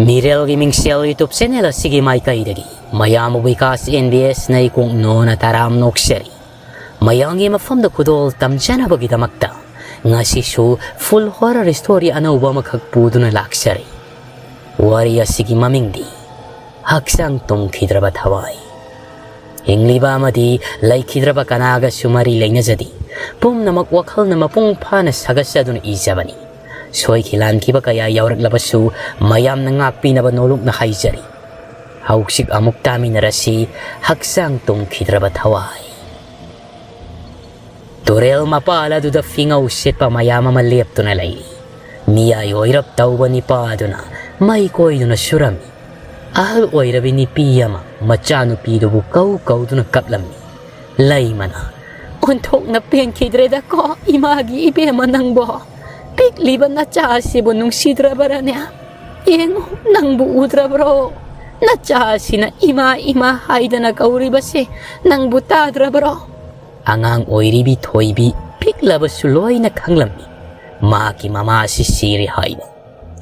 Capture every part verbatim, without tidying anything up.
ꯃꯤꯔꯦꯜꯒꯤ ꯃꯤꯡꯁꯦꯜ YouTube channel ꯑꯁꯤꯒꯤ ꯃꯥꯏꯀꯩꯗꯒꯤ ꯃꯌꯥꯝꯕꯨ ꯕꯤꯀꯥꯁ ꯑꯦꯟ ꯕꯤ ꯑꯦꯁꯅ ꯏꯀꯣꯛ ꯅꯣꯅ ꯇꯔꯥꯝ ꯅꯣꯛꯆꯔꯤ꯫ ꯃꯌꯥꯝꯒꯤ ꯃꯐꯝꯗ ꯈꯨꯗꯣꯜ ꯇꯝꯖꯅꯕꯒꯤꯗꯃꯛꯇ ꯉꯁꯤꯁꯨ full horror story ꯑꯅꯧꯕ ꯑꯃꯈꯛ ꯄꯨꯗꯨꯅ ꯂꯥꯛꯆꯔꯤ꯫ ꯋꯥꯔꯤ ꯑꯁꯤꯒꯤ ꯃꯃꯤꯡꯗꯤ ꯍꯛꯆꯥꯡ ꯇꯨꯝꯈꯤꯗ꯭ꯔꯕ ꯊꯋꯥꯏ꯫ ꯍꯤꯡꯂꯤꯕ ꯑꯃꯗꯤ ꯂꯩꯈꯤꯗ꯭ꯔꯕ ꯀꯅꯥꯒꯁꯨ ꯃꯔꯤ ꯂꯩꯅꯖꯗꯦ꯫ ꯄꯨꯝꯅꯃꯛ ꯋꯥꯈꯜꯅ ꯃꯄꯨꯡ ꯐꯥꯅ ꯁꯥꯒꯠꯆꯗꯨꯅ ꯏꯖꯕꯅꯤ꯫ ꯁꯣꯏꯈꯤ ꯂꯥꯟꯈꯤꯕ ꯀꯌꯥ ꯌꯥꯎꯔꯛꯂꯕꯁꯨ ꯃꯌꯥꯝꯅ ꯉꯥꯛꯄꯤꯅꯕ ꯅꯣꯂꯨꯛꯅ ꯍꯥꯏꯖꯔꯤ꯫ ꯍꯧꯖꯤꯛ ꯑꯃꯨꯛ ꯇꯥꯃꯤꯟꯅꯔꯁꯤ ꯍꯛꯆꯥꯡ ꯇꯨꯝꯈꯤꯗ꯭ꯔꯕ ꯊꯋꯥꯏ꯫ ꯇꯨꯔꯦꯜ ꯃꯄꯥꯜ ꯑꯗꯨꯗ ꯐꯤꯉꯧ ꯁꯦꯠꯄ ꯃꯌꯥꯝ ꯑꯃ ꯂꯦꯞꯇꯨꯅ ꯂꯩꯔꯤ꯫ ꯃꯤꯌꯥꯏ ꯑꯣꯏꯔꯞ ꯇꯧꯕ ꯅꯤꯄꯥ ꯑꯗꯨꯅ ꯃꯩ ꯀꯣꯏꯗꯨꯅ ꯁꯨꯔꯝꯃꯤ꯫ ꯑꯍꯜ ꯑꯣꯏꯔꯕꯤ ꯅꯨꯄꯤ ꯑꯃ ꯃꯆꯥꯅꯨꯄꯤꯗꯨꯕꯨ ꯀꯧ ꯀꯧꯗꯨꯅ ꯀꯞꯂꯝꯃꯤ꯫ ꯂꯩꯃꯅ, "ꯑꯣꯟꯊꯣꯛꯅ ꯄꯦꯟꯈꯤꯗ꯭ꯔꯦꯗꯀꯣ ꯏꯃꯥꯒꯤ ꯏꯕꯦꯝꯃ ꯅꯪꯕꯣ꯫ ꯄꯤꯛꯂꯤꯕ ꯅꯆꯥ ꯑꯁꯤꯕꯨ ꯅꯨꯡꯁꯤꯗ꯭ꯔꯕꯔꯅꯦ? ꯌꯦꯡꯉꯨ, ꯅꯪꯕꯨ ꯎꯗ꯭ꯔꯕ꯭ꯔꯣ? ꯅꯆꯥ ꯑꯁꯤꯅ ꯏꯃꯥ, ꯏꯃꯥ ꯍꯥꯏꯗꯅ ꯀꯧꯔꯤꯕꯁꯦ ꯅꯪꯕꯨ ꯇꯥꯗ꯭ꯔꯕ꯭ꯔꯣ?" ꯑꯉꯥꯡ ꯑꯣꯏꯔꯤꯕꯤ ꯊꯣꯏꯕꯤ ꯄꯤꯛꯂꯕꯁꯨ ꯂꯣꯏꯅ ꯈꯪꯂꯝꯃꯤ꯫ ꯃꯍꯥꯛꯀꯤ ꯃꯃꯥ ꯑꯁꯤ ꯁꯤꯔꯦ ꯍꯥꯏꯅ꯫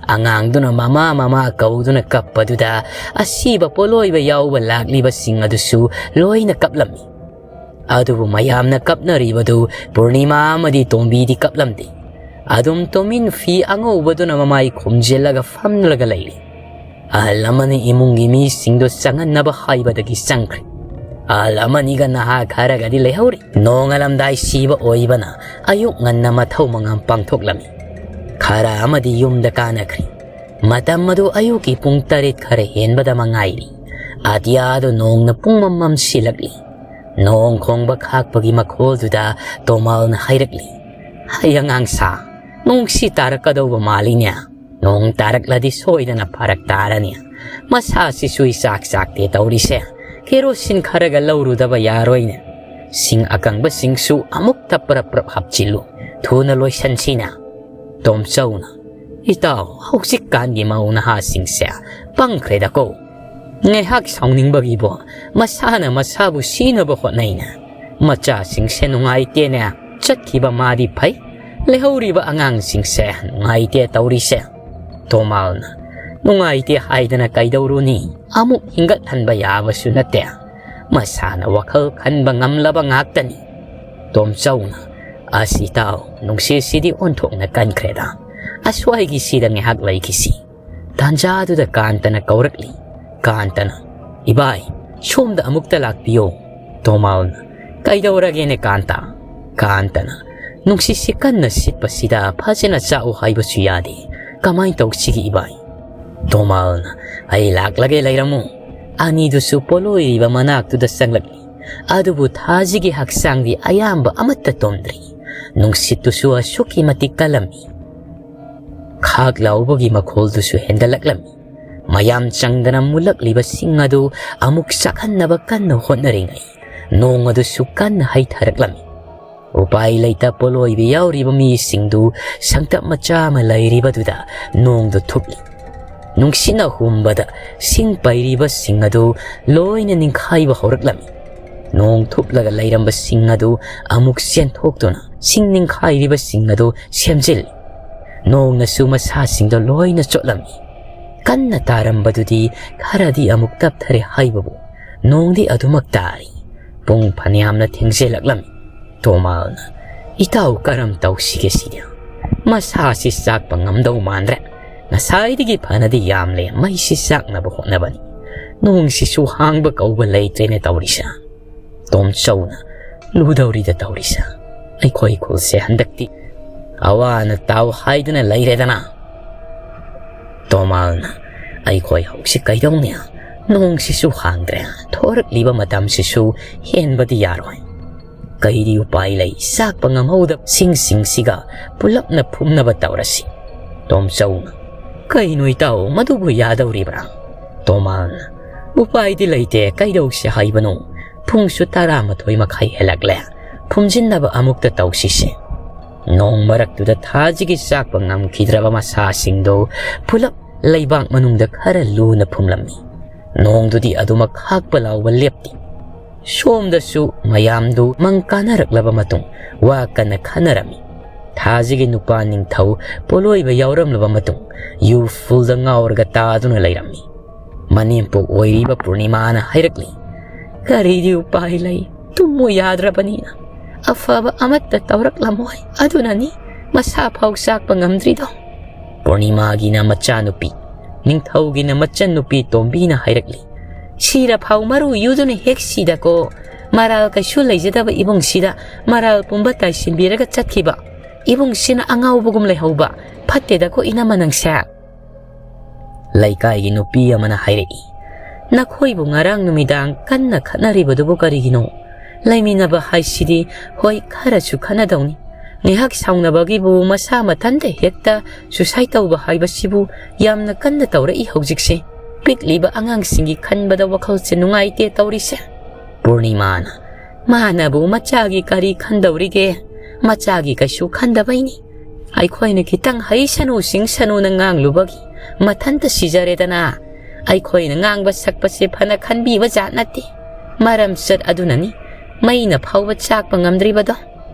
ꯑꯉꯥꯡꯗꯨꯅ ꯃꯃꯥ, ꯃꯃꯥ ꯀꯧꯗꯨꯅ ꯀꯞꯄꯗꯨꯗ ꯑꯁꯤꯕ ꯄꯣꯠꯂꯣꯏꯕ ꯌꯥꯎꯕ ꯂꯥꯛꯂꯤꯕꯁꯤꯡ ꯑꯗꯨꯁꯨ ꯂꯣꯏꯅ ꯀꯞꯂꯝꯃꯤ꯫ ꯑꯗꯨꯕꯨ ꯃꯌꯥꯝꯅ ꯀꯞꯅꯔꯤꯕꯗꯨ ꯄꯨꯔꯅꯤꯃꯥ ꯑꯃꯗꯤ ꯇꯣꯝꯕꯤꯗꯤ ꯀꯞꯂꯝꯗꯦ꯫ ꯑꯗꯨꯝ ꯇꯨꯃꯤꯟ ꯐꯤ ꯑꯉꯧꯕꯗꯨꯅ ꯃꯃꯥꯏ ꯈꯨꯝꯖꯤꯜꯂꯒ ꯐꯝꯂꯒ ꯂꯩꯔꯤ꯫ ꯑꯍꯜ ꯑꯃꯅ ꯏꯃꯨꯡꯒꯤ ꯃꯤꯁꯤꯡꯗꯨ ꯆꯪꯍꯟꯅꯕ ꯍꯥꯏꯕꯗꯒꯤ ꯆꯪꯈ꯭ꯔꯦ꯫ ꯑꯍꯜ ꯑꯃꯅꯤꯒ ꯅꯍꯥ ꯈꯔꯒꯗꯤ ꯂꯩꯍꯧꯔꯤ꯫ ꯅꯣꯡꯉꯥꯜꯂꯝꯗꯥꯏ ꯁꯤꯕ ꯑꯣꯏꯕꯅ ꯑꯌꯨꯛ ꯉꯟꯅ ꯃꯊꯧ ꯃꯉꯝ ꯄꯥꯡꯊꯣꯛꯂꯝꯃꯤ꯫ ꯈꯔ ꯑꯃꯗꯤ ꯌꯨꯝꯗ ꯀꯥꯅꯈ꯭ꯔꯦ꯫ ꯃꯇꯝ ꯑꯗꯨ ꯑꯌꯨꯛꯀꯤ ꯄꯨꯡ ꯇꯔꯦꯠ ꯈꯔ ꯍꯦꯟꯕꯗ ꯃꯉꯥꯏꯔꯤ꯫ ꯑꯇꯤꯌꯥꯗꯨ ꯅꯣꯡꯅ ꯄꯨꯡꯃꯝ ꯃꯝꯁꯤꯜꯂꯛꯂꯤ꯫ ꯅꯣꯡ ꯈꯣꯡꯕ ꯈꯥꯛꯄꯒꯤ ꯃꯈꯣꯜꯗꯨꯗ ꯇꯣꯃꯥꯜꯅ ꯍꯥꯏꯔꯛꯂꯤ, "ꯍꯩ ꯑꯉꯥꯡꯁꯥ, ꯅꯣꯡꯁꯤ ꯇꯥꯔꯛꯀꯗꯧꯕ ꯃꯥꯜꯂꯤꯅꯦ꯫ ꯅꯣꯡ ꯇꯥꯔꯛꯂꯗꯤ ꯁꯣꯏꯗꯅ ꯐꯔꯛ ꯇꯥꯔꯅꯤ꯫ ꯃꯁꯥꯁꯤꯁꯨ ꯏꯆꯥꯛ ꯆꯥꯛꯇꯦ ꯇꯧꯔꯤꯁꯦ꯫ ꯀꯦꯔꯣꯁꯤꯟ ꯈꯔꯒ ꯂꯧꯔꯨꯗꯕ ꯌꯥꯔꯣꯏꯅꯦ꯫ ꯁꯤꯡ ꯑꯀꯪꯕꯁꯤꯡꯁꯨ ꯑꯃꯨꯛꯇ ꯄ꯭ꯔꯞ ꯄ꯭ꯔꯞ ꯍꯥꯞꯆꯤꯜꯂꯨ꯫ ꯊꯨꯅ ꯂꯣꯏꯁꯟꯁꯤꯅ꯫" ꯇꯣꯝꯆꯧꯅ, "ꯏꯇꯥꯎ, ꯍꯧꯖꯤꯛꯀꯥꯟꯒꯤ ꯃꯧ ꯅꯍꯥꯁꯤꯡꯁꯦ ꯄꯪꯈ꯭ꯔꯦꯗꯀꯣ꯫ ꯉꯥꯏꯍꯥꯛ ꯁꯥꯎꯅꯤꯡꯕꯒꯤꯕꯨ ꯃꯁꯥꯅ ꯃꯁꯥꯕꯨ ꯁꯤꯅꯕ ꯍꯣꯠꯅꯩꯅꯦ꯫ ꯃꯆꯥꯁꯤꯡꯁꯦ ꯅꯨꯡꯉꯥꯏꯇꯦꯅꯦ꯫ ꯆꯠꯈꯤꯕ ꯃꯥꯗꯤ ꯐꯩ, ꯂꯩꯍꯧꯔꯤꯕ ꯑꯉꯥꯡꯁꯤꯡꯁꯦ ꯅꯨꯡꯉꯥꯏꯇꯦ ꯇꯧꯔꯤꯁꯦ꯫" ꯇꯣꯃꯥꯜꯅ, ꯅꯨꯡꯉꯥꯏꯇꯦ ꯍꯥꯏꯗꯅ ꯀꯩꯗꯧꯔꯨꯅꯤ? ꯑꯃꯨꯛ ꯍꯤꯡꯒꯠꯍꯟꯕ ꯌꯥꯕꯁꯨ ꯅꯠꯇꯦ꯫ ꯃꯁꯥꯅ ꯋꯥꯈꯜ ꯈꯟꯕ ꯉꯝꯂꯕ ꯉꯥꯛꯇꯅꯤ꯫ ꯇꯣꯝꯆꯧꯅ, "ꯑꯁ ꯏꯇꯥꯎ, ꯅꯨꯡꯁꯤꯠꯁꯤꯗꯤ ꯑꯣꯟꯊꯣꯛꯅ ꯀꯟꯈ꯭ꯔꯦꯗ꯫ ꯑꯁ꯭ꯋꯥꯏꯒꯤꯁꯤꯗ ꯉꯥꯏꯍꯥꯛ ꯂꯩꯈꯤꯁꯤ꯫" ꯇꯥꯟꯖꯥꯗꯨꯗ ꯀꯥꯟꯇꯅ ꯀꯧꯔꯛꯂꯤ꯫ ꯀꯥꯟꯇꯅ, "ꯏꯕꯥꯏ, ꯁꯣꯝꯗ ꯑꯃꯨꯛꯇ ꯂꯥꯛꯄꯤꯌꯣ꯫" ꯇꯣꯃꯥꯜꯅ, "ꯀꯩꯗꯧꯔꯒꯦꯅꯦ ꯀꯥꯟꯇ?" ꯀꯥꯟꯇꯅ, "ꯅꯨꯡꯁꯤꯠꯁꯤ ꯀꯟꯅ ꯁꯤꯠꯄꯁꯤꯗ ꯐꯖꯅ ꯆꯥꯛꯎ ꯍꯥꯏꯕꯁꯨ ꯌꯥꯗꯦ꯫ ꯀꯃꯥꯏ ꯇꯧꯁꯤꯒꯦ ꯏꯕꯥꯏ?" ꯇꯣꯃꯥꯜꯅ, "ꯑꯩ ꯂꯥꯛꯂꯒꯦ, ꯂꯩꯔꯝꯃꯨ꯫" ꯑꯅꯤꯗꯨꯁꯨ ꯄꯣꯠꯂꯣꯏꯔꯤꯕ ꯃꯅꯥꯛꯇꯨꯗ ꯆꯪꯂꯛꯂꯤ꯫ ꯑꯗꯨꯕꯨ ꯊꯥꯖꯤꯒꯤ ꯍꯛꯆꯥꯡꯗꯤ ꯑꯌꯥꯝꯕ ꯑꯃꯠꯇ ꯇꯣꯝꯗ꯭ꯔꯤ꯫ ꯅꯨꯡꯁꯤꯠꯇꯨꯁꯨ ꯑꯁꯨꯛꯀꯤ ꯃꯇꯤꯛ ꯀꯜꯂꯝꯃꯤ꯫ ꯈꯥꯛ ꯂꯥꯎꯕꯒꯤ ꯃꯈꯣꯜꯗꯨꯁꯨ ꯍꯦꯟꯒꯠꯂꯛꯂꯝꯃꯤ꯫ ꯃꯌꯥꯝ ꯆꯪꯗꯅ ꯃꯨꯜꯂꯛꯂꯤꯕꯁꯤꯡ ꯑꯗꯨ ꯑꯃꯨꯛ ꯆꯥꯛꯍꯟꯅꯕ ꯀꯟꯅ ꯍꯣꯠꯅꯔꯤꯉꯩ, ꯅꯣꯡ ꯑꯗꯨꯁꯨ ꯀꯟꯅ ꯍꯩꯊꯔꯛꯂꯝꯃꯤ꯫ ꯎꯄꯥꯏ ꯂꯩꯇ ꯄꯣꯠꯂꯣꯏꯕ ꯌꯥꯎꯔꯤꯕ ꯃꯤꯁꯤꯡꯗꯨ ꯁꯪꯇꯞ ꯃꯆꯥ ꯑꯃ ꯂꯩꯔꯤꯕꯗꯨꯗ ꯅꯣꯡꯗꯨ ꯊꯨꯞꯂꯤ꯫ ꯅꯨꯡꯁꯤꯠꯅ ꯍꯨꯝꯕꯗ ꯁꯤꯡ ꯄꯩꯔꯤꯕꯁꯤꯡ ꯑꯗꯨ ꯂꯣꯏꯅ ꯅꯤꯡꯈꯥꯏꯕ ꯍꯧꯔꯛꯂꯝꯃꯤ꯫ ꯅꯣꯡ ꯊꯨꯞꯂꯒ ꯂꯩꯔꯝꯕꯁꯤꯡ ꯑꯗꯨ ꯑꯃꯨꯛ ꯆꯦꯟꯊꯣꯛꯇꯨꯅ ꯁꯤꯡ ꯅꯤꯡꯈꯥꯏꯔꯤꯕꯁꯤꯡ ꯑꯗꯨ ꯁꯦꯝꯖꯤꯜꯂꯤ꯫ ꯅꯣꯡꯅꯁꯨ ꯃꯁꯥꯁꯤꯡꯗꯣ ꯂꯣꯏꯅ ꯆꯣꯠꯂꯝꯃꯤ꯫ ꯀꯟꯅ ꯇꯥꯔꯝꯕꯗꯨꯗꯤ ꯈꯔꯗꯤ ꯑꯃꯨꯛ ꯇꯞꯊꯔꯦ ꯍꯥꯏꯕꯕꯨ, ꯅꯣꯡꯗꯤ ꯑꯗꯨꯃꯛ ꯇꯥꯔꯤ꯫ ꯄꯨꯡ ꯐꯅꯌꯥꯝꯅ ꯊꯦꯡꯖꯤꯜꯂꯛꯂꯝꯃꯤ꯫ ꯇꯣꯃꯥꯜꯅ, "ꯏꯇꯥꯎ, ꯀꯔꯝ ꯇꯧꯁꯤꯒꯦ ꯁꯤꯗꯤ? ꯃꯁꯥꯁꯤ ꯆꯥꯛꯄ ꯉꯝꯗꯧ ꯃꯥꯟꯗ꯭ꯔꯦ꯫ ꯉꯁꯥꯏꯗꯒꯤ ꯐꯅꯗꯤ ꯌꯥꯝꯂꯦ ꯃꯩꯁꯤ ꯆꯥꯛꯅꯕ ꯍꯣꯠꯅꯕꯅꯤ꯫ ꯅꯣꯡꯁꯤꯁꯨ ꯍꯥꯡꯕ ꯀꯧꯕ ꯂꯩꯇ꯭ꯔꯦꯅꯦ ꯇꯧꯔꯤꯁꯦ꯫" ꯇꯣꯝꯆꯧꯅ, "ꯂꯨꯗꯧꯔꯤꯗ ꯇꯧꯔꯤꯁꯦ꯫ ꯑꯩꯈꯣꯏ ꯈꯨꯜꯁꯦ ꯍꯟꯗꯛꯇꯤ ꯑꯋꯥꯅ ꯇꯥꯎ ꯍꯥꯏꯗꯨꯅ ꯂꯩꯔꯦꯗꯅ꯫" ꯇꯣꯃꯥꯜꯅ, "ꯑꯩꯈꯣꯏ ꯍꯧꯖꯤꯛ ꯀꯩꯗꯧꯅꯤ? ꯅꯣꯡꯁꯤꯁꯨ ꯍꯥꯡꯗ꯭ꯔꯦ, ꯊꯣꯔꯛꯂꯤꯕ ꯃꯇꯝꯁꯤꯁꯨ ꯍꯦꯟꯕꯗꯤ ꯌꯥꯔꯣꯏ꯫ ꯀꯩꯗꯤ ꯎꯄꯥꯏ ꯂꯩ, ꯆꯥꯛꯄ ꯉꯝꯍꯧꯗꯕ ꯁꯤꯡꯁꯤꯡꯁꯤꯒ ꯄꯨꯂꯞꯅ ꯐꯨꯝꯅꯕ ꯇꯧꯔꯁꯤ꯫" ꯇꯣꯝꯆꯧꯅ, "ꯀꯩꯅꯣ ꯏꯇꯥꯎ, ꯃꯗꯨꯕꯨ ꯌꯥꯗꯧꯔꯤꯕ꯭ꯔꯥ?" ꯇꯣꯃꯥꯜꯅ, "ꯎꯄꯥꯏꯗꯤ ꯂꯩꯇꯦ, ꯀꯩꯗꯧꯁꯦ ꯍꯥꯏꯕꯅꯣ? ꯄꯨꯡꯁꯨ ꯇꯔꯥꯃꯥꯊꯣꯏ ꯃꯈꯥꯏ ꯍꯦꯜꯂꯛꯂꯦ꯫ ꯐꯨꯝꯖꯤꯟꯅꯕ ꯑꯃꯨꯛꯇ ꯇꯧꯁꯤꯁꯦ꯫ ꯅꯣꯡ ꯃꯔꯛꯇꯨꯗ ꯊꯥꯖꯤꯒꯤ ꯆꯥꯛꯄ ꯉꯝꯈꯤꯗ꯭ꯔꯕ ꯃꯁꯥꯁꯤꯡꯗꯨ ꯄꯨꯂꯞ ꯂꯩꯕꯥꯛ ꯃꯅꯨꯡꯗ ꯈꯔ ꯂꯨꯅ ꯐꯨꯝꯂꯝꯃꯤ꯫ ꯅꯣꯡꯗꯨꯗꯤ ꯑꯗꯨꯃꯛ ꯈꯥꯛꯄ ꯂꯥꯎꯕ ꯂꯦꯞꯇꯦ꯫ ꯁꯣꯝꯗꯁꯨ ꯃꯌꯥꯝꯗꯨ ꯃꯪ ꯀꯥꯅꯔꯛꯂꯕ ꯃꯇꯨꯡ ꯋꯥ ꯀꯟꯅ ꯈꯟꯅꯔꯝꯃꯤ꯫ ꯊꯥꯁꯤꯒꯤ ꯅꯨꯄꯥ ꯅꯤꯡꯊꯧ ꯄꯣꯠꯂꯣꯏꯕ ꯌꯥꯎꯔꯝꯂꯕ ꯃꯇꯨꯡ ꯌꯨ ꯐꯨꯜꯗ ꯉꯥꯎꯔꯒ ꯇꯥꯗꯨꯅ ꯂꯩꯔꯝꯃꯤ꯫ ꯃꯅꯦꯝꯄꯣꯛ ꯑꯣꯏꯔꯤꯕ ꯄꯨꯔꯅꯤꯃꯥꯅ ꯍꯥꯏꯔꯛꯂꯤ, "ꯀꯔꯤꯗꯤ ꯎꯄꯥꯏ ꯂꯩ, ꯇꯨꯝꯃꯨ ꯌꯥꯗ꯭ꯔꯕꯅꯤꯅ꯫ ꯑꯐꯕ ꯑꯃꯠꯇ ꯇꯧꯔꯛꯂꯝꯃꯣꯏ, ꯑꯗꯨꯅꯅꯤ ꯃꯁꯥ ꯐꯥꯎ ꯆꯥꯛꯄ ꯉꯝꯗ꯭ꯔꯤꯗꯣ"꯫ ꯄꯨꯔꯅꯤꯃꯥꯒꯤꯅ ꯃꯆꯥꯅꯨꯄꯤ, ꯅꯤꯡꯊꯧꯒꯤꯅ ꯃꯆꯟꯅꯨꯄꯤ ꯇꯣꯝꯕꯤꯅ ꯍꯥꯏꯔꯛꯂꯤ, "ꯁꯤꯔ ꯐꯥꯎ ꯃꯔꯨ ꯌꯨꯗꯨꯅ ꯍꯦꯛ ꯁꯤꯗꯀꯣ꯫ ꯃꯔꯥꯜ ꯀꯩꯁꯨ ꯂꯩꯖꯗꯕ ꯏꯕꯨꯡꯁꯤꯗ ꯃꯔꯥꯜ ꯄꯨꯝꯕ ꯇꯥꯏꯁꯤꯟꯕꯤꯔꯒ ꯆꯠꯈꯤꯕ ꯏꯕꯨꯡꯁꯤꯅ ꯑꯉꯥꯎꯕꯒꯨꯝ ꯂꯩꯍꯧꯕ꯫ ꯐꯠꯇꯦꯗꯀꯣ ꯏꯅꯝꯃ ꯅꯪꯁꯦ"꯫ ꯂꯩꯀꯥꯏꯒꯤ ꯅꯨꯄꯤ ꯑꯃꯅ ꯍꯥꯏꯔꯛꯏ, "ꯅꯈꯣꯏꯕꯨ ꯉꯔꯥꯡ ꯅꯨꯃꯤꯗꯥꯡ ꯀꯟꯅ ꯈꯠꯅꯔꯤꯕꯗꯨꯕꯨ ꯀꯔꯤꯒꯤꯅꯣ? ꯂꯩꯃꯤꯟꯅꯕ ꯍꯥꯏꯁꯤꯗꯤ ꯍꯣꯏ ꯈꯔꯁꯨ ꯈꯠꯅꯗꯧꯅꯤ꯫ ꯉꯥꯏꯍꯥꯛ ꯁꯥꯎꯅꯕꯒꯤꯕꯨ ꯃꯁꯥ ꯃꯊꯟꯇ ꯍꯦꯛꯇ suicide ꯇꯧꯕ ꯍꯥꯏꯕꯁꯤꯕꯨ ꯌꯥꯝꯅ ꯀꯟꯅ ꯇꯧꯔꯛꯏ ꯍꯧꯖꯤꯛꯁꯦ꯫ ꯄꯤꯛꯂꯤꯕ ꯑꯉꯥꯡꯁꯤꯡꯒꯤ ꯈꯟꯕꯗ ꯋꯥꯈꯜꯁꯦ ꯅꯨꯡꯉꯥꯏꯇꯦ ꯇꯧꯔꯤꯁꯦ"꯫ ꯄꯨꯔꯅꯤꯃꯥꯅ, "ꯃꯥꯅꯕꯨ ꯃꯆꯥꯒꯤ ꯀꯔꯤ ꯈꯟꯗꯧꯔꯤꯒꯦ? ꯃꯆꯥꯒꯤ ꯀꯩꯁꯨ ꯈꯟꯗꯕꯩꯅꯤ꯫ ꯑꯩꯈꯣꯏꯅ ꯈꯤꯇꯪ ꯍꯩꯁꯅꯨ ꯁꯤꯡꯁꯅꯨꯅ ꯉꯥꯡꯂꯨꯕꯒꯤ ꯃꯊꯟꯇ ꯁꯤꯖꯔꯦꯗꯅ꯫ ꯑꯩꯈꯣꯏꯅ ꯉꯥꯡꯕ ꯁꯛꯄꯁꯦ ꯐꯅ ꯈꯟꯕꯤꯕ ꯖꯥꯠ ꯅꯠꯇꯦ꯫ ꯃꯔꯝ ꯆꯠ ꯑꯗꯨꯅꯅꯤ ꯃꯩꯅ ꯐꯥꯎꯕ ꯆꯥꯛꯄ ꯉꯝꯗ꯭ꯔꯤꯕꯗꯣ"꯫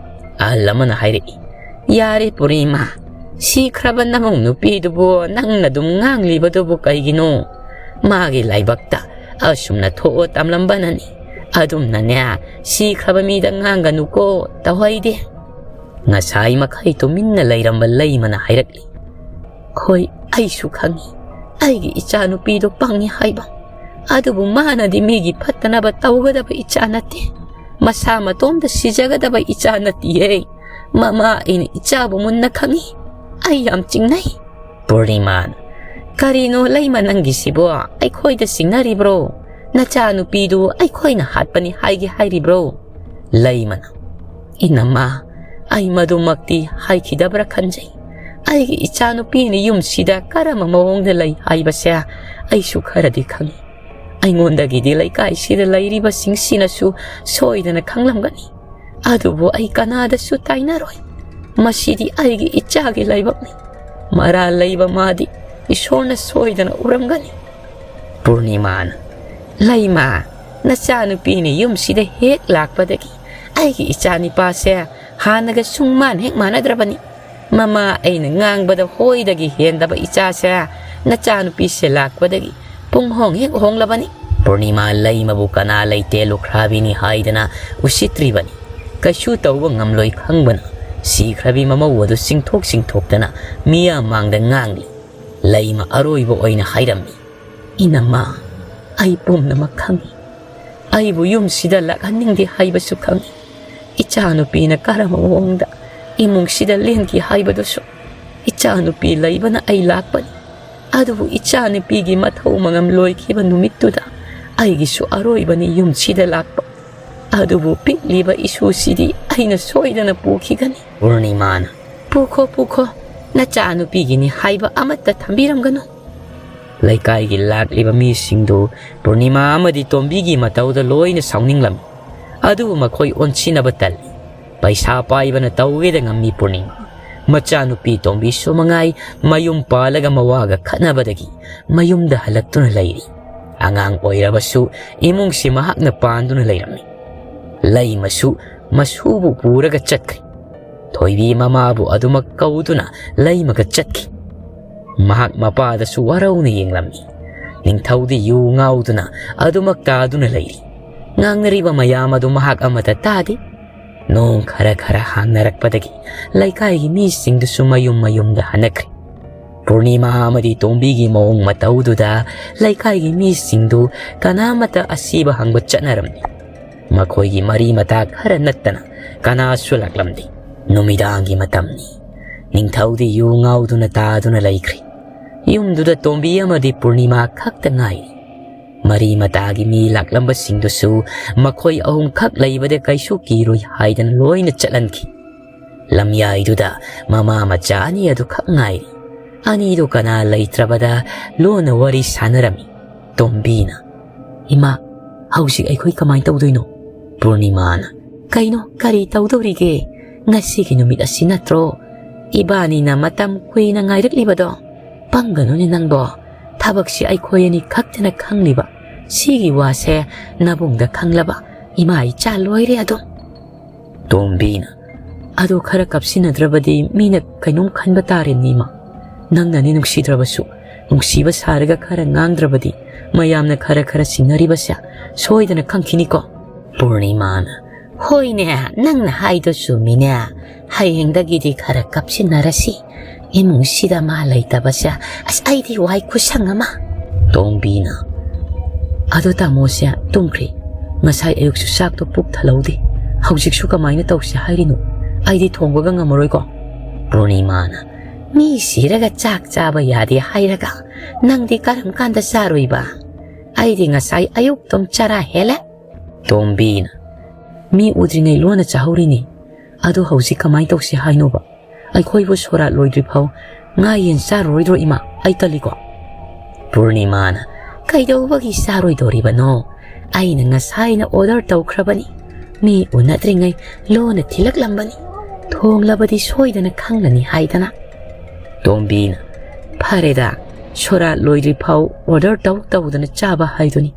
ꯑꯍꯜ ꯑꯃꯅ ꯍꯥꯏꯔꯛꯏ, "ꯌꯥꯔꯦ ꯄꯨꯔꯅꯤꯃꯥ, ꯁꯤꯈ꯭ꯔꯕ ꯅꯃꯧ ꯅꯨꯄꯤꯗꯨꯕꯨ ꯅꯪꯅ ꯑꯗꯨꯝ ꯉꯥꯡꯂꯤꯕꯗꯨꯕꯨ ꯀꯩꯒꯤꯅꯣ? ꯃꯥꯒꯤ ꯂꯥꯏꯕꯛꯇ ꯑꯁꯨꯝꯅ ꯊꯣꯛꯑꯣ ꯇꯝꯂꯝꯕꯅꯅꯤ꯫ ꯑꯗꯨꯝꯅꯅꯦ ꯁꯤꯈ꯭ꯔꯕ ꯃꯤꯗ ꯉꯥꯡꯒꯅꯨꯀꯣ, ꯇꯧꯍꯩꯗꯦ"꯫ ꯉꯁꯥꯏ ꯃꯈꯩ ꯇꯨꯃꯤꯟꯅ ꯂꯩꯔꯝꯕ ꯂꯩꯃꯅ ꯍꯥꯏꯔꯛꯂꯤ, "ꯍꯣꯏ, ꯑꯩꯁꯨ ꯈꯪꯏ ꯑꯩꯒꯤ ꯏꯆꯥꯅꯨꯄꯤꯗꯣ ꯄꯪꯉꯤ ꯍꯥꯏꯕ꯫ ꯑꯗꯨꯕꯨ ꯃꯥꯅꯗꯤ ꯃꯤꯒꯤ ꯐꯠꯇꯅꯕ ꯇꯧꯒꯗꯕ ꯏꯆꯥ ꯅꯠꯇꯦ꯫ ꯃꯁꯥ ꯃꯇꯣꯝꯇ ꯁꯤꯖꯒꯗꯕ ꯏꯆꯥ ꯅꯠꯇꯤꯌꯦ꯫ ꯃꯃꯥ ꯑꯩꯅ ꯏꯆꯥꯕꯨ ꯃꯨꯟꯅ ꯈꯪꯏ꯫ ꯑꯩ ꯌꯥꯝ ꯆꯤꯡꯅꯩ"꯫ ꯄꯨꯔꯅꯤꯃꯥꯅ, "ꯀꯔꯤꯅꯣ ꯂꯩꯃ ꯅꯪꯒꯤꯁꯤꯕꯣ? ꯑꯩꯈꯣꯏꯗ ꯆꯤꯡꯅꯔꯤꯕ꯭ꯔꯣ? ꯅꯆꯥꯅꯨꯄꯤꯗꯨ ꯑꯩꯈꯣꯏꯅ ꯍꯥꯠꯄꯅꯤ ꯍꯥꯏꯒꯦ ꯍꯥꯏꯔꯤꯕ꯭ꯔꯣ?" ꯂꯩꯃꯅ, "ꯏꯅꯝꯃ, ꯑꯩ ꯃꯗꯨꯃꯛꯇꯤ ꯍꯥꯏꯈꯤꯗꯕ꯭ꯔꯥ ꯈꯟꯖꯩ꯫ ꯑꯩꯒꯤ ꯏꯆꯥꯅꯨꯄꯤꯅ ꯌꯨꯝꯁꯤꯗ ꯀꯔꯝꯕ ꯃꯑꯣꯡꯗ ꯂꯩ ꯍꯥꯏꯕꯁꯦ ꯑꯩꯁꯨ ꯈꯔꯗꯤ ꯈꯪꯏ꯫ ꯑꯩꯉꯣꯟꯗꯒꯤꯗꯤ ꯂꯩꯀꯥꯏꯁꯤꯗ ꯂꯩꯔꯤꯕꯁꯤꯡꯁꯤꯅꯁꯨ ꯁꯣꯏꯗꯅ ꯈꯪꯂꯝꯒꯅꯤ꯫ ꯑꯗꯨꯕꯨ ꯑꯩ ꯀꯅꯥꯗꯁꯨ ꯇꯥꯏꯅꯔꯣꯏ꯫ ꯃꯁꯤꯗꯤ ꯑꯩꯒꯤ ꯏꯆꯥꯒꯤ ꯂꯥꯏꯕꯛꯅꯤ꯫ ꯃꯔꯥꯜ ꯂꯩꯕ ꯃꯥꯗꯤ ꯏꯁꯣꯔꯅ ꯁꯣꯏꯗꯅ ꯎꯔꯝꯒꯅꯤ"꯫ ꯄꯨꯔꯅꯤꯃꯥꯅ, "ꯂꯩꯃ, ꯅꯆꯥꯅꯨꯄꯤꯅ ꯌꯨꯝꯁꯤꯗ ꯍꯦꯛ ꯂꯥꯛꯄꯗꯒꯤ ꯑꯩꯒꯤ ꯏꯆꯥꯅꯤꯄꯥꯁꯦ ꯍꯥꯟꯅꯒ ꯁꯨꯡꯃꯥꯟ ꯍꯦꯛ ꯃꯥꯟꯅꯗ꯭ꯔꯕꯅꯤ꯫ ꯃꯃꯥ ꯑꯩꯅ ꯉꯥꯡꯕꯗ ꯍꯣꯏꯗꯒꯤ ꯍꯦꯟꯗꯕ ꯏꯆꯥꯁꯦ ꯅꯆꯥꯅꯨꯄꯤꯁꯦ ꯂꯥꯛꯄꯗꯒꯤ ꯄꯨꯡ ꯍꯣꯡ ꯍꯦꯛ ꯍꯣꯡꯂꯕꯅꯤ꯫ ꯄꯨꯔꯅꯤꯃꯥ ꯂꯩꯃꯕꯨ ꯀꯅꯥ ꯂꯩꯇꯦ ꯂꯨꯈ꯭ꯔꯥꯕꯤꯅꯤ ꯍꯥꯏꯗꯅ ꯎꯁꯤꯠꯇ꯭ꯔꯤꯕꯅꯤ꯫ ꯀꯩꯁꯨ ꯇꯧꯕ ꯉꯝꯂꯣꯏ ꯈꯪꯕꯅ ꯁꯤꯈ꯭ꯔꯕꯤ ꯃꯃꯧ ꯑꯗꯨ ꯆꯤꯡꯊꯣꯛ ꯆꯤꯡꯊꯣꯛꯇꯅ ꯃꯤꯌꯥꯝ ꯃꯥꯡꯗ ꯉꯥꯡꯂꯤ꯫ ꯂꯩꯃ ꯑꯔꯣꯏꯕ ꯑꯣꯏꯅ ꯍꯥꯏꯔꯝꯃꯤ꯫ "ꯏꯅꯝꯃ, ꯑꯩ ꯄꯨꯝꯅꯃꯛ ꯈꯪꯏ꯫ ꯑꯩꯕꯨ ꯌꯨꯝꯁꯤꯗ ꯂꯥꯛꯍꯟꯅꯤꯡꯗꯦ ꯍꯥꯏꯕꯁꯨ ꯈꯪꯏ꯫ ꯏꯆꯥꯅꯨꯄꯤꯅ ꯀꯔꯝꯕ ꯃꯑꯣꯡꯗ ꯏꯃꯨꯡꯁꯤꯗ ꯂꯦꯟꯈꯤ ꯍꯥꯏꯕꯗꯨꯁꯨ ꯏꯆꯥꯅꯨꯄꯤ ꯂꯩꯕꯅ ꯑꯩ ꯂꯥꯛꯄꯅꯤ꯫ ꯑꯗꯨꯕꯨ ꯏꯆꯥꯅꯨꯄꯤꯒꯤ ꯃꯊꯧ ꯃꯉꯝ ꯂꯣꯏꯈꯤꯕ ꯅꯨꯃꯤꯠꯇꯨꯗ ꯑꯩꯒꯤꯁꯨ ꯑꯔꯣꯏꯕꯅꯤ ꯌꯨꯝꯁꯤꯗ ꯂꯥꯛꯄ꯫ ꯑꯗꯨꯕꯨ ꯄꯤꯛꯂꯤꯕ ꯏꯁꯨꯁꯤꯗꯤ ꯑꯩꯅ ꯁꯣꯏꯗꯅ ꯄꯨꯈꯤꯒꯅꯤ꯫" ꯄꯨꯔꯅꯤꯃꯥꯅ, "ꯄꯨꯈꯣ, ꯄꯨꯈꯣ, ꯅꯆꯥꯅꯨꯄꯤꯒꯤꯅꯤ ꯍꯥꯏꯕ ꯑꯃꯠꯇ ꯊꯝꯕꯤꯔꯝꯒꯅꯨ꯫" ꯂꯩꯀꯥꯏꯒꯤ ꯂꯥꯛꯂꯤꯕ ꯃꯤꯁꯤꯡꯗꯨ ꯄꯨꯔꯅꯤꯃꯥ ꯑꯃꯗꯤ ꯇꯣꯝꯕꯤꯒꯤ ꯃꯇꯧꯗ ꯂꯣꯏꯅ ꯁꯥꯎꯅꯤꯡꯂꯝꯃꯤ꯫ ꯑꯗꯨꯕꯨ ꯃꯈꯣꯏ ꯑꯣꯟꯁꯤꯟꯅꯕ ꯇꯜꯂꯤ꯫ ꯄꯩꯁꯥ ꯄꯥꯏꯕꯅ ꯇꯧꯒꯦꯗ ꯉꯝꯃꯤ ꯄꯨꯔꯅꯤꯃꯥ꯫ ꯃꯆꯥꯅꯨꯄꯤ ꯇꯣꯝꯕꯤꯁꯨ ꯃꯉꯥꯏ, ꯃꯌꯨꯝ ꯄꯥꯜꯂꯒ ꯃꯋꯥꯒ ꯈꯠꯅꯕꯗꯒꯤ ꯃꯌꯨꯝꯗ ꯍꯜꯂꯛꯇꯨꯅ ꯂꯩꯔꯤ꯫ ꯑꯉꯥꯡ ꯑꯣꯏꯔꯕꯁꯨ ꯏꯃꯨꯡꯁꯤ ꯃꯍꯥꯛꯅ ꯄꯥꯟꯗꯨꯅ ꯂꯩꯔꯝꯃꯤ꯫ ꯂꯩꯃꯁꯨ ꯃꯁꯨꯕꯨ ꯄꯨꯔꯒ ꯆꯠꯈ꯭ꯔꯦ꯫ ꯊꯣꯏꯕꯤ ꯃꯃꯥꯕꯨ ꯑꯗꯨꯃꯛ ꯀꯧꯗꯨꯅ ꯂꯩꯃꯒ ꯆꯠꯈꯤ꯫ ꯃꯍꯥꯛ ꯃꯄꯥꯗꯁꯨ ꯋꯥꯔꯧꯅ ꯌꯦꯡꯂꯝꯃꯤ꯫ ꯅꯤꯡꯊꯧꯗꯤ ꯌꯨ ꯉꯥꯎꯗꯨꯅ ꯑꯗꯨꯃꯛ ꯇꯥꯗꯨꯅ ꯂꯩꯔꯤ꯫ ꯉꯥꯡꯅꯔꯤꯕ ꯃꯌꯥꯝ ꯑꯗꯨ ꯃꯍꯥꯛ ꯑꯃꯠꯇ ꯇꯥꯗꯦ꯫ ꯅꯣꯡ ꯈꯔ ꯈꯔ ꯍꯥꯡꯅꯔꯛꯄꯗꯒꯤ ꯂꯩꯀꯥꯏꯒꯤ ꯃꯤꯁꯤꯡꯗꯨꯁꯨ ꯃꯌꯨꯝ ꯃꯌꯨꯝꯗ ꯍꯟꯅꯈ꯭ꯔꯦ꯫ ꯄꯨꯔꯅꯤꯃꯥ ꯑꯃꯗꯤ ꯇꯣꯝꯕꯤꯒꯤ ꯃꯑꯣꯡ ꯃꯇꯧꯗꯨꯗ ꯂꯩꯀꯥꯏꯒꯤ ꯃꯤꯁꯤꯡꯗꯨ ꯀꯅꯥꯃꯠꯇ ꯑꯁꯤꯕ ꯍꯪꯕ ꯆꯠꯅꯔꯝꯗꯦ꯫ ꯃꯈꯣꯏꯒꯤ ꯃꯔꯤ ꯃꯇꯥ ꯈꯔ ꯅꯠꯇꯅ ꯀꯅꯥꯁꯨ ꯂꯥꯛꯂꯝꯗꯦ꯫ ꯅꯨꯃꯤꯗꯥꯡꯒꯤ ꯃꯇꯝꯅꯤ꯫ ꯅꯤꯡꯊꯧꯗꯤ ꯌꯨ ꯉꯥꯎꯗꯨꯅ ꯇꯥꯗꯨꯅ ꯂꯩꯈ꯭ꯔꯦ꯫ ꯌꯨꯝꯗꯨꯗ ꯇꯣꯝꯕꯤ ꯑꯃꯗꯤ ꯄꯨꯔꯅꯤꯃꯥ ꯈꯛꯇ ꯉꯥꯏꯔꯤ꯫ ꯃꯔꯤ ꯃꯇꯥꯒꯤ ꯃꯤ ꯂꯥꯛꯂꯝꯕꯁꯤꯡꯗꯨꯁꯨ ꯃꯈꯣꯏ ꯑꯍꯨꯝꯈꯛ ꯂꯩꯕꯗ ꯀꯩꯁꯨ ꯀꯤꯔꯣꯏ ꯍꯥꯏꯗꯅ ꯂꯣꯏꯅ ꯆꯠꯍꯟꯈꯤ꯫ ꯂꯝꯌꯥꯏꯗꯨꯗ ꯃꯃꯥ ꯃꯆꯥ ꯑꯅꯤ ꯑꯗꯨꯈꯛ ꯉꯥꯏꯔꯤ꯫ ꯑꯅꯤꯗꯨ ꯀꯅꯥ ꯂꯩꯇ꯭ꯔꯕꯗ ꯂꯣꯟꯅ ꯋꯥꯔꯤ ꯁꯥꯟꯅꯔꯝꯃꯤ꯫ ꯇꯣꯝꯕꯤꯅ, "ꯏꯃꯥ, ꯍꯧꯖꯤꯛ ꯑꯩꯈꯣꯏ ꯀꯃꯥꯏꯅ ꯇꯧꯗꯣꯏꯅꯣ?" ꯄꯨꯔꯅꯤꯃꯥꯅ, "ꯀꯩꯅꯣ, ꯀꯔꯤ ꯇꯧꯗꯧꯔꯤꯒꯦ? ꯉꯁꯤꯒꯤ ꯅꯨꯃꯤꯠ ꯑꯁꯤ ꯅꯠꯇ꯭ꯔꯣ ꯏꯕꯥꯅꯤꯅ ꯃꯇꯝ ꯀꯨꯏꯅ ꯉꯥꯏꯔꯛꯂꯤꯕꯗꯣ? ꯄꯪꯒꯅꯨꯅꯦ ꯅꯪꯕꯣ꯫ ꯊꯕꯛꯁꯤ ꯑꯩꯈꯣꯏ ꯑꯅꯤ ꯈꯛꯇꯅ ꯈꯪꯂꯤꯕ꯫ ꯁꯤꯒꯤ ꯋꯥꯁꯦ ꯅꯕꯨꯡꯗ ꯈꯪꯂꯕ ꯏꯃꯥ ꯏꯆꯥ ꯂꯣꯏꯔꯦ ꯑꯗꯨꯝ꯫" ꯇꯣꯝꯕꯤꯅ, "ꯑꯗꯣ ꯈꯔ ꯀꯞꯁꯤꯟꯅꯗ꯭ꯔꯕꯗꯤ ꯃꯤꯅ ꯀꯩꯅꯣꯝ ꯈꯟꯕ ꯇꯥꯔꯦꯅꯦ, ꯏꯃꯥ꯫ ꯅꯪꯅꯅꯦ ꯅꯨꯡꯁꯤꯗ꯭ꯔꯕꯁꯨ, ꯅꯨꯡꯁꯤꯕ ꯁꯥꯔꯒ ꯈꯔ ꯉꯥꯡꯗ꯭ꯔꯕꯗꯤ ꯃꯌꯥꯝꯅ ꯈꯔ ꯈꯔ ꯆꯤꯡꯅꯔꯤꯕꯁꯦ ꯁꯣꯏꯗꯅ ꯈꯪꯈꯤꯅꯤꯀꯣ?" ꯄꯨꯔꯅꯤꯃꯥꯅ, "ꯍꯣꯏꯅꯦ, ꯅꯪꯅ ꯍꯥꯏꯗꯣ ꯆꯨꯝꯃꯤꯅꯦ꯫ ꯍꯌꯦꯡꯗꯒꯤꯗꯤ ꯈꯔ ꯀꯞꯁꯤꯟꯅꯔꯁꯤ꯫ ꯏꯃꯨꯡꯁꯤꯗ ꯃꯥ ꯂꯩꯇꯕꯁꯦ, ꯑꯁ, ꯑꯩꯗꯤ ꯋꯥꯏ ꯈꯨꯁꯪ ꯑꯃ꯫" ꯇꯣꯝꯕꯤꯅ, "ꯑꯗꯣ ꯇꯥꯃꯣꯁꯦ ꯇꯨꯝꯈ꯭ꯔꯦ꯫ ꯉꯁꯥꯏ ꯑꯌꯨꯛꯁꯨ ꯆꯥꯛꯇꯣ ꯄꯨꯛ ꯊꯜꯍꯧꯗꯦ꯫ ꯍꯧꯖꯤꯛꯁꯨ ꯀꯃꯥꯏꯅ ꯇꯧꯁꯦ ꯍꯥꯏꯔꯤꯅꯣ? ꯑꯩꯗꯤ ꯊꯣꯡꯕꯒ ꯉꯝꯃꯔꯣꯏꯀꯣ꯫" ꯄꯨꯔꯅꯤꯃꯥꯅ, "ꯃꯤ ꯁꯤꯔꯒ ꯆꯥꯛ ꯆꯥꯕ ꯌꯥꯗꯦ ꯍꯥꯏꯔꯒ ꯅꯪꯗꯤ ꯀꯔꯝ ꯀꯥꯟꯗ ꯆꯥꯔꯣꯏꯕ? ꯑꯩꯗꯤ ꯉꯁꯥꯏ ꯑꯌꯨꯛꯇꯨꯝ ꯆꯔꯥ ꯍꯦꯜꯂꯦ꯫" ꯇꯣꯝꯕꯤꯅ, "ꯃꯤ ꯎꯗ꯭ꯔꯤꯉꯩ ꯂꯣꯟꯅ ꯆꯥꯍꯧꯔꯤꯅꯤ꯫ ꯑꯗꯣ ꯍꯧꯖꯤꯛ ꯀꯃꯥꯏꯅ ꯇꯧꯁꯤ ꯍꯥꯏꯅꯣꯕ? ꯑꯩꯈꯣꯏꯕꯨ ꯁꯣꯔꯥꯠ ꯂꯣꯏꯗ꯭ꯔꯤ ꯐꯥꯎ ꯉꯥ ꯌꯦꯟ ꯆꯥꯔꯔꯣꯏꯗ꯭ꯔꯣ, ꯏꯃꯥ? ꯑꯩ ꯇꯜꯂꯤꯀꯣ꯫" ꯄꯨꯔꯅꯤꯃꯥꯅ, "ꯀꯩꯗꯧꯕꯒꯤ ꯆꯥꯔꯣꯏꯗꯧꯔꯤꯕꯅꯣ? ꯑꯩꯅ ꯉꯁꯥꯏꯅ ꯑꯣꯔꯗꯔ ꯇꯧꯈ꯭ꯔꯕꯅꯤ꯫ ꯃꯤ ꯎꯅꯗ꯭ꯔꯤꯉꯩ ꯂꯣꯟꯅ ꯊꯤꯜꯂꯛꯂꯝꯕꯅꯤ꯫ ꯊꯣꯡꯂꯕꯗꯤ ꯁꯣꯏꯗꯅ ꯈꯪꯂꯅꯤ ꯍꯥꯏꯗꯅ꯫" ꯇꯣꯝꯕꯤꯅ, "ꯐꯔꯦꯗ, ꯁꯣꯔꯥꯠ ꯂꯣꯏꯗ꯭ꯔꯤ ꯐꯥꯎ ꯑꯣꯔꯗꯔ ꯇꯧ ꯇꯧꯗꯅ ꯆꯥꯕ ꯍꯥꯏꯗꯨꯅꯤ꯫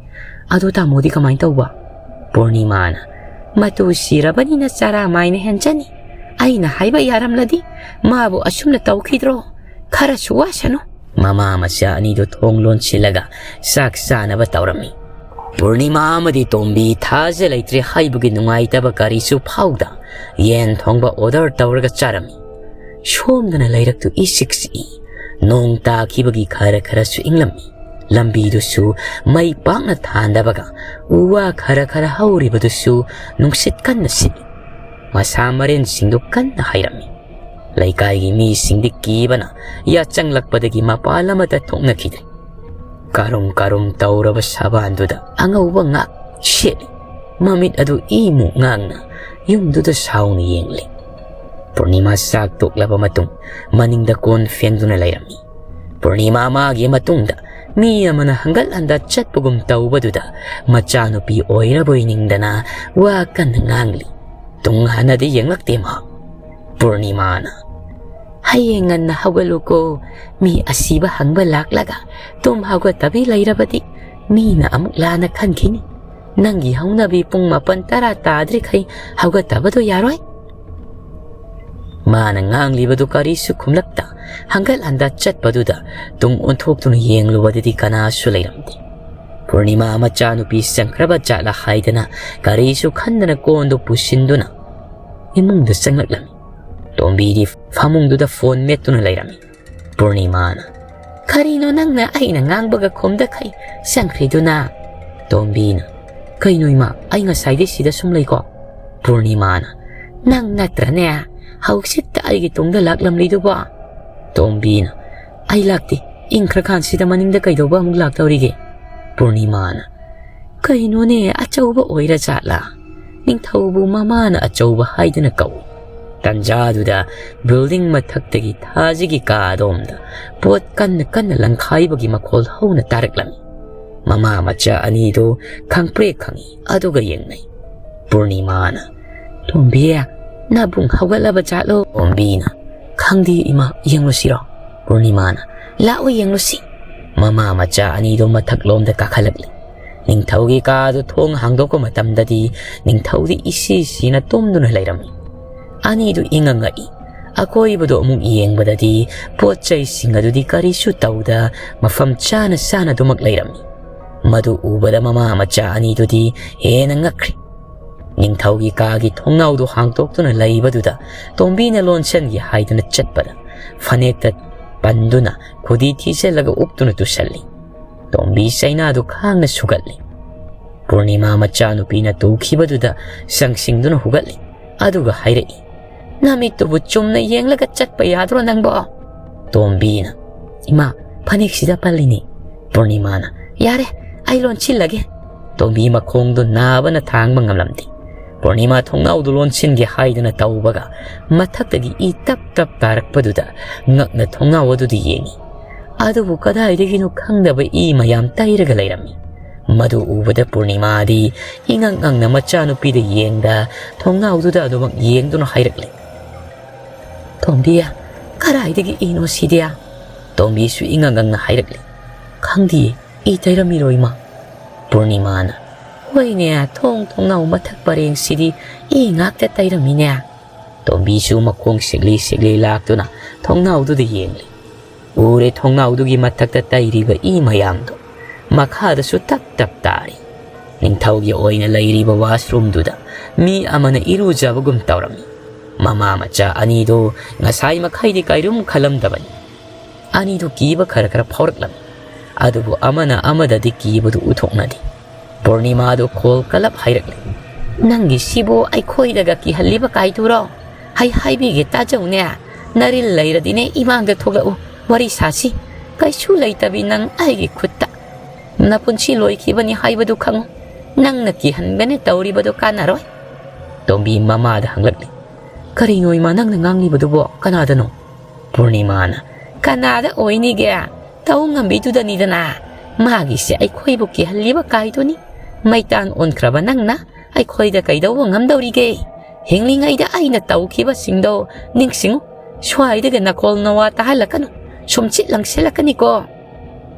ꯑꯗꯨ ꯇꯥꯃꯣꯗꯤ ꯀꯃꯥꯏꯅ ꯇꯧꯕ?" ꯄꯨꯔꯅꯤꯃꯥꯅ, "ꯃꯇꯨ ꯁꯤꯔꯕꯅꯤꯅ ꯆꯔꯥ ꯃꯥꯏꯅ ꯍꯦꯟꯖꯅꯤ꯫ ꯑꯩꯅ ꯍꯥꯏꯕ ꯌꯥꯔꯝꯂꯗꯤ ꯃꯥꯕꯨ ꯑꯁꯨꯝꯅ ꯇꯧꯈꯤꯗ꯭ꯔꯣ? ꯈꯔꯁꯨ ꯋꯥꯁꯅꯨ꯫" ꯃꯃꯥ ꯃꯆꯥ ꯑꯅꯤꯗꯨ ꯊꯣꯡ ꯂꯣꯟꯁꯤꯜꯂꯒ ꯆꯥꯛ ꯆꯥꯅꯕ ꯇꯧꯔꯝꯃꯤ꯫ ꯄꯨꯔꯅꯤꯃꯥ ꯑꯃꯗꯤ ꯇꯣꯝꯕꯤ ꯊꯥꯖ ꯂꯩꯇ꯭ꯔꯦ ꯍꯥꯏꯕꯒꯤ ꯅꯨꯡꯉꯥꯏꯇꯕ ꯀꯔꯤꯁꯨ ꯐꯥꯎꯗ ꯌꯦꯟ ꯊꯣꯡꯕ ꯑꯣꯔꯗꯔ ꯇꯧꯔꯒ ꯆꯥꯔꯝꯃꯤ꯫ ꯁꯣꯝꯗꯅ ꯂꯩꯔꯛꯇꯨ ꯏꯆꯤꯛ ꯆꯤꯛꯏ꯫ ꯅꯣꯡ ꯇꯥꯈꯤꯕꯒꯤ ꯈꯔ ꯈꯔꯁꯨ ꯏꯪꯂꯝꯃꯤ꯫ ꯂꯝꯕꯤꯗꯨꯁꯨ ꯃꯩ ꯄꯥꯛꯅ ꯊꯥꯟꯗꯕꯒ ꯎ ꯋꯥ ꯈꯔ ꯈꯔ ꯍꯧꯔꯤꯕꯗꯨꯁꯨ ꯅꯨꯡꯁꯤꯠ ꯀꯟꯅ ꯁꯤꯠꯂꯤ꯫ ꯃꯁꯥ ꯃꯔꯦꯟꯁꯤꯡꯗꯨ ꯀꯟꯅ ꯍꯥꯏꯔꯝꯃꯤ꯫ ꯂꯩꯀꯥꯏꯒꯤ ꯃꯤꯁꯤꯡꯗꯤ ꯀꯤꯕꯅ ꯌꯥꯆꯪꯂꯛꯄꯗꯒꯤ ꯃꯄꯥꯟ ꯑꯃꯠꯇ ꯊꯣꯛꯅꯈꯤꯗꯦ꯫ ꯀꯥꯔꯨꯝ ꯀꯥꯔꯨꯝ ꯇꯧꯔꯕ ꯁꯕꯥꯟꯗꯨꯗ ꯑꯉꯧꯕ ꯉꯥꯛ ꯁꯦꯠꯂꯤ꯫ ꯃꯃꯤꯠ ꯑꯗꯨ ꯏꯃꯨ ꯉꯥꯡꯅ ꯌꯨꯝꯗꯨꯗ ꯁꯥꯎꯅ ꯌꯦꯡꯂꯤ꯫ ꯄꯨꯔꯅꯤꯃꯥ ꯆꯥꯛ ꯇꯣꯛꯂꯕ ꯃꯇꯨꯡ ꯃꯅꯤꯡꯗ ꯀꯣꯟ ꯐꯦꯡꯗꯨꯅ ꯂꯩꯔꯝꯃꯤ꯫ ꯄꯨꯔꯅꯤꯃꯥ ꯃꯥꯒꯤ ꯃꯇꯨꯡꯗ ꯃꯤ ꯑꯃꯅ ꯍꯪꯒꯠ ꯍꯟꯗ ꯆꯠꯄꯒꯨꯝ ꯇꯧꯕꯗꯨꯗ ꯃꯆꯥꯅꯨꯄꯤ ꯑꯣꯏꯔꯕꯣꯏ ꯅꯤꯡꯗꯅ ꯋꯥ ꯀꯟꯅ ꯉꯥꯡꯂꯤ꯫ ꯇꯨꯡ ꯍꯟꯅꯗꯤ ꯌꯦꯡꯂꯛꯇꯦ ꯃꯍꯥꯛ꯫ ꯄꯨꯔꯅꯤꯃꯥꯅ, "ꯍꯌꯦꯡ ꯉꯟꯅ ꯍꯧꯒꯠꯂꯨꯀꯣ꯫ ꯃꯤ ꯑꯁꯤꯕ ꯍꯪꯕ ꯂꯥꯛꯂꯒ ꯇꯨꯝ ꯍꯧꯒꯠꯇꯕꯤ ꯂꯩꯔꯕꯗꯤ ꯃꯤꯅ ꯑꯃꯨꯛ ꯂꯥꯟꯅ ꯈꯟꯈꯤꯅꯤ꯫ ꯅꯪꯒꯤ ꯍꯧꯅꯕꯤ ꯄꯨꯡ ꯃꯥꯄꯟ ꯇꯔꯥ ꯇꯥꯗ꯭ꯔꯤꯈꯩ ꯍꯧꯒꯠꯇꯕꯗꯣ ꯌꯥꯔꯣꯏ꯫" ꯃꯥꯅ ꯉꯥꯡꯂꯤꯕꯗꯨ ꯀꯔꯤꯁꯨ ꯈꯨꯝꯂꯛꯇ ꯍꯪꯒꯠ ꯍꯟꯗ ꯆꯠꯄꯗꯨꯗ ꯇꯨꯡ ꯑꯣꯟꯊꯣꯛꯇꯨꯅ ꯌꯦꯡꯂꯨꯕꯗꯗꯤ ꯀꯅꯥꯁꯨ ꯂꯩꯔꯝꯗꯦ꯫ ꯄꯨꯔꯅꯤꯃꯥ ꯃꯆꯥꯅꯨꯄꯤ ꯆꯪꯈ꯭ꯔꯕ ꯖꯥꯠꯂ ꯍꯥꯏꯗꯅ ꯀꯔꯤꯁꯨ ꯈꯟꯗꯅ ꯀꯣꯟꯗꯨ ꯄꯨꯁꯤꯟꯗꯨꯅ ꯏꯃꯨꯡꯗ ꯆꯪꯂꯛꯂꯝꯃꯤ꯫ ꯇꯣꯝꯕꯤꯗꯤ ꯐꯃꯨꯡꯗꯨꯗ ꯐꯣꯟ ꯃꯦꯠꯇꯨꯅ ꯂꯩꯔꯝꯃꯤ꯫ ꯄꯨꯔꯅꯤꯃꯥꯅ, "ꯀꯔꯤꯅꯣ ꯅꯪꯅ ꯑꯩꯅ ꯉꯥꯡꯕꯒ ꯈꯨꯝꯗꯈꯩ ꯆꯪꯈ꯭ꯔꯤꯗꯨꯅ?" ꯇꯣꯝꯕꯤꯅ, "ꯀꯩꯅꯣ ꯏꯃꯥ, ꯑꯩ ꯉꯁꯥꯏꯗꯩ ꯁꯤꯗ ꯁꯨꯝ ꯂꯩꯀꯣ?" ꯄꯨꯔꯅꯤꯃꯥꯅ, "ꯅꯪ ꯅꯠꯇ꯭ꯔꯅꯦ ꯍꯧꯖꯤꯛꯇ ꯑꯩꯒꯤ ꯇꯨꯡꯗ ꯂꯥꯛꯂꯝꯂꯤꯗꯨꯕꯣ?" ꯇꯣꯝꯕꯤꯅ, "ꯑꯩ ꯂꯥꯛꯇꯦ, ꯏꯪꯈ꯭ꯔꯀꯥꯟꯁꯤꯗ ꯃꯅꯤꯡꯗ ꯀꯩꯗꯧꯕ ꯑꯃꯨꯛ ꯂꯥꯛꯇꯧꯔꯤꯒꯦ?" ꯄꯨꯔꯅꯤꯃꯥꯅ, "ꯀꯩꯅꯣꯅꯦ, ꯑꯆꯧꯕ ꯑꯣꯏꯔ ꯖꯥꯠꯂꯥ? ꯅꯤꯡꯊꯧꯕꯨ ꯃꯃꯥꯅ ꯑꯆꯧꯕ ꯍꯥꯏꯗꯨꯅ ꯀꯧꯏ꯫" ꯇꯟꯖꯥꯗꯨꯗ building ꯃꯊꯛꯇꯒꯤ ꯊꯥꯖꯤꯒꯤ ꯀꯥ ꯑꯗꯣꯝꯗ ꯄꯣꯠ ꯀꯟꯅ ꯀꯟꯅ ꯂꯪꯈꯥꯏꯕꯒꯤ ꯃꯈꯣꯜ ꯍꯧꯅ ꯇꯥꯔꯛꯂꯝꯃꯤ꯫ ꯃꯃꯥ ꯃꯆꯥ ꯑꯅꯤꯗꯨ ꯈꯪꯄ꯭ꯔꯦꯛ ꯈꯪꯏ, ꯑꯗꯨꯒ ꯌꯦꯡꯅꯩ꯫ ꯄꯨꯔꯅꯤꯃꯥꯅ, "ꯇꯣꯝꯕꯤ, ꯅꯕꯨꯡ ꯍꯧꯒꯠꯂꯕ ꯖꯥꯠꯂꯣ?" ꯇꯣꯝꯕꯤꯅ, "ꯈꯪꯗꯦ ꯏꯃꯥ, ꯌꯦꯡꯂꯨꯁꯤꯔꯣ?" ꯄꯨꯔꯅꯤꯃꯥꯅ, "ꯂꯥꯛꯑꯣ ꯌꯦꯡꯂꯨꯁꯤ꯫" ꯃꯃꯥ ꯃꯆꯥ ꯑꯅꯤꯗꯨ ꯃꯊꯛꯂꯣꯝꯗ ꯀꯥꯈꯠꯂꯛꯂꯤ꯫ ꯅꯤꯡꯊꯧꯒꯤ ꯀꯥꯗꯨ ꯊꯣꯡ ꯍꯥꯡꯗꯣꯛꯄ ꯃꯇꯝꯗꯗꯤ ꯅꯤꯡꯊꯧꯗꯤ ꯏꯁꯤ ꯁꯤꯅ ꯇꯨꯝꯗꯨꯅ ꯂꯩꯔꯝꯃꯤ꯫ ꯑꯅꯤꯗꯨ ꯏꯉꯛ ꯉꯛꯏ꯫ ꯑꯀꯣꯏꯕꯗꯨ ꯑꯃꯨꯛ ꯌꯦꯡꯕꯗꯗꯤ ꯄꯣꯠ ꯆꯩꯁꯤꯡ ꯑꯗꯨꯗꯤ ꯀꯔꯤꯁꯨ ꯇꯧꯗ ꯃꯐꯝ ꯆꯥꯅ ꯆꯥꯅ ꯑꯗꯨꯃꯛ ꯂꯩꯔꯝꯃꯤ꯫ ꯃꯗꯨ ꯎꯕꯗ ꯃꯃꯥ ꯃꯆꯥ ꯑꯅꯤꯗꯨꯗꯤ ꯍꯦꯟꯅ ꯉꯛꯈ꯭ꯔꯦ꯫ ꯅꯤꯡꯊꯧꯒꯤ ꯀꯥꯒꯤ ꯊꯣꯡꯅꯥꯎꯗꯨ ꯍꯥꯡꯗꯣꯛꯇꯨꯅ ꯂꯩꯕꯗꯨꯗ ꯇꯣꯝꯕꯤꯅ ꯂꯣꯟꯁꯟꯒꯦ ꯍꯥꯏꯗꯨꯅ ꯆꯠꯄꯗ ꯐꯅꯦꯛꯇ ꯄꯟꯗꯨꯅ ꯈꯨꯗꯤ ꯊꯤꯖꯤꯜꯂꯒ ꯎꯞꯇꯨꯅ ꯇꯨꯁꯜꯂꯤ꯫ ꯇꯣꯝꯕꯤ ꯆꯩꯅꯥꯗꯨ ꯈꯥꯡꯅ ꯁꯨꯒꯠꯂꯤ꯫ ꯄꯨꯔꯅꯤꯃꯥ ꯃꯆꯥꯅꯨꯄꯤꯅ ꯇꯨꯈꯤꯕꯗꯨꯗ ꯆꯪꯁꯤꯡꯗꯨꯅ ꯍꯨꯒꯠꯂꯤ꯫ ꯑꯗꯨꯒ ꯍꯥꯏꯔꯛꯏ, "ꯅꯃꯤꯠꯇꯨꯕꯨ ꯆꯨꯝꯅ ꯌꯦꯡꯂꯒ ꯆꯠꯄ ꯌꯥꯗ꯭ꯔꯣ ꯅꯪꯕꯣ?" ꯇꯣꯝꯕꯤꯅ, "ꯏꯃꯥ, ꯐꯅꯦꯛꯁꯤꯗ ꯄꯜꯂꯤꯅꯤ꯫" ꯄꯨꯔꯅꯤꯃꯥꯅ, "ꯌꯥꯔꯦ, ꯑꯩ ꯂꯣꯟꯁꯤꯜꯂꯒꯦ꯫" ꯇꯣꯝꯕꯤ ꯃꯈꯣꯡꯗꯨ ꯅꯥꯕꯅ ꯊꯥꯡꯕ ꯉꯝꯂꯝꯗꯦ꯫ ꯄꯨꯔꯅꯤꯃꯥ ꯊꯣꯡꯅꯥꯎꯗꯨ ꯂꯣꯟꯁꯤꯟꯒꯦ ꯍꯥꯏꯗꯨꯅ ꯇꯧꯕꯒ ꯃꯊꯛꯇꯒꯤ ꯏ ꯇꯞ ꯇꯞ ꯇꯥꯔꯛꯄꯗꯨꯗ ꯉꯛꯅ ꯊꯣꯡꯅꯥꯎ ꯑꯗꯨꯗ ꯌꯦꯡꯉꯤ꯫ ꯑꯗꯨꯕꯨ ꯀꯗꯥꯏꯗꯒꯤꯅꯣ ꯈꯪꯗꯕ ꯏ ꯃꯌꯥꯝ ꯇꯩꯔꯒ ꯂꯩꯔꯝꯃꯤ꯫ ꯃꯗꯨ ꯎꯕꯗ ꯄꯨꯔꯅꯤꯃꯥꯗꯤ ꯏꯉꯛ ꯉꯛꯅ ꯃꯆꯥꯅꯨꯄꯤꯗ ꯌꯦꯡꯗ ꯊꯣꯡꯅꯥꯎꯗꯨꯗ ꯑꯗꯨꯃꯛ ꯌꯦꯡꯗꯨꯅ ꯍꯥꯏꯔꯛꯂꯤ, "ꯇꯣꯝꯕꯤ, ꯀꯗꯥꯏꯗꯒꯤ ꯏꯅꯣ ꯁꯤꯗꯤ?" ꯇꯣꯝꯕꯤꯁꯨ ꯏꯉꯛ ꯉꯛꯅ ꯍꯥꯏꯔꯛꯂꯤ, "ꯈꯪꯗꯤꯌꯦ, ꯏ ꯇꯩꯔꯝꯃꯤꯔꯣ ꯏꯃꯥ?" ꯄꯨꯔꯅꯤꯃꯥꯅ, "ꯍꯣꯏꯅꯦ, ꯊꯣꯡ ꯊꯣꯡꯅꯥꯎ ꯃꯊꯛ ꯄꯔꯦꯡꯁꯤꯗꯤ ꯏ ꯉꯥꯛꯇ ꯇꯩꯔꯝꯃꯤꯅꯦ꯫" ꯇꯣꯝꯕꯤꯁꯨ ꯃꯈꯣꯡ ꯁꯤꯛꯂꯤ ꯁꯤꯛꯂꯤ ꯂꯥꯛꯇꯨꯅ ꯊꯣꯡꯅꯥꯎꯗꯨꯗ ꯌꯦꯡꯂꯤ꯫ ꯎꯔꯦ, ꯊꯣꯡꯅꯥꯎꯗꯨꯒꯤ ꯃꯊꯛꯇ ꯇꯩꯔꯤꯕ ꯏ ꯃꯌꯥꯝꯗꯣ ꯃꯈꯥꯗꯁꯨ ꯇꯞ ꯇꯞ ꯇꯥꯔꯤ꯫ ꯅꯤꯡꯊꯧꯒꯤ ꯑꯣꯏꯅ ꯂꯩꯔꯤꯕ ꯋꯥꯁꯔꯨꯝꯗꯨꯗ ꯃꯤ ꯑꯃꯅ ꯏꯔꯨꯖꯕꯒꯨꯝ ꯇꯧꯔꯝꯃꯤ꯫ ꯃꯃꯥ ꯃꯆꯥ ꯑꯅꯤꯗꯨ ꯉꯁꯥꯏ ꯃꯈꯩꯗꯤ ꯀꯩꯔꯨꯝ ꯈꯜꯂꯝꯗꯕꯅꯤ꯫ ꯑꯅꯤꯗꯨ ꯀꯤꯕ ꯈꯔ ꯈꯔ ꯐꯥꯎꯔꯛꯂꯝꯃꯤ꯫ ꯑꯗꯨꯕꯨ ꯑꯃꯅ ꯑꯃꯗꯗꯤ ꯀꯤꯕꯗꯨ ꯎꯊꯣꯛꯅꯗꯦ꯫ ꯄꯨꯔꯅꯤꯃꯥꯗꯨ ꯈꯣꯜ ꯀꯂꯞ ꯍꯥꯏꯔꯛꯂꯦ꯫ "ꯅꯪꯒꯤꯁꯤꯕꯨ ꯑꯩꯈꯣꯏꯗꯒ ꯀꯤꯍꯜꯂꯤꯕ ꯀꯥꯏꯗꯨꯔꯣ? ꯑꯩ ꯍꯥꯏꯕꯤꯒꯦ ꯇꯥꯖꯧꯅꯦ, ꯅꯔꯤꯜ ꯂꯩꯔꯗꯤꯅꯦ ꯏꯃꯥꯡꯗ ꯊꯣꯛꯂꯛꯎ, ꯋꯥꯔꯤ ꯁꯥꯁꯤ꯫ ꯀꯩꯁꯨ ꯂꯩꯇꯕꯤ ꯅꯪ ꯑꯩꯒꯤ ꯈꯨꯠꯇ꯫ ꯅꯄꯨꯟꯁꯤ ꯂꯣꯏꯈꯤꯕꯅꯤ ꯍꯥꯏꯕꯗꯨ ꯈꯪꯉꯨ꯫ ꯅꯪꯅ ꯀꯤꯍꯟꯒꯅꯤ ꯇꯧꯔꯤꯕꯗꯨ ꯀꯥꯟꯅꯔꯣꯏ꯫" ꯇꯣꯝꯕꯤ ꯃꯃꯥꯗ ꯍꯪꯂꯛꯂꯤ꯫ "ꯀꯔꯤꯅꯣ ꯏꯃꯥ ꯅꯪꯅ ꯉꯥꯡꯂꯤꯕꯗꯨꯕꯣ? ꯀꯅꯥꯗꯅꯣ?" ꯄꯨꯔꯅꯤꯃꯥꯅ꯫ "ꯀꯅꯥꯗ ꯑꯣꯏꯅꯤꯒꯦ? ꯇꯧ ꯉꯝꯕꯤꯗꯨꯗꯅꯤꯗꯅ꯫ ꯃꯥꯒꯤꯁꯦ ꯑꯩꯈꯣꯏꯕꯨ ꯀꯤꯍꯜꯂꯤꯕ ꯀꯥꯏꯗꯨꯅꯤ꯫ ꯃꯩꯇꯥꯟ ꯑꯣꯟꯈ꯭ꯔꯕ ꯅꯪꯅ ꯑꯩꯈꯣꯏꯗ ꯀꯩꯗꯧꯕ ꯉꯝꯗꯧꯔꯤꯒꯦ? ꯍꯤꯡꯂꯤꯉꯩꯗ ꯑꯩꯅ ꯇꯧꯈꯤꯕꯁꯤꯡꯗꯣ ꯅꯤꯡꯁꯤꯡꯉꯨ꯫ ꯁ꯭ꯋꯥꯏꯗꯒ ꯅꯀꯣꯜ ꯅꯋꯥ ꯇꯥꯍꯜꯂꯛꯀꯅꯨ꯫ ꯁꯨꯝꯁꯤꯠ ꯂꯪꯁꯤꯜꯂꯛꯀꯅꯤꯀꯣ꯫"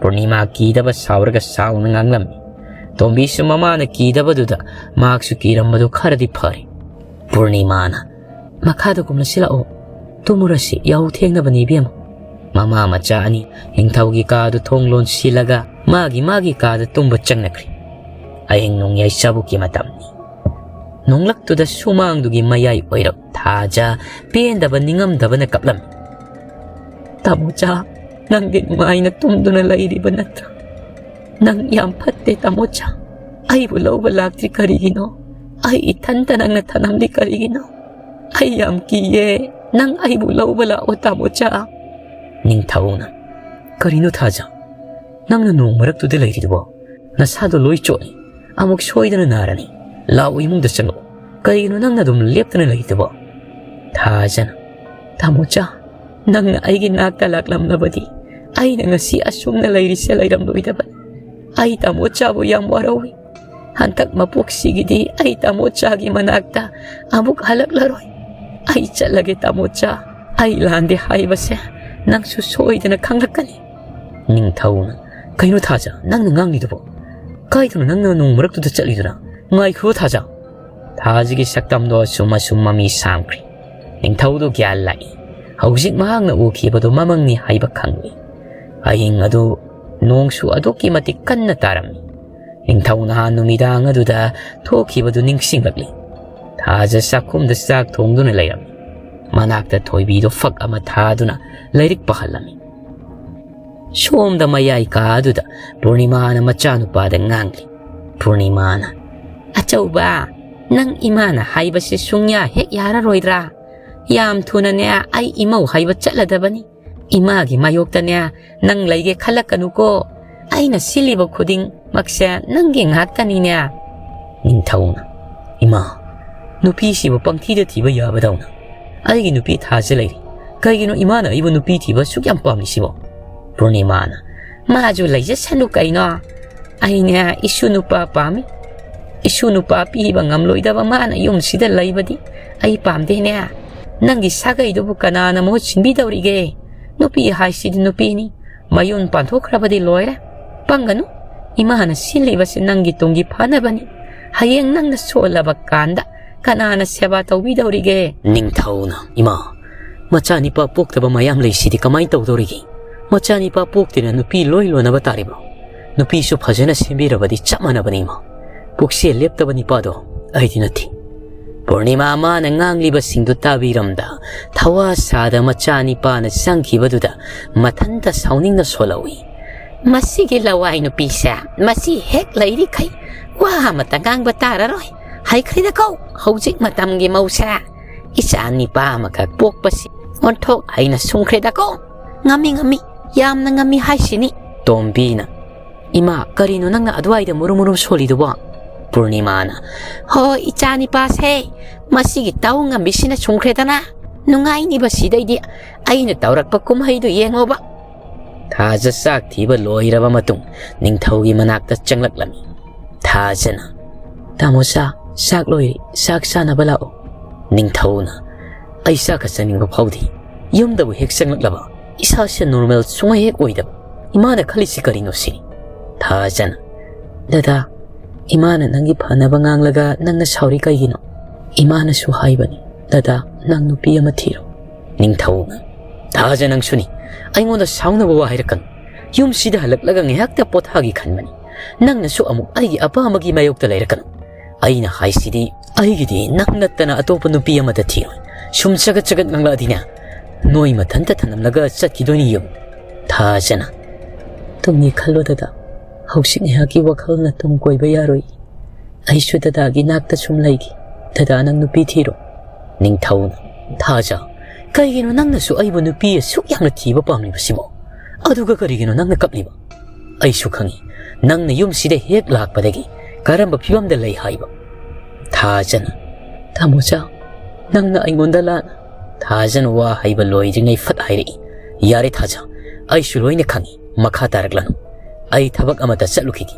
ꯄꯨꯔꯅꯤꯃꯥ ꯀꯤꯗꯕ ꯁꯥꯎꯔꯒ ꯁꯥꯎꯅ ꯉꯥꯡꯂꯝꯃꯤ꯫ ꯇꯣꯝꯕꯤꯁꯨ ꯃꯃꯥꯅ ꯀꯤꯗꯕꯗꯨꯗ ꯃꯍꯥꯛꯁꯨ ꯀꯤꯔꯝꯕꯗꯨ ꯈꯔꯗꯤ ꯐꯔꯦ꯫ ꯄꯨꯔꯅꯤꯃꯥꯅ, "ꯃꯈꯥꯗ ꯀꯨꯝꯂꯁꯤ ꯂꯥꯛꯑꯣ꯫ ꯇꯨꯝꯃꯨꯔꯁꯤ, ꯌꯥꯍꯧ ꯊꯦꯡꯅꯕꯅꯤ ꯏꯕꯦꯝꯃ꯫" ꯃꯃꯥ ꯃꯆꯥ ꯑꯅꯤ ꯅꯤꯡꯊꯧꯒꯤ ꯀꯥꯗꯨ ꯊꯣꯡ ꯂꯣꯟꯁꯤꯜꯂꯒ ꯃꯥꯒꯤ ꯃꯥꯒꯤ ꯀꯥꯗ ꯇꯨꯝꯕ ꯆꯪꯅꯈ꯭ꯔꯦ꯫ ꯑꯍꯤꯡ ꯅꯣꯡꯌꯥꯏ ꯆꯥꯕꯨꯛꯀꯤ ꯃꯇꯝꯅꯤ꯫ ꯅꯣꯡꯂꯛꯇꯨꯗ ꯁꯨꯃꯥꯡꯗꯨꯒꯤ ꯃꯌꯥꯏ ꯑꯣꯏꯔꯞ ꯊꯥꯖ ꯄꯦꯟꯗꯕ ꯅꯤꯡꯉꯝꯗꯕꯅ ꯀꯞꯂꯝꯃꯤ꯫ "ꯇꯥꯃꯣꯆꯥ, ꯅꯪꯗꯤ ꯅꯨꯡꯉꯥꯏꯅ ꯇꯨꯝꯗꯨꯅ ꯂꯩꯔꯤꯕ ꯅꯠꯇ꯭ꯔꯥ? ꯅꯪ ꯌꯥꯝ ꯐꯠꯇꯦ ꯇꯥꯃꯣꯆꯥ꯫ ꯑꯩꯕꯨ ꯂꯧꯕ ꯂꯥꯛꯇ꯭ꯔꯤ ꯀꯔꯤꯒꯤꯅꯣ? ꯑꯩ ꯏꯊꯟꯇ ꯅꯪꯅ ꯊꯅꯝꯂꯤ ꯀꯔꯤꯒꯤꯅꯣ? ꯑꯩ ꯌꯥꯝ ꯀꯤꯌꯦ꯫ ꯅꯪ ꯑꯩꯕꯨ ꯂꯧꯕ ꯂꯥꯛꯑꯣ ꯇꯥꯃꯣꯆꯥ꯫" ꯅꯤꯡꯊꯧꯅ, "ꯀꯔꯤꯅꯣ ꯊꯥꯖ? ꯅꯪꯅ ꯅꯣꯡ ꯃꯔꯛꯇꯨꯗ ꯂꯩꯔꯤꯗꯨꯕꯣ? ꯅꯁꯥꯗꯣ ꯂꯣꯏ ꯆꯣꯠꯂꯤ꯫ ꯑꯃꯨꯛ ꯁꯣꯏꯗꯅ ꯅꯥꯔꯅꯤ꯫ ꯂꯥꯛꯑꯣ, ꯏꯃꯨꯡꯗ ꯆꯪꯂꯛꯑꯣ꯫ ꯀꯔꯤꯒꯤꯅꯣ ꯅꯪꯅ ꯑꯗꯨꯝ ꯂꯦꯞꯇꯅ ꯂꯩꯔꯤꯗꯨꯕꯣ?" ꯊꯥꯖꯅ, "ꯇꯥꯃꯣꯆꯥ, ꯅꯪꯅ ꯑꯩꯒꯤ ꯅꯥꯛꯇ ꯂꯥꯛꯂꯝꯂꯕꯗꯤ ꯑꯩꯅ ꯉꯁꯤ ꯑꯁꯨꯝꯅ ꯂꯩꯔꯤꯁꯦ ꯂꯩꯔꯝꯂꯣꯏꯗꯕꯅꯤ꯫ ꯑꯩ ꯇꯥꯃꯣꯆꯥꯕꯨ ꯌꯥꯝ ꯋꯥꯔꯧꯏ꯫ ꯍꯟꯗꯛ ꯃꯄꯣꯛꯁꯤꯒꯤꯗꯤ ꯑꯩ ꯇꯥꯃꯣꯆꯥꯒꯤ ꯃꯅꯥꯛꯇ ꯑꯃꯨꯛ ꯍꯜꯂꯛꯂꯔꯣꯏ꯫ ꯑꯩ ꯆꯠꯂꯒꯦ ꯇꯥꯃꯣꯆꯥ꯫ ꯑꯩ ꯂꯥꯟꯗꯦ ꯍꯥꯏꯕꯁꯦ ꯅꯪꯁꯨ ꯁꯣꯏꯗꯅ ꯈꯪꯂꯛꯀꯅꯤ꯫" ꯅꯤꯡꯊꯧꯅ, "ꯀꯩꯅꯣ ꯊꯥꯖ, ꯅꯪꯅ ꯉꯥꯡꯂꯤꯗꯨꯕꯣ? ꯀꯥꯏꯗꯅꯣ ꯅꯪꯅ ꯅꯣꯡ ꯃꯔꯛꯇꯨꯗ ꯆꯠꯂꯤꯗꯨꯅ? ꯉꯥꯏꯈꯣ ꯊꯥꯖ꯫" ꯊꯥꯖꯒꯤ ꯁꯛꯇꯝꯗꯣ ꯑꯁꯨꯝ ꯑꯁꯨꯝ ꯃꯃꯤ ꯁꯥꯝꯈ꯭ꯔꯦ꯫ ꯅꯤꯡꯊꯧꯗꯨ ꯒ꯭ꯌꯥꯟ ꯂꯥꯛꯏ꯫ ꯍꯧꯖꯤꯛ ꯃꯍꯥꯛꯅ ꯎꯈꯤꯕꯗꯨ ꯃꯃꯪꯅꯤ ꯍꯥꯏꯕ ꯈꯪꯂꯤ꯫ ꯑꯍꯤꯡ ꯑꯗꯨ ꯅꯣꯡꯁꯨ ꯑꯗꯨꯛꯀꯤ ꯃꯇꯤꯛ ꯀꯟꯅ ꯇꯥꯔꯝꯃꯤ꯫ ꯅꯤꯡꯊꯧ ꯅꯍꯥꯟ ꯅꯨꯃꯤꯗꯥꯡ ꯑꯗꯨꯗ ꯊꯣꯛꯈꯤꯕꯗꯨ ꯅꯤꯡꯁꯤꯡꯂꯛꯂꯤ꯫ ꯊꯥꯖ ꯆꯥꯛꯈꯨꯝꯗ ꯆꯥꯛ ꯊꯣꯡꯗꯨꯅ ꯂꯩꯔꯝꯃꯤ꯫ ꯃꯅꯥꯛꯇ ꯊꯣꯏꯕꯤꯗꯨ ꯐꯛ ꯑꯃ ꯊꯥꯗꯨꯅ ꯂꯥꯏꯔꯤꯛ ꯄꯥꯍꯜꯂꯝꯃꯤ꯫ ꯁꯣꯝꯗ ꯃꯌꯥꯏ ꯀꯥ ꯑꯗꯨꯗ ꯄꯨꯔꯅꯤꯃꯥꯅ ꯃꯆꯥꯅꯨꯄꯥꯗ ꯉꯥꯡꯂꯤ꯫ ꯄꯨꯔꯅꯤꯃꯥꯅ, "ꯑꯆꯧꯕ, ꯅꯪ ꯏꯃꯥꯅ ꯍꯥꯏꯕꯁꯤ ꯁꯨꯡꯌꯥ ꯍꯦꯛ ꯌꯥꯔꯔꯣꯏꯗ꯭ꯔꯥ? ꯌꯥꯝ ꯊꯨꯅꯅꯦ ꯑꯩ ꯏꯃꯧ ꯍꯥꯏꯕ ꯆꯠꯂꯗꯕꯅꯤ꯫ ꯏꯃꯥꯒꯤ ꯃꯥꯌꯣꯛꯇꯅꯦ ꯅꯪ ꯂꯩꯒꯦ ꯈꯜꯂꯛꯀꯅꯨꯀꯣ꯫ ꯑꯩꯅ ꯁꯤꯜꯂꯤꯕ ꯈꯨꯗꯤꯡꯃꯛꯁꯦ ꯅꯪꯒꯤ ꯉꯥꯛꯇꯅꯤꯅꯦ꯫" ꯅꯤꯡꯊꯧꯅ, "ꯏꯃꯥ, ꯅꯨꯄꯤꯁꯤꯕꯨ ꯄꯪꯊꯤꯗ ꯊꯤꯕ ꯌꯥꯕꯗꯧꯅ꯫ ꯑꯩꯒꯤ ꯅꯨꯄꯤ ꯊꯥꯖ ꯂꯩꯔꯤ꯫ ꯀꯩꯒꯤꯅꯣ ꯏꯃꯥꯅ ꯑꯩꯕꯨ ꯅꯨꯄꯤ ꯊꯤꯕ ꯑꯁꯨꯛ ꯌꯥꯝ ꯄꯥꯝꯂꯤꯁꯤꯕꯣ?" ꯄꯨꯔꯅꯤꯃꯥꯅ, "ꯃꯥꯁꯨ ꯂꯩꯖꯁꯅꯨ ꯀꯩꯅꯣ꯫ ꯑꯩꯅꯦ ꯏꯁꯨ ꯅꯨꯄꯥ ꯄꯥꯝꯃꯤ꯫ ꯏꯁꯨ ꯅꯨꯄꯥ ꯄꯤꯕ ꯉꯝꯂꯣꯏꯗꯕ ꯃꯥꯅ ꯌꯨꯝꯁꯤꯗ ꯂꯩꯕꯗꯤ ꯑꯩ ꯄꯥꯝꯗꯦꯅꯦ꯫ ꯅꯪꯒꯤ ꯁꯥꯒꯩꯗꯨꯕꯨ ꯀꯅꯥꯅ ꯃꯍꯨꯠ ꯁꯤꯟꯕꯤꯗꯧꯔꯤꯒꯦ? ꯅꯨꯄꯤ ꯍꯥꯏꯁꯤꯗꯤ ꯅꯨꯄꯤꯅꯤ꯫ ꯃꯌꯨꯝ ꯄꯥꯟꯊꯣꯛꯈ꯭ꯔꯕꯗꯤ ꯂꯣꯏꯔꯦ꯫ ꯄꯪꯒꯅꯨ꯫ ꯏꯃꯥꯅ ꯁꯤꯜꯂꯤꯕꯁꯤ ꯅꯪꯒꯤ ꯇꯨꯡꯒꯤ ꯐꯅꯕꯅꯤ꯫ ꯍꯌꯦꯡ ꯅꯪꯅ ꯁꯣꯜꯂꯕ ꯀꯥꯟꯗ ꯀꯅꯥꯅ ꯁꯦꯕꯥ ꯇꯧꯕꯤꯗꯧꯔꯤꯒꯦ?" ꯅꯤꯡꯊꯧꯅ, "ꯏꯃꯥ, ꯃꯆꯥꯅꯤꯄꯥ ꯄꯣꯛꯇꯕ ꯃꯌꯥꯝ ꯂꯩꯁꯤꯗꯤ ꯀꯃꯥꯏꯅ ꯇꯧꯗꯧꯔꯤꯒꯦ? ꯃꯆꯥꯅꯤꯄꯥ ꯄꯣꯛꯇꯦꯅ ꯅꯨꯄꯤ ꯂꯣꯏ ꯂꯣꯟꯅꯕ ꯇꯥꯔꯤꯕ꯭ꯔꯣ? ꯅꯨꯄꯤꯁꯨ ꯐꯖꯅ ꯁꯦꯝꯕꯤꯔꯕꯗꯤ ꯆꯞ ꯃꯥꯟꯅꯕꯅꯤ, ꯏꯃꯥ꯫ ꯄꯨꯛꯆꯦꯜ ꯂꯦꯞꯇꯕ ꯅꯤꯄꯥꯗꯣ ꯑꯩꯗꯤ ꯅꯠꯇꯦ꯫" ꯄꯨꯔꯅꯤꯃꯥ ꯃꯥꯅ ꯉꯥꯡꯂꯤꯕꯁꯤꯡꯗꯨ ꯇꯥꯕꯤꯔꯝꯗ ꯊꯋꯥ ꯁꯥꯗ ꯃꯆꯥꯅꯤꯄꯥꯅ ꯆꯪꯈꯤꯕꯗꯨꯗ ꯃꯊꯟꯇ ꯁꯥꯎꯅꯤꯡꯅ ꯁꯣꯜꯍꯧꯏ꯫ "ꯃꯁꯤꯒꯤ ꯂꯋꯥꯏ ꯅꯨꯄꯤꯁꯦ, ꯃꯁꯤ ꯍꯦꯛ ꯂꯩꯔꯤꯈꯩ ꯋꯥ ꯑꯃꯠꯇ ꯉꯥꯡꯕ ꯇꯥꯔꯔꯣꯏ꯫ ꯍꯩꯈ꯭ꯔꯦꯗꯀꯣ ꯍꯧꯖꯤꯛ ꯃꯇꯝꯒꯤ ꯃꯧꯁꯦ꯫ ꯏꯆꯥ ꯅꯤꯄꯥ ꯑꯃꯈꯛ ꯄꯣꯛꯄꯁꯤ ꯑꯣꯟꯊꯣꯛ ꯍꯩꯅ ꯁꯨꯡꯈ꯭ꯔꯦꯗꯀꯣ꯫ ꯉꯝꯃꯤ, ꯉꯝꯃꯤ, ꯌꯥꯝꯅ ꯉꯝꯃꯤ ꯍꯥꯏꯁꯤꯅꯤ꯫" ꯇꯣꯝꯕꯤꯅ, "ꯏꯃꯥ, ꯀꯔꯤꯅꯣ ꯅꯪꯅ ꯑꯗꯨꯋꯥꯏꯗ ꯃꯨꯔꯨꯝ ꯃꯨꯔꯨꯝ ꯁꯣꯜꯂꯤꯗꯨꯕꯣ?" ꯄꯨꯔꯅꯤꯃꯥꯅ, "ꯍꯣ, ꯏꯆꯥ ꯅꯤꯄꯥꯁꯦ, ꯃꯁꯤꯒꯤ ꯇꯧ ꯉꯝꯕꯤꯁꯤꯅ ꯁꯨꯡꯈ꯭ꯔꯦꯗꯅ꯫ ꯅꯨꯡꯉꯥꯏꯅꯤꯕ ꯁꯤꯗꯩꯗꯤ꯫ ꯑꯩꯅ ꯇꯧꯔꯛꯄ ꯀꯨꯝꯍꯩꯗꯨ ꯌꯦꯡꯉꯣꯕ꯫" ꯊꯥꯖ ꯆꯥꯛ ꯊꯤꯕ ꯂꯣꯏꯔꯕ ꯃꯇꯨꯡ ꯅꯤꯡꯊꯧꯒꯤ ꯃꯅꯥꯛꯇ ꯆꯪꯂꯛꯂꯝꯃꯤ꯫ ꯊꯥꯖꯅ, "ꯇꯥꯃꯣꯆꯥ, ꯆꯥꯛ ꯂꯣꯏꯔꯦ, ꯆꯥꯛ ꯆꯥꯅꯕ ꯂꯥꯛꯑꯣ꯫" ꯅꯤꯡꯊꯧꯅ, "ꯑꯩ ꯆꯥꯛꯀ ꯆꯥꯅꯤꯡꯕ ꯐꯥꯎꯗꯦ꯫ ꯌꯨꯝꯗꯕꯨ ꯍꯦꯛ ꯆꯪꯂꯛꯂꯕ ꯏꯁꯥꯁꯦ ꯅꯣꯔꯃꯦꯜ ꯁꯨꯡꯍꯦꯛ ꯍꯦꯛ ꯑꯣꯏꯗꯕ꯫ ꯏꯃꯥꯅ ꯈꯜꯂꯤꯁꯤ ꯀꯔꯤꯅꯣ ꯁꯤꯅꯤ꯫" ꯊꯥꯖꯅ, "ꯗꯗꯥ, ꯏꯃꯥꯅ ꯅꯪꯒꯤ ꯐꯅꯕ ꯉꯥꯡꯂꯒ ꯅꯪꯅ ꯁꯥꯎꯔꯤ ꯀꯩꯒꯤꯅꯣ? ꯏꯃꯥꯅꯁꯨ ꯍꯥꯏꯕꯅꯤ, ꯗꯗꯥ, ꯅꯪ ꯅꯨꯄꯤ ꯑꯃ ꯊꯤꯔꯣ꯫ ꯅꯤꯡꯊꯧꯅ, "ꯊꯥꯖ, ꯅꯪꯁꯨꯅꯤ꯫ ꯑꯩꯉꯣꯟꯗ ꯁꯥꯎꯅꯕ ꯋꯥ ꯍꯥꯏꯔꯛꯀꯅꯨ꯫ ꯌꯨꯝꯁꯤꯗ ꯍꯜꯂꯛꯂꯒ ꯉꯥꯏꯍꯥꯛꯇ ꯄꯣꯊꯥꯒꯦ ꯈꯟꯕꯅꯤ꯫ ꯅꯪꯅꯁꯨ ꯑꯃꯨꯛ ꯑꯩꯒꯤ ꯑꯄꯥꯝꯕꯒꯤ ꯃꯥꯌꯣꯛꯇ ꯂꯩꯔꯛꯀꯅꯨ꯫ ꯑꯩꯅ ꯍꯥꯏꯁꯤꯗꯤ, ꯑꯩꯒꯤꯗꯤ ꯅꯪ ꯅꯠꯇꯅ ꯑꯇꯣꯞꯄ ꯅꯨꯄꯤ ꯑꯃꯗ ꯊꯤꯔꯣꯏ꯫ ꯁꯨꯝ ꯆꯒꯠ ꯆꯒꯠ ꯉꯥꯡꯂꯛꯑꯗꯤꯅꯦ, ꯅꯣꯏ ꯃꯊꯟꯇ ꯊꯅꯝꯂꯒ ꯆꯠꯈꯤꯗꯣꯏꯅꯤ ꯌꯨꯝ꯫" ꯊꯥꯖꯅ, "ꯇꯨꯝꯅꯤ ꯈꯜꯂꯣ ꯗꯗꯥ꯫ ꯍꯧꯖꯤꯛ ꯉꯥꯏꯍꯥꯛꯀꯤ ꯋꯥꯈꯜꯅ ꯇꯨꯡ ꯀꯣꯏꯕ ꯌꯥꯔꯣꯏ꯫ ꯑꯩꯁꯨ ꯗꯗꯥꯒꯤ ꯅꯥꯛꯇ ꯁꯨꯝ ꯂꯩꯒꯦ꯫ ꯗꯗꯥ, ꯅꯪ ꯅꯨꯄꯤ ꯊꯤꯔꯣ꯫" ꯅꯤꯡꯊꯧꯅ, "ꯊꯥꯖ, ꯀꯩꯒꯤꯅꯣ ꯅꯪꯅꯁꯨ ꯑꯩꯕꯨ ꯅꯨꯄꯤ ꯑꯁꯨꯛ ꯌꯥꯝꯅ ꯊꯤꯕ ꯄꯥꯝꯂꯤꯕꯁꯤꯕꯣ? ꯑꯗꯨꯒ ꯀꯔꯤꯒꯤꯅꯣ ꯅꯪꯅ ꯀꯞꯂꯤꯕ? ꯑꯩꯁꯨ ꯈꯪꯏ, ꯅꯪꯅ ꯌꯨꯝꯁꯤꯗ ꯍꯦꯛ ꯂꯥꯛꯄꯗꯒꯤ ꯀꯔꯝꯕ ꯐꯤꯕꯝꯗ ꯂꯩ ꯍꯥꯏꯕ꯫" ꯊꯥꯖꯅ, "ꯇꯥꯃꯣꯆꯥ, ꯅꯪꯅ ꯑꯩꯉꯣꯟꯗ ꯂꯥꯟꯅ꯫" ꯊꯥꯖꯅ ꯋꯥ ꯍꯩꯕ ꯂꯣꯏꯗ꯭ꯔꯤꯉꯩ ꯐꯠ ꯍꯥꯏꯔꯛꯏ, "ꯌꯥꯔꯦ ꯊꯥꯖ, ꯑꯩꯁꯨ ꯂꯣꯏꯅ ꯈꯪꯏ, ꯃꯈꯥ ꯇꯥꯔꯛꯂꯅꯨ꯫ ꯑꯩ ꯊꯕꯛ ꯑꯃꯇ ꯆꯠꯂꯨꯈꯤꯒꯦ꯫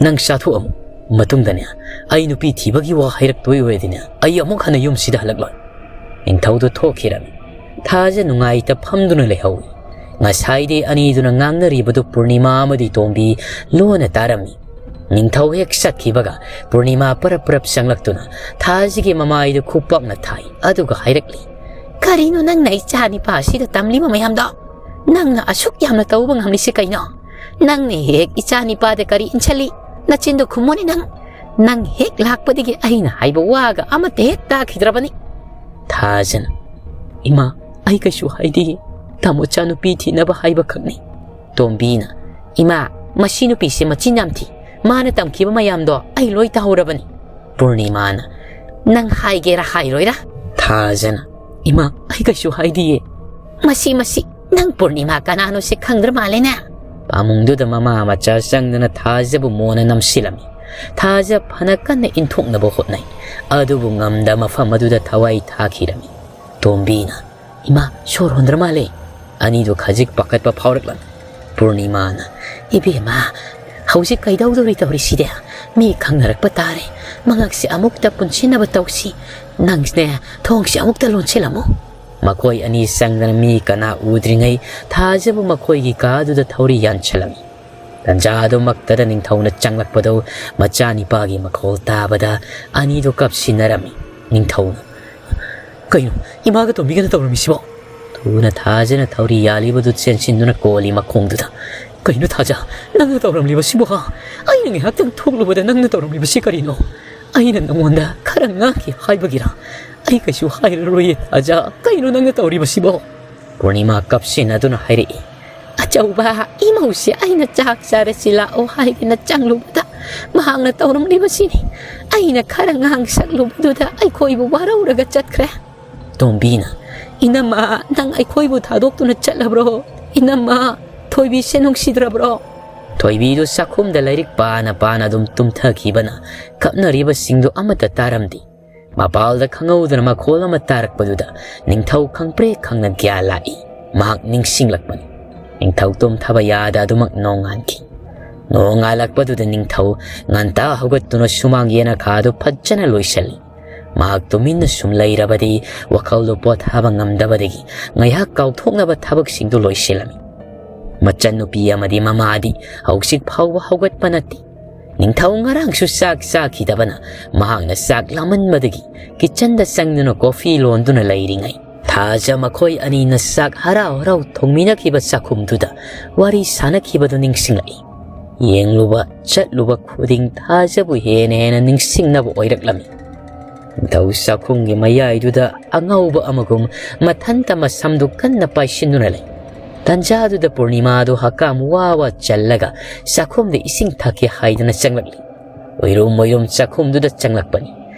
ꯅꯪ ꯆꯥꯊꯣꯛꯑꯝꯃꯨ꯫ ꯃꯇꯨꯡꯗꯅꯦ, ꯑꯩ ꯅꯨꯄꯤ ꯊꯤꯕꯒꯤ ꯋꯥ ꯍꯥꯏꯔꯛꯇꯣꯏ ꯑꯣꯏꯔꯗꯤꯅꯦ, ꯑꯩ ꯑꯃꯨꯛ ꯍꯟꯅ ꯌꯨꯝꯁꯤꯗ ꯍꯜꯂꯛꯂꯣꯏ꯫" ꯅꯤꯡꯊꯧꯗꯨ ꯊꯣꯛꯈꯤꯔꯝꯃꯤ꯫ ꯊꯥꯖ ꯅꯨꯡꯉꯥꯏꯇ ꯐꯝꯗꯨꯅ ꯂꯩꯍꯧꯏ꯫ ꯉꯁꯥꯏꯗꯤ ꯑꯅꯤꯗꯨꯅ ꯉꯥꯡꯅꯔꯤꯕꯗꯨ ꯄꯨꯔꯅꯤꯃꯥ ꯑꯃꯗꯤ ꯇꯣꯝꯕꯤ ꯂꯣꯟꯅ ꯇꯥꯔꯝꯃꯤ꯫ ꯅꯤꯡꯊꯧ ꯍꯦꯛ ꯆꯠꯈꯤꯕꯒ ꯄꯨꯔꯅꯤꯃꯥ ꯄꯔꯞ ꯄꯔꯞ ꯆꯪꯂꯛꯇꯨꯅ ꯊꯥꯖꯒꯤ ꯃꯃꯥꯏꯗꯨ ꯈꯨꯄꯥꯛꯅ ꯊꯥꯏ, ꯑꯗꯨꯒ ꯍꯥꯏꯔꯛꯂꯤ, "ꯀꯔꯤꯅꯣ ꯅꯪꯅ ꯏꯆꯥ ꯅꯤꯄꯥ ꯑꯁꯤꯗ ꯇꯝꯂꯤꯕ ꯃꯌꯥꯝꯗꯣ? ꯅꯪꯅ ꯑꯁꯨꯛ ꯌꯥꯝꯅ ꯇꯧꯕ ꯉꯝꯂꯤꯁꯤ ꯀꯩꯅꯣ? ꯅꯪꯅ ꯍꯦꯛ ꯏꯆꯥ ꯅꯤꯄꯥꯗ ꯀꯔꯤ ꯏꯟꯁꯤꯜꯂꯤ? ꯅꯆꯤꯟꯗꯣ ꯈꯨꯝꯃꯨꯅꯦ ꯅꯪ꯫ ꯅꯪ ꯍꯦꯛ ꯂꯥꯛꯄꯗꯒꯤ ꯑꯩꯅ ꯍꯥꯏꯕ ꯋꯥꯒ ꯑꯃꯠꯇ ꯍꯦꯛ ꯇꯥꯈꯤꯗ꯭ꯔꯕꯅꯤ꯫" ꯊꯥꯖꯅ, "ꯏꯃꯥ, ꯑꯩ ꯀꯩꯁꯨ ꯍꯥꯏꯗꯤꯌꯦ꯫ ꯇꯥꯃꯣꯆꯥ ꯅꯨꯄꯤ ꯊꯤꯅꯕ ꯍꯥꯏꯕ ꯈꯛꯅꯤ꯫" ꯇꯣꯝꯕꯤꯅ, "ꯏꯃꯥ, ꯃꯁꯤ ꯅꯨꯄꯤꯁꯦ ꯃꯆꯤꯟ ꯌꯥꯝ ꯊꯤ꯫ ꯃꯥꯅ ꯇꯝꯈꯤꯕ ꯃꯌꯥꯝꯗꯣ ꯑꯩ ꯂꯣꯏ ꯇꯥꯍꯧꯔꯕꯅꯤ꯫" ꯄꯨꯔꯅꯤꯃꯥꯅ, "ꯅꯪ ꯍꯥꯏꯒꯦꯔꯥ ꯍꯥꯏꯔꯣꯏꯔꯥ?" ꯊꯥꯖꯅ, "ꯏꯃꯥ, ꯑꯩ ꯀꯩꯁꯨ ꯍꯥꯏꯗꯤꯌꯦ꯫" "ꯃꯁꯤ, ꯃꯁꯤ, ꯅꯪ ꯄꯨꯔꯅꯤꯃꯥ ꯀꯅꯥꯅꯣ ꯁꯤ ꯈꯪꯗ꯭ꯔ ꯃꯥꯜꯂꯦꯅꯦ?" ꯄꯥꯃꯨꯡꯗꯨꯗ ꯃꯃꯥ ꯃꯆꯥ ꯆꯪꯗꯅ ꯊꯥꯖꯕꯨ ꯃꯣꯟꯅ ꯅꯝꯁꯤꯜꯂꯝꯃꯤ꯫ ꯊꯥꯖ ꯐꯅ ꯀꯟꯅ ꯏꯟꯊꯣꯛꯅꯕ ꯍꯣꯠꯅꯩ, ꯑꯗꯨꯕꯨ ꯉꯝꯗ ꯃꯐꯝ ꯑꯗꯨꯗ ꯊꯋꯥꯏ ꯊꯥꯈꯤꯔꯝꯃꯤ꯫ ꯇꯣꯝꯕꯤꯅ, "ꯏꯃꯥ, ꯁꯣꯔ ꯍꯣꯟꯗ꯭ꯔ ꯃꯥꯜꯂꯦ꯫" ꯑꯅꯤꯗꯨ ꯈꯖꯤꯛ ꯄꯥꯈꯠꯄ ꯐꯥꯎꯔꯛꯂꯝꯃꯤ꯫ ꯄꯨꯔꯅꯤꯃꯥꯅ, "ꯏꯕꯦꯝꯃ, ꯍꯧꯖꯤꯛ ꯀꯩꯗꯧꯗꯧꯔꯤ ꯇꯧꯔꯤꯁꯤꯗꯤ? ꯃꯤ ꯈꯪꯅꯔꯛꯄ ꯇꯥꯔꯦ꯫ ꯃꯉꯛꯁꯦ ꯑꯃꯨꯛꯇ ꯄꯨꯟꯁꯤꯟꯅꯕ ꯇꯧꯁꯤ꯫ ꯅꯪꯅꯦ, ꯊꯣꯡꯁꯦ ꯑꯃꯨꯛꯇ ꯂꯣꯟꯁꯤꯜꯂꯝꯃꯨ꯫" ꯃꯈꯣꯏ ꯑꯅꯤ ꯆꯪꯗꯅ ꯃꯤ ꯀꯅꯥ ꯎꯗ꯭ꯔꯤꯉꯩ ꯊꯥꯖꯕꯨ ꯃꯈꯣꯏꯒꯤ ꯀꯥꯗꯨꯗ ꯊꯧꯔꯤ ꯌꯥꯟꯁꯤꯜꯂꯝꯃꯤ꯫ ꯇꯟꯖꯥ ꯑꯗꯨꯃꯛꯇꯗ ꯅꯤꯡꯊꯧꯅ ꯆꯪꯂꯛꯄꯗꯨ ꯃꯆꯥꯅꯤꯄꯥꯒꯤ ꯃꯈꯣꯜ ꯇꯥꯕꯗ ꯑꯅꯤꯗꯨ ꯀꯞꯁꯤꯟꯅꯔꯝꯃꯤ꯫ ꯅꯤꯡꯊꯧꯅ, ꯀꯩꯅꯣ ꯏꯃꯥꯒ ꯇꯣꯝꯕꯤꯒꯅ ꯇꯧꯔꯝꯃꯤꯁꯤꯕꯣ? ꯊꯨꯅ ꯊꯥꯖꯅ ꯊꯧꯔꯤ ꯌꯥꯜꯂꯤꯕꯗꯨ ꯆꯦꯟꯁꯤꯟꯗꯨꯅ ꯀꯣꯜꯂꯤ ꯃꯈꯣꯡꯗꯨꯗ꯫ "ꯀꯩꯅꯣ ꯊꯥꯖ, ꯅꯪꯅ ꯇꯧꯔꯝꯂꯤꯕꯁꯤꯕꯣ, ꯍꯥ? ꯑꯩꯅ ꯉꯥꯏꯍꯥꯛꯇꯪ ꯊꯣꯛꯂꯨꯕꯗ ꯅꯪꯅ ꯇꯧꯔꯝꯂꯤꯕꯁꯤ ꯀꯔꯤꯅꯣ? ꯑꯩꯅ ꯅꯉꯣꯟꯗ ꯈꯔ ꯉꯥꯡꯈꯤ ꯍꯥꯏꯕꯒꯤꯔ? ꯑꯩ ꯀꯩꯁꯨ ꯍꯥꯏꯔꯔꯣꯏꯌꯦ ꯊꯥꯖ, ꯀꯩꯅꯣ ꯅꯪꯅ ꯇꯧꯔꯤꯕꯁꯤꯕꯣ?" ꯄꯨꯔꯅꯤꯃꯥ ꯀꯞꯁꯤꯟꯅꯗꯨꯅ ꯍꯥꯏꯔꯛꯏ꯫ "ꯑꯆꯧꯕ ꯏꯃꯧꯁꯦ ꯑꯩꯅ ꯆꯥꯛ ꯆꯥꯔꯁꯤ ꯂꯥꯛꯑꯣ ꯍꯥꯏꯗꯅ ꯆꯪꯂꯨꯕꯗ ꯃꯍꯥꯛꯅ ꯇꯧꯔꯝꯂꯤꯕꯁꯤꯅꯤ꯫ ꯑꯩꯅ ꯈꯔ ꯉꯥꯡ ꯁꯛꯂꯨꯕꯗꯨꯗ ꯑꯩꯈꯣꯏꯕꯨ ꯋꯥꯔꯧꯔꯒ ꯆꯠꯈ꯭ꯔꯦ꯫" ꯇꯣꯝꯕꯤꯅ, "ꯏꯅꯝꯃ, ꯅꯪ ꯑꯩꯈꯣꯏꯕꯨ ꯊꯥꯗꯣꯛꯇꯨꯅ ꯆꯠꯂꯕ꯭ꯔꯣ? ꯏꯅꯝꯃ, ꯊꯣꯏꯕꯤꯁꯦ ꯅꯨꯡꯁꯤꯗ꯭ꯔꯕ꯭ꯔꯣ?" ꯊꯣꯏꯕꯤꯗꯨ ꯆꯥꯛꯈꯨꯝꯗ ꯂꯥꯏꯔꯤꯛ ꯄꯥꯅ ꯄꯥꯅ ꯑꯗꯨꯝ ꯇꯨꯝꯊꯈꯤꯕꯅ ꯀꯞꯅꯔꯤꯕꯁꯤꯡꯗꯨ ꯑꯃꯠꯇ ꯇꯥꯔꯝꯗꯦ꯫ ꯃꯄꯥꯜꯗ ꯈꯪꯍꯧꯗꯅ ꯃꯈꯣꯜ ꯑꯃ ꯇꯥꯔꯛꯄꯗꯨꯗ ꯅꯤꯡꯊꯧ ꯈꯪꯄ꯭ꯔꯦꯛ ꯈꯪꯅ ꯒ꯭ꯌꯥꯟ ꯂꯥꯛꯏ꯫ ꯃꯍꯥꯛ ꯅꯤꯡꯁꯤꯡꯂꯛꯄꯅꯤ꯫ ꯅꯤꯡꯊꯧ ꯇꯨꯝꯊꯕ ꯌꯥꯗ ꯑꯗꯨꯃꯛ ꯅꯣꯡꯉꯥꯟꯈꯤ꯫ ꯅꯣꯡꯉꯥꯜꯂꯛꯄꯗꯨꯗ ꯅꯤꯡꯊꯧ ꯉꯟꯇꯥ ꯍꯧꯒꯠꯇꯨꯅ ꯁꯨꯃꯥꯡ ꯌꯦꯅꯈꯥꯗꯨ ꯐꯖꯅ ꯂꯣꯏꯁꯤꯜꯂꯤ꯫ ꯃꯍꯥꯛ ꯇꯨꯃꯤꯟꯅ ꯁꯨꯝ ꯂꯩꯔꯕꯗꯤ ꯋꯥꯈꯜꯗꯨ ꯄꯣꯊꯥꯕ ꯉꯝꯗꯕꯗꯒꯤ ꯉꯥꯏꯍꯥꯛ ꯀꯥꯎꯊꯣꯛꯅꯕ ꯊꯕꯛꯁꯤꯡꯗꯨ ꯂꯣꯏꯁꯤꯜꯂꯝꯃꯤ꯫ ꯃꯆꯟꯅꯨꯄꯤ ꯑꯃꯗꯤ ꯃꯃꯥꯗꯤ ꯍꯧꯖꯤꯛ ꯐꯥꯎꯕ ꯍꯧꯒꯠꯄ ꯅꯠꯇꯦ꯫ ꯅꯤꯡꯊꯧ ꯉꯔꯥꯡꯁꯨ ꯆꯥꯛ ꯆꯥꯈꯤꯗꯕꯅ ꯃꯍꯥꯛꯅ ꯆꯥꯛ ꯂꯥꯝꯃꯟꯕꯗꯒꯤ ꯀꯤꯆꯟꯗ ꯆꯪꯗꯨꯅ ꯀꯣꯐꯤ ꯂꯣꯟꯗꯨꯅ ꯂꯩꯔꯤꯉꯩ, ꯊꯥꯖ ꯃꯈꯣꯏ ꯑꯅꯤꯅ ꯆꯥꯛ ꯍꯔꯥꯎ ꯍꯔꯥꯎ ꯊꯣꯡꯃꯤꯟꯅꯈꯤꯕ ꯆꯥꯛꯈꯨꯝꯗꯨꯗ ꯋꯥꯔꯤ ꯁꯥꯟꯅꯈꯤꯕꯗꯨ ꯅꯤꯡꯁꯤꯡꯂꯛꯏ꯫ ꯌꯦꯡꯂꯨꯕ ꯆꯠꯂꯨꯕ ꯈꯨꯗꯤꯡ ꯊꯥꯖꯕꯨ ꯍꯦꯟꯅ ꯍꯦꯟꯅ ꯅꯤꯡꯁꯤꯡꯅꯕ ꯑꯣꯏꯔꯛꯂꯝꯃꯤ꯫ ꯅꯤꯡꯊꯧ ꯆꯥꯛꯈꯨꯝꯒꯤ ꯃꯌꯥꯏꯗꯨꯗ ꯑꯉꯥꯎꯕ ꯑꯃꯒꯨꯝ ꯃꯊꯟꯇ ꯃꯁꯝꯗꯨ ꯀꯟꯅ ꯄꯥꯏꯁꯤꯟꯗꯨꯅ ꯂꯩ꯫ ꯇꯟꯖꯥꯗꯨꯗ ꯄꯨꯔꯅꯤꯃꯥꯗꯨ ꯍꯀꯥꯝ ꯋꯥ ꯋꯥ ꯆꯜꯂꯒ ꯆꯥꯛꯈꯨꯝꯗ ꯏꯁꯤꯡ ꯊꯛꯀꯦ ꯍꯥꯏꯗꯨꯅ ꯆꯪꯂꯛꯂꯤ꯫ ꯑꯣꯏꯔꯨꯝ ꯑꯣꯏꯔꯨꯝ ꯆꯥꯛꯈꯨꯝꯗꯨꯗ ꯆꯪꯂꯛꯄꯅꯤ꯫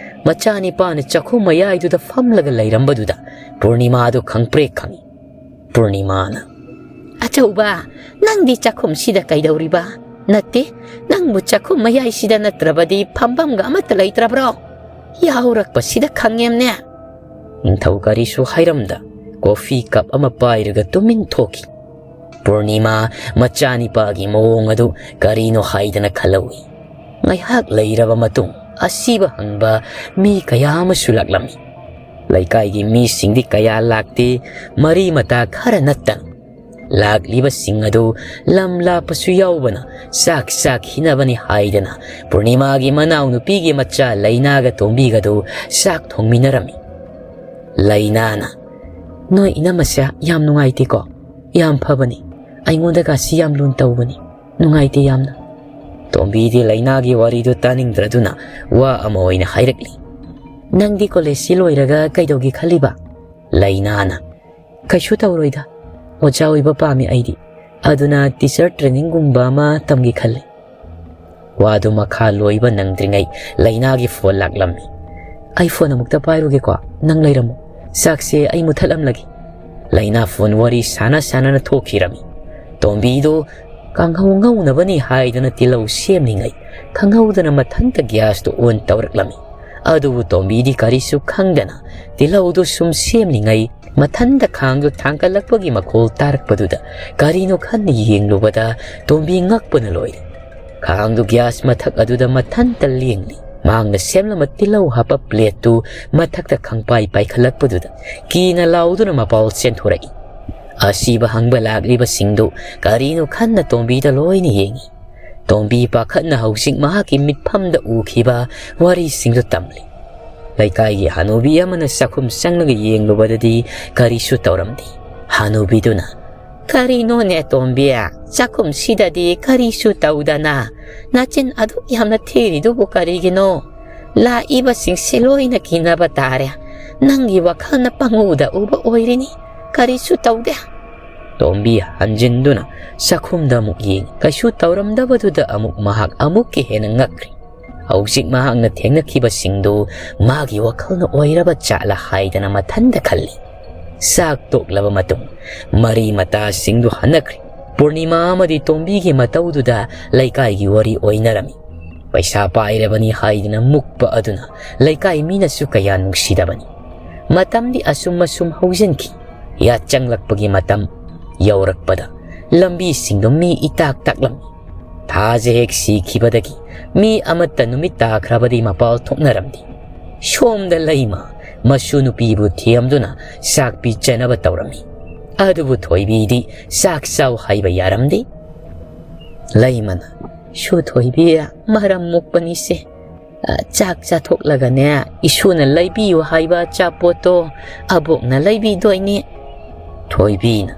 ꯃꯆꯥꯅꯤꯄꯥꯅ ꯆꯥꯛꯈꯨꯝ ꯃꯌꯥꯏꯗꯨꯗ ꯐꯝꯂꯒ ꯂꯩꯔꯝꯕꯗꯨꯗ ꯄꯨꯔꯅꯤꯃꯥꯗꯨ ꯈꯪꯄ꯭ꯔꯦꯛ ꯈꯪꯏ꯫ ꯄꯨꯔꯅꯤꯃꯥꯅ, "ꯑꯆꯧꯕ, ꯅꯪꯗꯤ ꯆꯥꯛꯈꯨꯝꯁꯤꯗ ꯀꯩꯗꯧꯔꯤꯕ? ꯅꯠꯇꯦ, ꯅꯪꯕꯨ ꯆꯥꯛꯈꯨꯝ ꯃꯌꯥꯏꯁꯤꯗ ꯅꯠꯇ꯭ꯔꯕꯗꯤ ꯐꯝꯐꯝꯒ ꯑꯃꯠꯇ ꯂꯩꯇ꯭ꯔꯕ꯭ꯔꯣ? ꯌꯥꯎꯔꯛꯄꯁꯤꯗ ꯈꯪꯉꯦꯝꯅꯦ꯫" ꯅꯤꯡꯊꯧ ꯀꯔꯤꯁꯨ ꯍꯥꯏꯔꯝꯗ ꯀꯣꯐꯤ ꯀꯞ ꯑꯃ ꯄꯥꯏꯔꯒ ꯇꯨꯃꯤꯟ ꯊꯣꯛꯈꯤ꯫ ꯄꯨꯔꯅꯤꯃꯥ ꯃꯆꯥꯅꯤꯄꯥꯒꯤ ꯃꯑꯣꯡ ꯑꯗꯨ ꯀꯔꯤꯅꯣ ꯍꯥꯏꯗꯅ ꯈꯜꯍꯧꯏ꯫ ꯉꯥꯏꯍꯥꯛ ꯂꯩꯔꯕ ꯃꯇꯨꯡ ꯑꯁꯤꯕ ꯍꯪꯕ ꯃꯤ ꯀꯌꯥ ꯑꯃꯁꯨ ꯂꯥꯛꯂꯝꯃꯤ꯫ ꯂꯩꯀꯥꯏꯒꯤ ꯃꯤꯁꯤꯡꯗꯤ ꯀꯌꯥ ꯂꯥꯛꯇꯦ, ꯃꯔꯤ ꯃꯇꯥ ꯈꯔ ꯅꯠꯇꯅ꯫ ꯂꯥꯛꯂꯤꯕꯁꯤꯡ ꯑꯗꯨ ꯂꯝ ꯂꯥꯞꯄꯁꯨ ꯌꯥꯎꯕꯅ ꯆꯥꯛ ꯆꯥꯈꯤꯅꯕꯅꯤ ꯍꯥꯏꯗꯅ ꯄꯨꯔꯅꯤꯃꯥꯒꯤ ꯃꯅꯥꯎꯅꯨꯄꯤꯒꯤ ꯃꯆꯥ ꯂꯩꯅꯥꯒ ꯇꯣꯝꯕꯤꯒꯗꯨ ꯆꯥꯛ ꯊꯣꯡꯃꯤꯟꯅꯔꯝꯃꯤ꯫ ꯂꯩꯅꯥꯅ, "ꯅꯣꯏ ꯏꯅꯝꯃꯁꯦ ꯌꯥꯝ ꯅꯨꯡꯉꯥꯏꯇꯦꯀꯣ? ꯌꯥꯝ ꯐꯕꯅꯤ꯫ ꯑꯩꯉꯣꯟꯗꯒꯁꯤ ꯌꯥꯝ ꯂꯨꯅ ꯇꯧꯕꯅꯤ꯫ ꯅꯨꯡꯉꯥꯏꯇꯦ ꯌꯥꯝꯅ꯫" ꯇꯣꯝꯕꯤꯗꯤ ꯂꯩꯅꯥꯒꯤ ꯋꯥꯔꯤꯗꯨ ꯇꯥꯅꯤꯡꯗ꯭ꯔꯗꯨꯅ ꯋꯥ ꯑꯃ ꯑꯣꯏꯅ ꯍꯥꯏꯔꯛꯂꯤ꯫ "ꯅꯪꯗꯤ ꯀꯣꯂꯦꯖꯁꯤ ꯂꯣꯏꯔꯒ ꯀꯩꯗꯧꯒꯦ ꯈꯜꯂꯤꯕ?" ꯂꯩꯅꯥꯅ, "ꯀꯩꯁꯨ ꯇꯧꯔꯣꯏꯗ꯫ ꯑꯣꯖꯥ ꯑꯣꯏꯕ ꯄꯥꯝꯃꯤ ꯑꯩꯗꯤ꯫ ꯑꯗꯨꯅ ꯇꯤꯆꯔ ꯇ꯭ꯔꯦꯅꯤꯡꯒꯨꯝꯕ ꯑꯃ ꯇꯝꯒꯦ ꯈꯜꯂꯤ꯫" ꯋꯥꯗꯨ ꯃꯈꯥ ꯂꯣꯏꯕ ꯅꯪꯗ꯭ꯔꯤꯉꯩ ꯂꯩꯅꯥꯒꯤ ꯐꯣꯟ ꯂꯥꯛꯂꯝꯃꯤ꯫ "ꯑꯩ ꯐꯣꯟ ꯑꯃꯨꯛꯇ ꯄꯥꯏꯔꯨꯒꯦꯀꯣ, ꯅꯪ ꯂꯩꯔꯝꯃꯨ꯫ ꯆꯥꯛꯁꯦ ꯑꯩ ꯃꯨꯊꯠꯂꯝꯂꯒꯦ꯫" ꯂꯩꯅꯥ ꯐꯣꯟ ꯋꯥꯔꯤ ꯁꯥꯟꯅ ꯁꯥꯟꯅꯅ ꯊꯣꯛꯈꯤꯔꯝꯃꯤ꯫ ꯇꯣꯝꯕꯤꯗꯨ ꯀꯥꯡꯍꯧ ꯉꯧꯅꯕꯅꯤ ꯍꯥꯏꯗꯨꯅ ꯇꯤꯜꯍꯧ ꯁꯦꯝꯂꯤꯉꯩ, ꯈꯪꯍꯧꯗꯅ ꯃꯊꯟꯇ ꯒ꯭ꯌꯥꯁꯇꯨ ꯑꯣꯟ ꯇꯧꯔꯛꯂꯝꯃꯤ꯫ ꯑꯗꯨꯕꯨ ꯇꯣꯝꯕꯤꯗꯤ ꯀꯔꯤꯁꯨ ꯈꯪꯗꯅ ꯇꯤꯜꯍꯧꯗꯨ ꯁꯨꯝ ꯁꯦꯝꯂꯤꯉꯩ, ꯃꯊꯟꯇ ꯈꯥꯡꯗꯨ ꯊꯥꯡꯒꯠꯂꯛꯄꯒꯤ ꯃꯈꯣꯜ ꯇꯥꯔꯛꯄꯗꯨꯗ ꯀꯔꯤꯅꯣ ꯈꯟꯅ ꯌꯦꯡꯂꯨꯕꯗ ꯇꯣꯝꯕꯤ ꯉꯛꯄꯅ ꯂꯣꯏꯔꯦ꯫ ꯈꯥꯡꯗꯨ ꯒ꯭ꯌꯥꯁ ꯃꯊꯛ ꯑꯗꯨꯗ ꯃꯊꯟꯇ ꯂꯦꯡꯂꯤ꯫ ꯃꯍꯥꯛꯅ ꯁꯦꯝꯂꯝꯕ ꯇꯤꯜꯍꯧ ꯍꯥꯞꯄ ꯄ꯭ꯂꯦꯠꯇꯨ ꯃꯊꯛꯇ ꯈꯪꯄꯥꯏ ꯄꯥꯏꯈꯠꯂꯛꯄꯗꯨꯗ ꯀꯤꯅ ꯂꯥꯎꯗꯨꯅ ꯃꯄꯥꯜ ꯆꯦꯟꯊꯣꯔꯛꯏ꯫ ꯑꯁꯤꯕ ꯍꯪꯕ ꯂꯥꯛꯂꯤꯕꯁꯤꯡꯗꯨ ꯀꯔꯤꯅꯣ ꯈꯟꯅ ꯇꯣꯝꯕꯤꯗ ꯂꯣꯏꯅ ꯌꯦꯡꯏ꯫ ꯇꯣꯝꯕꯤ ꯄꯥꯈꯠꯅ ꯍꯧꯖꯤꯛ ꯃꯍꯥꯛꯀꯤ ꯃꯤꯠꯐꯝꯗ ꯎꯈꯤꯕ ꯋꯥꯔꯤꯁꯤꯡꯗꯨ ꯇꯝꯂꯤ꯫ ꯂꯩꯀꯥꯏꯒꯤ ꯍꯅꯨꯕꯤ ꯑꯃꯅ ꯆꯥꯛꯈꯨꯝ ꯆꯪꯂꯒ ꯌꯦꯡꯂꯨꯕꯗꯗꯤ ꯀꯔꯤꯁꯨ ꯇꯧꯔꯝꯗꯦ꯫ ꯍꯅꯨꯕꯤꯗꯨꯅ, "ꯀꯔꯤꯅꯣꯅꯦ ꯇꯣꯝꯕꯤ, ꯆꯥꯛꯈꯨꯝꯁꯤꯗꯗꯤ ꯀꯔꯤꯁꯨ ꯇꯧꯗꯅ ꯅꯆꯤꯟ ꯑꯗꯨꯛ ꯌꯥꯝꯅ ꯊꯤꯔꯤꯗꯨꯕꯨ ꯀꯔꯤꯒꯤꯅꯣ? ꯂꯥꯛꯏꯕꯁꯤꯡꯁꯦ ꯂꯣꯏꯅ ꯀꯤꯅꯕ ꯇꯥꯔꯦ꯫ ꯅꯪꯒꯤ ꯋꯥꯈꯜꯅ ꯄꯪꯎꯗ ꯎꯕ ꯑꯣꯏꯔꯤꯅꯤ꯫ ꯀꯔꯤꯁꯨ ꯇꯧꯗꯦ꯫" ꯇꯣꯝꯕꯤ ꯍꯟꯖꯤꯟꯗꯨꯅ ꯆꯥꯛꯈꯨꯝꯗ ꯑꯃꯨꯛ ꯌꯦꯡꯉꯤ꯫ ꯀꯩꯁꯨ ꯇꯧꯔꯝꯗꯕꯗꯨꯗ ꯑꯃꯨꯛ ꯃꯍꯥꯛ ꯑꯃꯨꯛꯀ ꯍꯦꯟꯅ ꯉꯛꯈ꯭ꯔꯦ꯫ ꯍꯧꯖꯤꯛ ꯃꯍꯥꯛꯅ ꯊꯦꯡꯅꯈꯤꯕꯁꯤꯡꯗꯨ ꯃꯥꯒꯤ ꯋꯥꯈꯜꯅ ꯑꯣꯏꯔꯕ ꯖꯥꯠꯂ ꯍꯥꯏꯗꯅ ꯃꯊꯟꯇ ꯈꯜꯂꯤ꯫ ꯆꯥꯛ ꯇꯣꯛꯂꯕ ꯃꯇꯨꯡ ꯃꯔꯤ ꯃꯇꯥꯁꯤꯡꯗꯨ ꯍꯟꯅꯈ꯭ꯔꯦ꯫ ꯄꯨꯔꯅꯤꯃꯥ ꯑꯃꯗꯤ ꯇꯣꯝꯕꯤꯒꯤ ꯃꯇꯧꯗꯨꯗ ꯂꯩꯀꯥꯏꯒꯤ ꯋꯥꯔꯤ ꯑꯣꯏꯅꯔꯝꯃꯤ꯫ ꯄꯩꯁꯥ ꯄꯥꯏꯔꯕꯅꯤ ꯍꯥꯏꯗꯅ ꯃꯨꯛꯄ ꯑꯗꯨꯅ ꯂꯩꯀꯥꯏ ꯃꯤꯅꯁꯨ ꯀꯌꯥ ꯅꯨꯡꯁꯤꯗꯕꯅꯤ꯫ ꯃꯇꯝꯗꯤ ꯑꯁꯨꯝ ꯑꯁꯨꯝ ꯍꯧꯖꯤꯟꯈꯤ꯫ ꯌꯥꯠ ꯆꯪꯂꯛꯄꯒꯤ ꯃꯇꯝ ꯌꯧꯔꯛꯄꯗ ꯂꯝꯕꯤꯁꯤꯡꯗꯨ ꯃꯤ ꯏꯇꯥꯛ ꯇꯥꯛꯂꯝꯃꯤ꯫ ꯊꯥꯖ ꯍꯦꯛ ꯁꯤꯈꯤꯕꯗꯒꯤ ꯃꯤ ꯑꯃꯠꯇ ꯅꯨꯃꯤꯠ ꯇꯥꯈ꯭ꯔꯕꯗꯤ ꯃꯄꯥꯜ ꯊꯣꯛꯅꯔꯝꯗꯦ꯫ ꯁꯣꯝꯗ ꯂꯩꯃ ꯃꯁꯨ ꯅꯨꯄꯤꯕꯨ ꯊꯦꯝꯗꯨꯅ ꯆꯥꯛ ꯄꯤꯖꯅꯕ ꯇꯧꯔꯝꯃꯤ꯫ ꯑꯗꯨꯕꯨ ꯊꯣꯏꯕꯤꯗꯤ ꯆꯥꯛ ꯆꯥꯎ ꯍꯥꯏꯕ ꯌꯥꯔꯝꯗꯦ꯫ ꯂꯩꯃꯅ, "ꯁꯨ ꯊꯣꯏꯕꯤ, ꯃꯔꯝ ꯃꯣꯛꯄꯅꯤꯁꯦ꯫ ꯑ, ꯆꯥꯛ ꯆꯥꯊꯣꯛꯂꯒꯅꯦ, ꯏꯁꯨꯅ ꯂꯩꯕꯤꯌꯨ ꯍꯥꯏꯕ ꯑꯆꯥꯄꯣꯠꯇꯣ ꯑꯕꯣꯛꯅ ꯂꯩꯕꯤꯗꯣꯏꯅꯤ꯫ ꯊꯣꯏꯕꯤꯅ,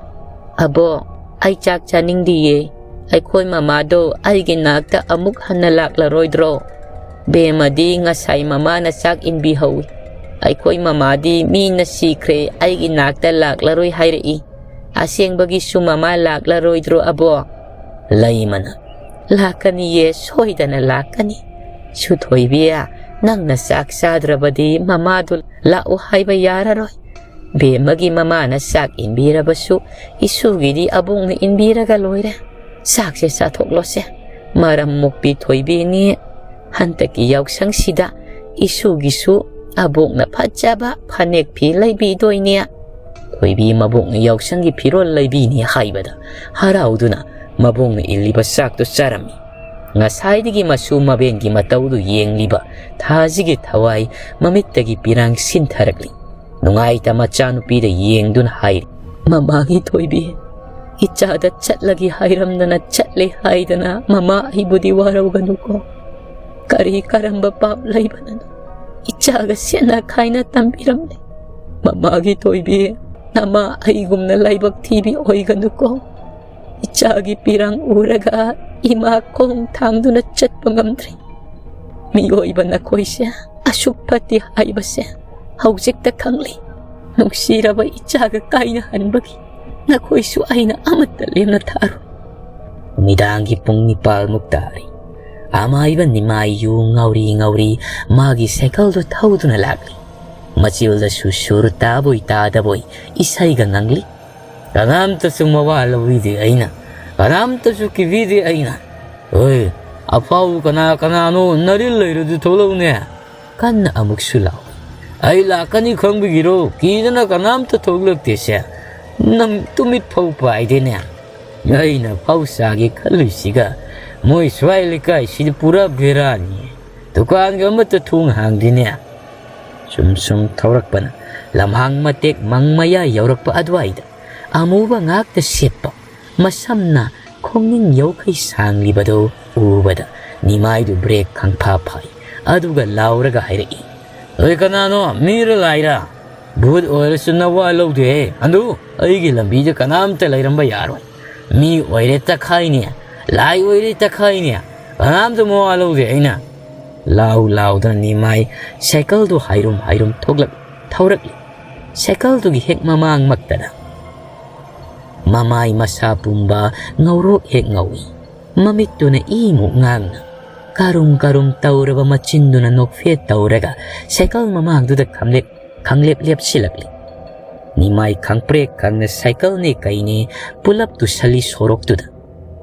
"ꯑꯕꯣꯛ, ꯑꯩ ꯆꯥꯛ ꯆꯥꯅꯤꯡꯗꯤꯌꯦ꯫ ꯑꯩꯈꯣꯏ ꯃꯃꯥꯗꯣ ꯑꯩꯒꯤ ꯅꯥꯛꯇ ꯑꯃꯨꯛ ꯍꯟꯅ ꯂꯥꯛꯂꯔꯣꯏꯗ꯭ꯔꯣ? ꯕꯦꯝꯃꯗꯤ ꯉꯁꯥꯏ ꯃꯃꯥꯅ ꯆꯥꯛ ꯏꯟꯕꯤꯍꯧꯏ꯫ ꯑꯩꯈꯣꯏ ꯃꯃꯥꯗꯤ ꯃꯤꯅ ꯁꯤꯈ꯭ꯔꯦ, ꯑꯩꯒꯤ ꯅꯥꯛꯇ ꯂꯥꯛꯂꯔꯣꯏ ꯍꯥꯏꯔꯛꯏ꯫ ꯑꯁꯦꯡꯕꯒꯤꯁꯨ ꯃꯃꯥ ꯂꯥꯛꯂꯔꯣꯏꯗ꯭ꯔꯣ, ꯑꯕꯣꯛ?" ꯂꯩꯃꯅ, "ꯂꯥꯛꯀꯅꯤꯌꯦ, ꯁꯣꯏꯗꯅ ꯂꯥꯛꯀꯅꯤ꯫ ꯁꯨꯊꯣꯏꯕꯤ, ꯅꯪꯅ ꯆꯥꯛ ꯆꯥꯗ꯭ꯔꯕꯗꯤ ꯃꯃꯥꯗꯨ ꯂꯥꯛꯎ ꯍꯥꯏꯕ ꯌꯥꯔꯔꯣꯏ꯫ ꯕꯦꯝꯃꯒꯤ ꯃꯃꯥꯅ ꯆꯥꯛ ꯏꯟꯕꯤꯔꯕꯁꯨ ꯏꯁꯨꯒꯤꯗꯤ ꯑꯕꯣꯛꯅ ꯏꯟꯕꯤꯔꯒ ꯂꯣꯏꯔꯦ꯫ ꯆꯥꯛꯁꯦ ꯆꯥꯊꯣꯛꯂꯣꯁꯦ꯫ ꯃꯔꯝ ꯃꯣꯛꯄꯤ ꯊꯣꯏꯕꯤꯅꯤ꯫ ꯍꯟꯗꯛꯀꯤ ꯌꯥꯎꯁꯪꯁꯤꯗ ꯏꯁꯨꯒꯤꯁꯨ ꯑꯕꯣꯛꯅ ꯐꯖꯕ ꯐꯅꯦꯛ ꯐꯤ ꯂꯩꯕꯤꯗꯣꯏꯅꯦ꯫" ꯊꯣꯏꯕꯤ ꯃꯕꯣꯛꯅ ꯌꯥꯎꯁꯪꯒꯤ ꯐꯤꯔꯣꯜ ꯂꯩꯕꯤꯅꯤ ꯍꯥꯏꯕꯗ ꯍꯔꯥꯎꯗꯨꯅ ꯃꯕꯣꯛꯅ ꯏꯜꯂꯤꯕ ꯆꯥꯛꯇꯨ ꯆꯥꯔꯝꯃꯤ꯫ ꯉꯁꯥꯏꯗꯒꯤ ꯃꯁꯨ ꯃꯕꯦꯟꯒꯤ ꯃꯇꯧꯗꯨ ꯌꯦꯡꯂꯤꯕ ꯊꯥꯖꯤꯒꯤ ꯊꯋꯥꯏ ꯃꯃꯤꯠꯇꯒꯤ ꯄꯤꯔꯥꯡ ꯁꯤꯟꯊꯔꯛꯂꯤ꯫ ꯅꯨꯡꯉꯥꯏꯇ ꯃꯆꯥꯅꯨꯄꯤꯗ ꯌꯦꯡꯗꯨꯅ ꯍꯥꯏꯔꯤ, "ꯃꯃꯥꯒꯤ ꯊꯣꯏꯕꯤ, ꯏꯆꯥꯗ ꯆꯠꯂꯒꯦ ꯍꯥꯏꯔꯝꯗꯅ ꯆꯠꯂꯦ ꯍꯥꯏꯗꯅ ꯃꯃꯥ ꯑꯩꯕꯨꯗꯤ ꯋꯥꯔꯧꯒꯅꯨꯀꯣ꯫ ꯀꯔꯤ ꯀꯔꯝꯕ ꯄꯥꯞ ꯂꯩꯕꯅꯅꯣ ꯏꯆꯥꯒ ꯁꯦꯠꯅ ꯈꯥꯏꯅ ꯇꯝꯕꯤꯔꯝꯂꯦ꯫ ꯃꯃꯥꯒꯤ ꯊꯣꯏꯕꯤ, ꯅꯃꯥ ꯑꯩꯒꯨꯝꯅ ꯂꯥꯏꯕꯛ ꯊꯤꯕꯤ ꯑꯣꯏꯒꯅꯨꯀꯣ꯫ ꯏꯆꯥꯒꯤ ꯄꯤꯔꯥꯡ ꯎꯔꯒ ꯏꯃꯥ ꯈꯣꯡ ꯊꯥꯡꯗꯨꯅ ꯆꯠꯄ ꯉꯝꯗ꯭ꯔꯦ꯫ ꯃꯤꯑꯣꯏꯕ ꯅꯈꯣꯏꯁꯦ ꯑꯁꯨꯛ ꯐꯠꯇꯦ ꯍꯥꯏꯕꯁꯦ ꯍꯧꯖꯤꯛꯇ ꯈꯪꯂꯤ꯫ ꯅꯨꯡꯁꯤꯔꯕ ꯏꯆꯥꯒ ꯀꯥꯏꯅꯍꯟꯕꯒꯤ ꯅꯈꯣꯏꯁꯨ ꯑꯩꯅ ꯑꯃꯠꯇ ꯂꯦꯝꯅ ꯊꯥꯔꯣꯏ꯫" ꯅꯨꯃꯤꯗꯥꯡꯒꯤ ꯄꯨꯡ ꯅꯤꯄꯥꯜꯃꯨꯛ ꯇꯥꯔꯤ꯫ ꯑꯃꯥꯏꯕ ꯅꯤꯃꯥꯏꯌꯨ ꯉꯥꯎꯔꯤ ꯉꯥꯎꯔꯤ ꯃꯥꯒꯤ ꯁꯥꯏꯀꯜꯗꯨ ꯊꯧꯗꯨꯅ ꯂꯥꯛꯂꯤ꯫ ꯃꯆꯤꯜꯗꯁꯨ ꯁꯨꯔ ꯇꯥꯕꯣꯏ ꯇꯥꯗꯕꯣꯏ ꯏꯁꯩꯒ ꯉꯪꯂꯤ꯫ "ꯀꯅꯥꯝꯇꯁꯨ ꯃꯋꯥ ꯂꯧꯕꯤꯗꯦ ꯑꯩꯅ, ꯀꯅꯥꯝꯇꯁꯨ ꯀꯤꯕꯤꯗꯦ ꯑꯩꯅ꯫ ꯍꯣꯏ, ꯑꯐꯥꯎꯕ ꯀꯅꯥ ꯀꯅꯥꯅꯣ ꯅꯔꯤꯜ ꯂꯩꯔꯗꯤ ꯊꯣꯛꯂꯛꯎꯅꯦ꯫" ꯀꯟꯅ ꯑꯃꯨꯛꯁꯨ ꯂꯥꯎꯏ꯫ "ꯑꯩ ꯂꯥꯛꯀꯅꯤ ꯈꯪꯕꯒꯤꯔꯣ ꯀꯤꯗꯅ ꯀꯅꯥꯝꯇ ꯊꯣꯛꯂꯛꯇꯦꯁꯦ? ꯅꯪ ꯇꯨꯃꯤꯠ ꯐꯧ ꯄꯥꯏꯗꯦꯅꯦ꯫ ꯑꯩꯅ ꯐꯧ ꯆꯥꯒꯦ ꯈꯜꯂꯤꯁꯤꯒ ꯃꯣꯏ ꯁ꯭ꯋꯥꯏ ꯂꯩꯀꯥꯏꯁꯤꯗꯤ ꯄꯨꯔꯥ ꯕꯦꯔꯥꯅꯤ꯫ ꯗꯨꯀꯥꯟꯒ ꯑꯃꯠꯇ ꯊꯣꯡ ꯍꯥꯡꯗꯦꯅꯦ꯫" ꯁꯨꯝ ꯁꯨꯝ ꯊꯧꯔꯛꯄꯅ ꯂꯝꯍꯥꯡ ꯃꯇꯦꯛ ꯃꯪ ꯃꯌꯥ ꯌꯧꯔꯛꯄ ꯑꯗꯨꯋꯥꯏꯗ ꯑꯃꯨꯕ ꯉꯥꯛꯇ ꯁꯦꯠꯄ, ꯃꯁꯝꯅ ꯈꯣꯡꯅꯤꯡ ꯌꯧꯈꯩ ꯁꯥꯡꯂꯤꯕꯗꯨ ꯎꯕꯗ ꯅꯤꯃꯥꯏꯗꯨ ꯕ꯭ꯔꯦꯛ ꯈꯪꯐꯥ ꯐꯥꯏ꯫ ꯑꯗꯨꯒ ꯂꯥꯎꯔꯒ ꯍꯥꯏꯔꯛꯏ, "ꯑꯩ ꯀꯅꯥꯅꯣ? ꯃꯤꯔ ꯂꯥꯏꯔ? ꯚꯨꯠ ꯑꯣꯏꯔꯁꯨ ꯅꯋꯥ ꯂꯧꯗꯦ꯫ ꯑꯗꯨ ꯑꯩꯒꯤ ꯂꯝꯕꯤꯗ ꯀꯅꯥꯝꯇ ꯂꯩꯔꯝꯕ ꯌꯥꯔꯣꯏ꯫ ꯃꯤ ꯑꯣꯏꯔꯦ ꯇꯈꯥꯏꯅꯦ, ꯂꯥꯏ ꯑꯣꯏꯔꯦ ꯇꯈꯥꯏꯅꯦ, ꯀꯅꯥꯝꯇ ꯃꯋꯥ ꯂꯧꯗꯦ ꯑꯩꯅ"꯫ ꯂꯥꯎ ꯂꯥꯎꯗꯅ ꯅꯤꯃꯥꯏ ꯁꯥꯏꯀꯜꯗꯨ ꯍꯥꯏꯔꯨꯝ ꯍꯥꯏꯔꯨꯝ ꯊꯣꯛꯂꯛ-, ꯊꯧꯔꯛꯂꯤ꯫ ꯁꯥꯏꯀꯜꯗꯨꯒꯤ ꯍꯦꯛ ꯃꯃꯥꯡꯃꯛꯇꯗ ꯃꯃꯥꯏ ꯃꯁꯥ ꯄꯨꯝꯕ ꯉꯧꯔꯣꯛ ꯍꯦꯛ ꯉꯧꯏ꯫ ꯃꯃꯤꯠꯇꯨꯅ ꯏꯃꯨꯛ ꯉꯥꯡꯅ ꯀꯥꯔꯨꯝ ꯀꯥꯔꯨꯝ ꯇꯧꯔꯕ ꯃꯆꯤꯟꯗꯨꯅ ꯅꯣꯛꯐꯦꯠ ꯇꯧꯔꯒ ꯁꯥꯏꯀꯜ ꯃꯃꯥꯡꯗꯨꯗ ꯈꯪꯂꯦꯞ ꯈꯪꯂꯦꯞ ꯂꯦꯞꯁꯤꯜꯂꯛꯂꯤ꯫ ꯅꯤꯃꯥꯏ ꯈꯪꯄ꯭ꯔꯦꯛ ꯈꯪꯅ ꯁꯥꯏꯀꯜꯅꯦ ꯀꯩꯅꯦ ꯄꯨꯂꯞ ꯇꯨꯁꯜꯂꯤ ꯁꯣꯔꯣꯛꯇꯨꯗ꯫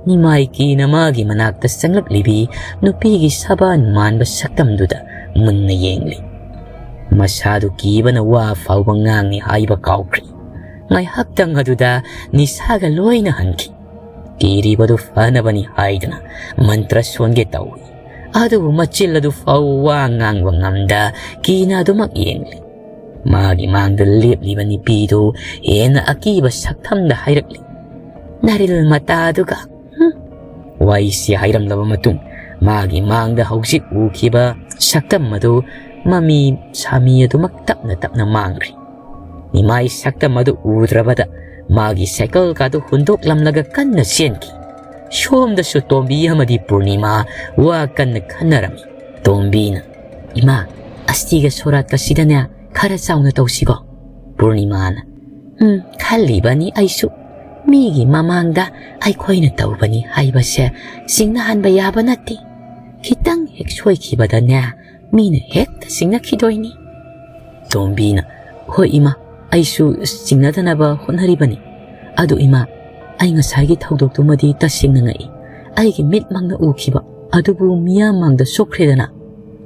ꯅꯤꯃꯥꯏ ꯀꯤꯅ ꯃꯥꯒꯤ ꯃꯅꯥꯛꯇ ꯆꯪꯂꯛꯂꯤꯕꯤ ꯅꯨꯄꯤꯒꯤ ꯁꯕꯥꯟ ꯃꯥꯟꯕ ꯁꯛꯇꯝꯗꯨꯗ ꯃꯨꯟꯅ ꯌꯦꯡꯂꯤ꯫ ꯃꯁꯥꯗꯨ ꯀꯤꯕꯅ ꯋꯥ ꯐꯥꯎꯕ ꯉꯥꯡꯉꯤ ꯍꯥꯏꯕ ꯀꯥꯎꯈ꯭ꯔꯤ꯫ ꯉꯥꯏꯍꯥꯛꯇꯪ ꯑꯗꯨꯗ ꯅꯤꯁꯥꯒ ꯂꯣꯏꯅ ꯍꯟꯈꯤ꯫ ꯀꯤꯔꯤꯕꯗꯨ ꯐꯅꯕꯅꯤ ꯍꯥꯏꯗꯨꯅ ꯃꯟꯇ꯭ꯔ ꯁꯣꯟꯒꯦ ꯇꯧꯏ꯫ ꯑꯗꯨꯕꯨ ꯃꯆꯤꯜ ꯑꯗꯨ ꯐꯥꯎ ꯋꯥ ꯉꯥꯡꯕ ꯉꯝꯗ ꯀꯤꯅ ꯑꯗꯨꯃꯛ ꯌꯦꯡꯂꯤ꯫ ꯃꯥꯒꯤ ꯃꯥꯡꯗ ꯂꯦꯞꯂꯤꯕ ꯅꯨꯄꯤꯗꯨ ꯍꯦꯟꯅ ꯑꯀꯤꯕ ꯁꯛꯊꯝꯗ ꯍꯥꯏꯔꯛꯂꯤ, "ꯅꯔꯤꯜ ꯃꯇꯥꯗꯨꯒ!" ꯍꯨꯝ꯫ ꯋꯥꯔꯤꯁꯤ ꯍꯥꯏꯔꯝꯂꯕ ꯃꯇꯨꯡ ꯃꯥꯒꯤ ꯃꯥꯡꯗ ꯍꯧꯖꯤꯛ ꯎꯈꯤꯕ ꯁꯛꯇꯝ ꯑꯗꯨ ꯃꯃꯤ ꯁꯥꯃꯤ ꯑꯗꯨꯃꯛ ꯇꯞꯅ ꯇꯞꯅ ꯃꯥꯡꯈ꯭ꯔꯤ꯫ ꯅꯤꯃꯥꯏ ꯁꯛꯇꯝ ꯑꯗꯨ ꯎꯗ꯭ꯔꯕꯗ ꯃꯥꯒꯤ ꯁꯥꯏꯀꯜ ꯀꯥꯗꯨ ꯍꯨꯟꯗꯣꯛꯂꯝꯂꯒ ꯀꯟꯅ ꯆꯦꯟꯈꯤ꯫ ꯁꯣꯝꯗꯁꯨ ꯇꯣꯝꯕꯤ ꯑꯃꯗꯤ ꯄꯨꯔꯅꯤꯃꯥ ꯋꯥ ꯀꯟꯅ ꯈꯟꯅꯔꯝꯃꯤ꯫ ꯇꯣꯝꯕꯤꯅ, "ꯏꯃꯥ, ꯑꯁꯇꯤꯒ ꯁꯣꯔꯥꯠꯀꯁꯤꯗꯅꯦ ꯈꯔ ꯆꯥꯎꯅ ꯇꯧꯁꯤꯀꯣ?" ꯄꯨꯔꯅꯤꯃꯥꯅ, "ꯎꯝ, ꯈꯜꯂꯤꯕꯅꯤ ꯑꯩꯁꯨ꯫ ꯃꯤꯒꯤ ꯃꯃꯥꯡꯗ ꯑꯩꯈꯣꯏꯅ ꯇꯧꯕꯅꯤ ꯍꯥꯏꯕꯁꯦ ꯆꯤꯡꯅꯍꯟꯕ ꯌꯥꯕ ꯅꯠꯇꯦ꯫ ꯈꯤꯇꯪ ꯍꯦꯛ ꯁꯣꯏꯈꯤꯕꯗꯅꯦ, ꯃꯤꯅ ꯍꯦꯛꯇ ꯆꯤꯡꯅꯈꯤꯗꯣꯏꯅꯤ"꯫ ꯇꯣꯝꯕꯤꯅ, "ꯍꯣꯏ ꯏꯃꯥ, ꯑꯩꯁꯨ ꯆꯤꯡꯅꯗꯅꯕ ꯍꯣꯠꯅꯔꯤꯕꯅꯤ꯫ ꯑꯗꯨ ꯏꯃꯥ, ꯑꯩ ꯉꯁꯥꯏꯒꯤ ꯊꯧꯗꯣꯛꯇꯨꯃꯗꯤ ꯇꯁꯦꯡꯅ ꯉꯛꯏ꯫ ꯑꯩꯒꯤ ꯃꯤꯠꯃꯛꯅ ꯎꯈꯤꯕ ꯑꯗꯨꯕꯨ ꯃꯤꯌꯥꯝ ꯃꯥꯡꯗ ꯆꯨꯞꯈ꯭ꯔꯦꯗꯅ"꯫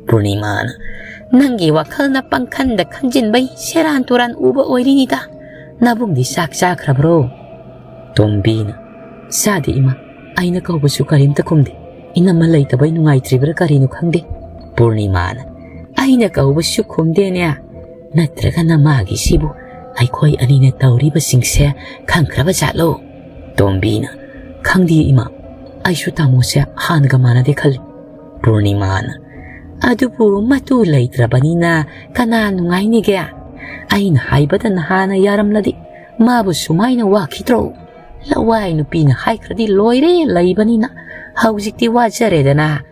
ꯄꯨꯔꯅꯤꯃꯥꯅ, "ꯅꯪꯒꯤ ꯋꯥꯈꯜꯅ ꯄꯪꯈꯟꯗ ꯈꯟꯖꯤꯟꯕꯩ ꯁꯦꯔꯥꯟ ꯇꯨꯔꯥꯟ ꯎꯕ ꯑꯣꯏꯔꯤꯅꯤꯗ꯫ ꯅꯕꯨꯡꯗꯤ ꯆꯥꯛ ꯆꯥꯈ꯭ꯔꯕ꯭ꯔꯣ?" ꯇꯣꯝꯕꯤꯅ, "ꯆꯥꯗꯦ ꯏꯃꯥ, ꯑꯩꯅ ꯀꯧꯕꯁꯨ ꯀꯔꯤꯝꯇ ꯈꯨꯝꯗꯦ꯫ ꯏꯅꯝꯃ ꯂꯩꯇꯕꯩ ꯅꯨꯡꯉꯥꯏꯇ꯭ꯔꯤꯕ꯭ꯔꯥ ꯀꯔꯤꯅꯣ ꯈꯪꯗꯦ"꯫ ꯄꯨꯔꯅꯤꯃꯥꯅ, "ꯑꯩꯅ ꯀꯧꯕꯁꯨ ꯈꯨꯝꯗꯦꯅꯦ꯫ ꯅꯠꯇ꯭ꯔꯒꯅ ꯃꯥꯒꯤꯁꯤꯕꯨ ꯑꯩꯈꯣꯏ ꯑꯅꯤꯅ ꯇꯧꯔꯤꯕꯁꯤꯡꯁꯦ ꯈꯪꯈ꯭ꯔꯕ ꯖꯥꯠꯂꯣ?" ꯇꯣꯝꯕꯤꯅ, "ꯈꯪꯗꯦ ꯏꯃꯥ, ꯑꯩꯁꯨ ꯇꯥꯃꯣꯁꯦ ꯍꯥꯟꯅꯒ ꯃꯥꯟꯅꯗꯦ ꯈꯜꯂꯤ"꯫ ꯄꯨꯔꯅꯤꯃꯥꯅ, ꯑꯗꯨꯕꯨ ꯃꯇꯨ ꯂꯩꯇ꯭ꯔꯕꯅꯤꯅ ꯀꯅꯥ ꯅꯨꯡꯉꯥꯏꯅꯤꯒꯦ? ꯑꯩꯅ ꯍꯥꯏꯕꯗ ꯅꯍꯥꯟꯅ ꯌꯥꯔꯝꯂꯗꯤ ꯃꯥꯕꯨ ꯁꯨꯃꯥꯏꯅ ꯋꯥꯈꯤꯗ꯭ꯔꯣ? ꯂꯋꯥꯏ ꯅꯨꯄꯤꯅ ꯍꯥꯏꯈ꯭ꯔꯗꯤ ꯂꯣꯏꯔꯦ ꯂꯩꯕꯅꯤꯅ꯫ ꯍꯧꯖꯤꯛꯇꯤ ꯋꯥꯖꯔꯦꯗꯅ꯫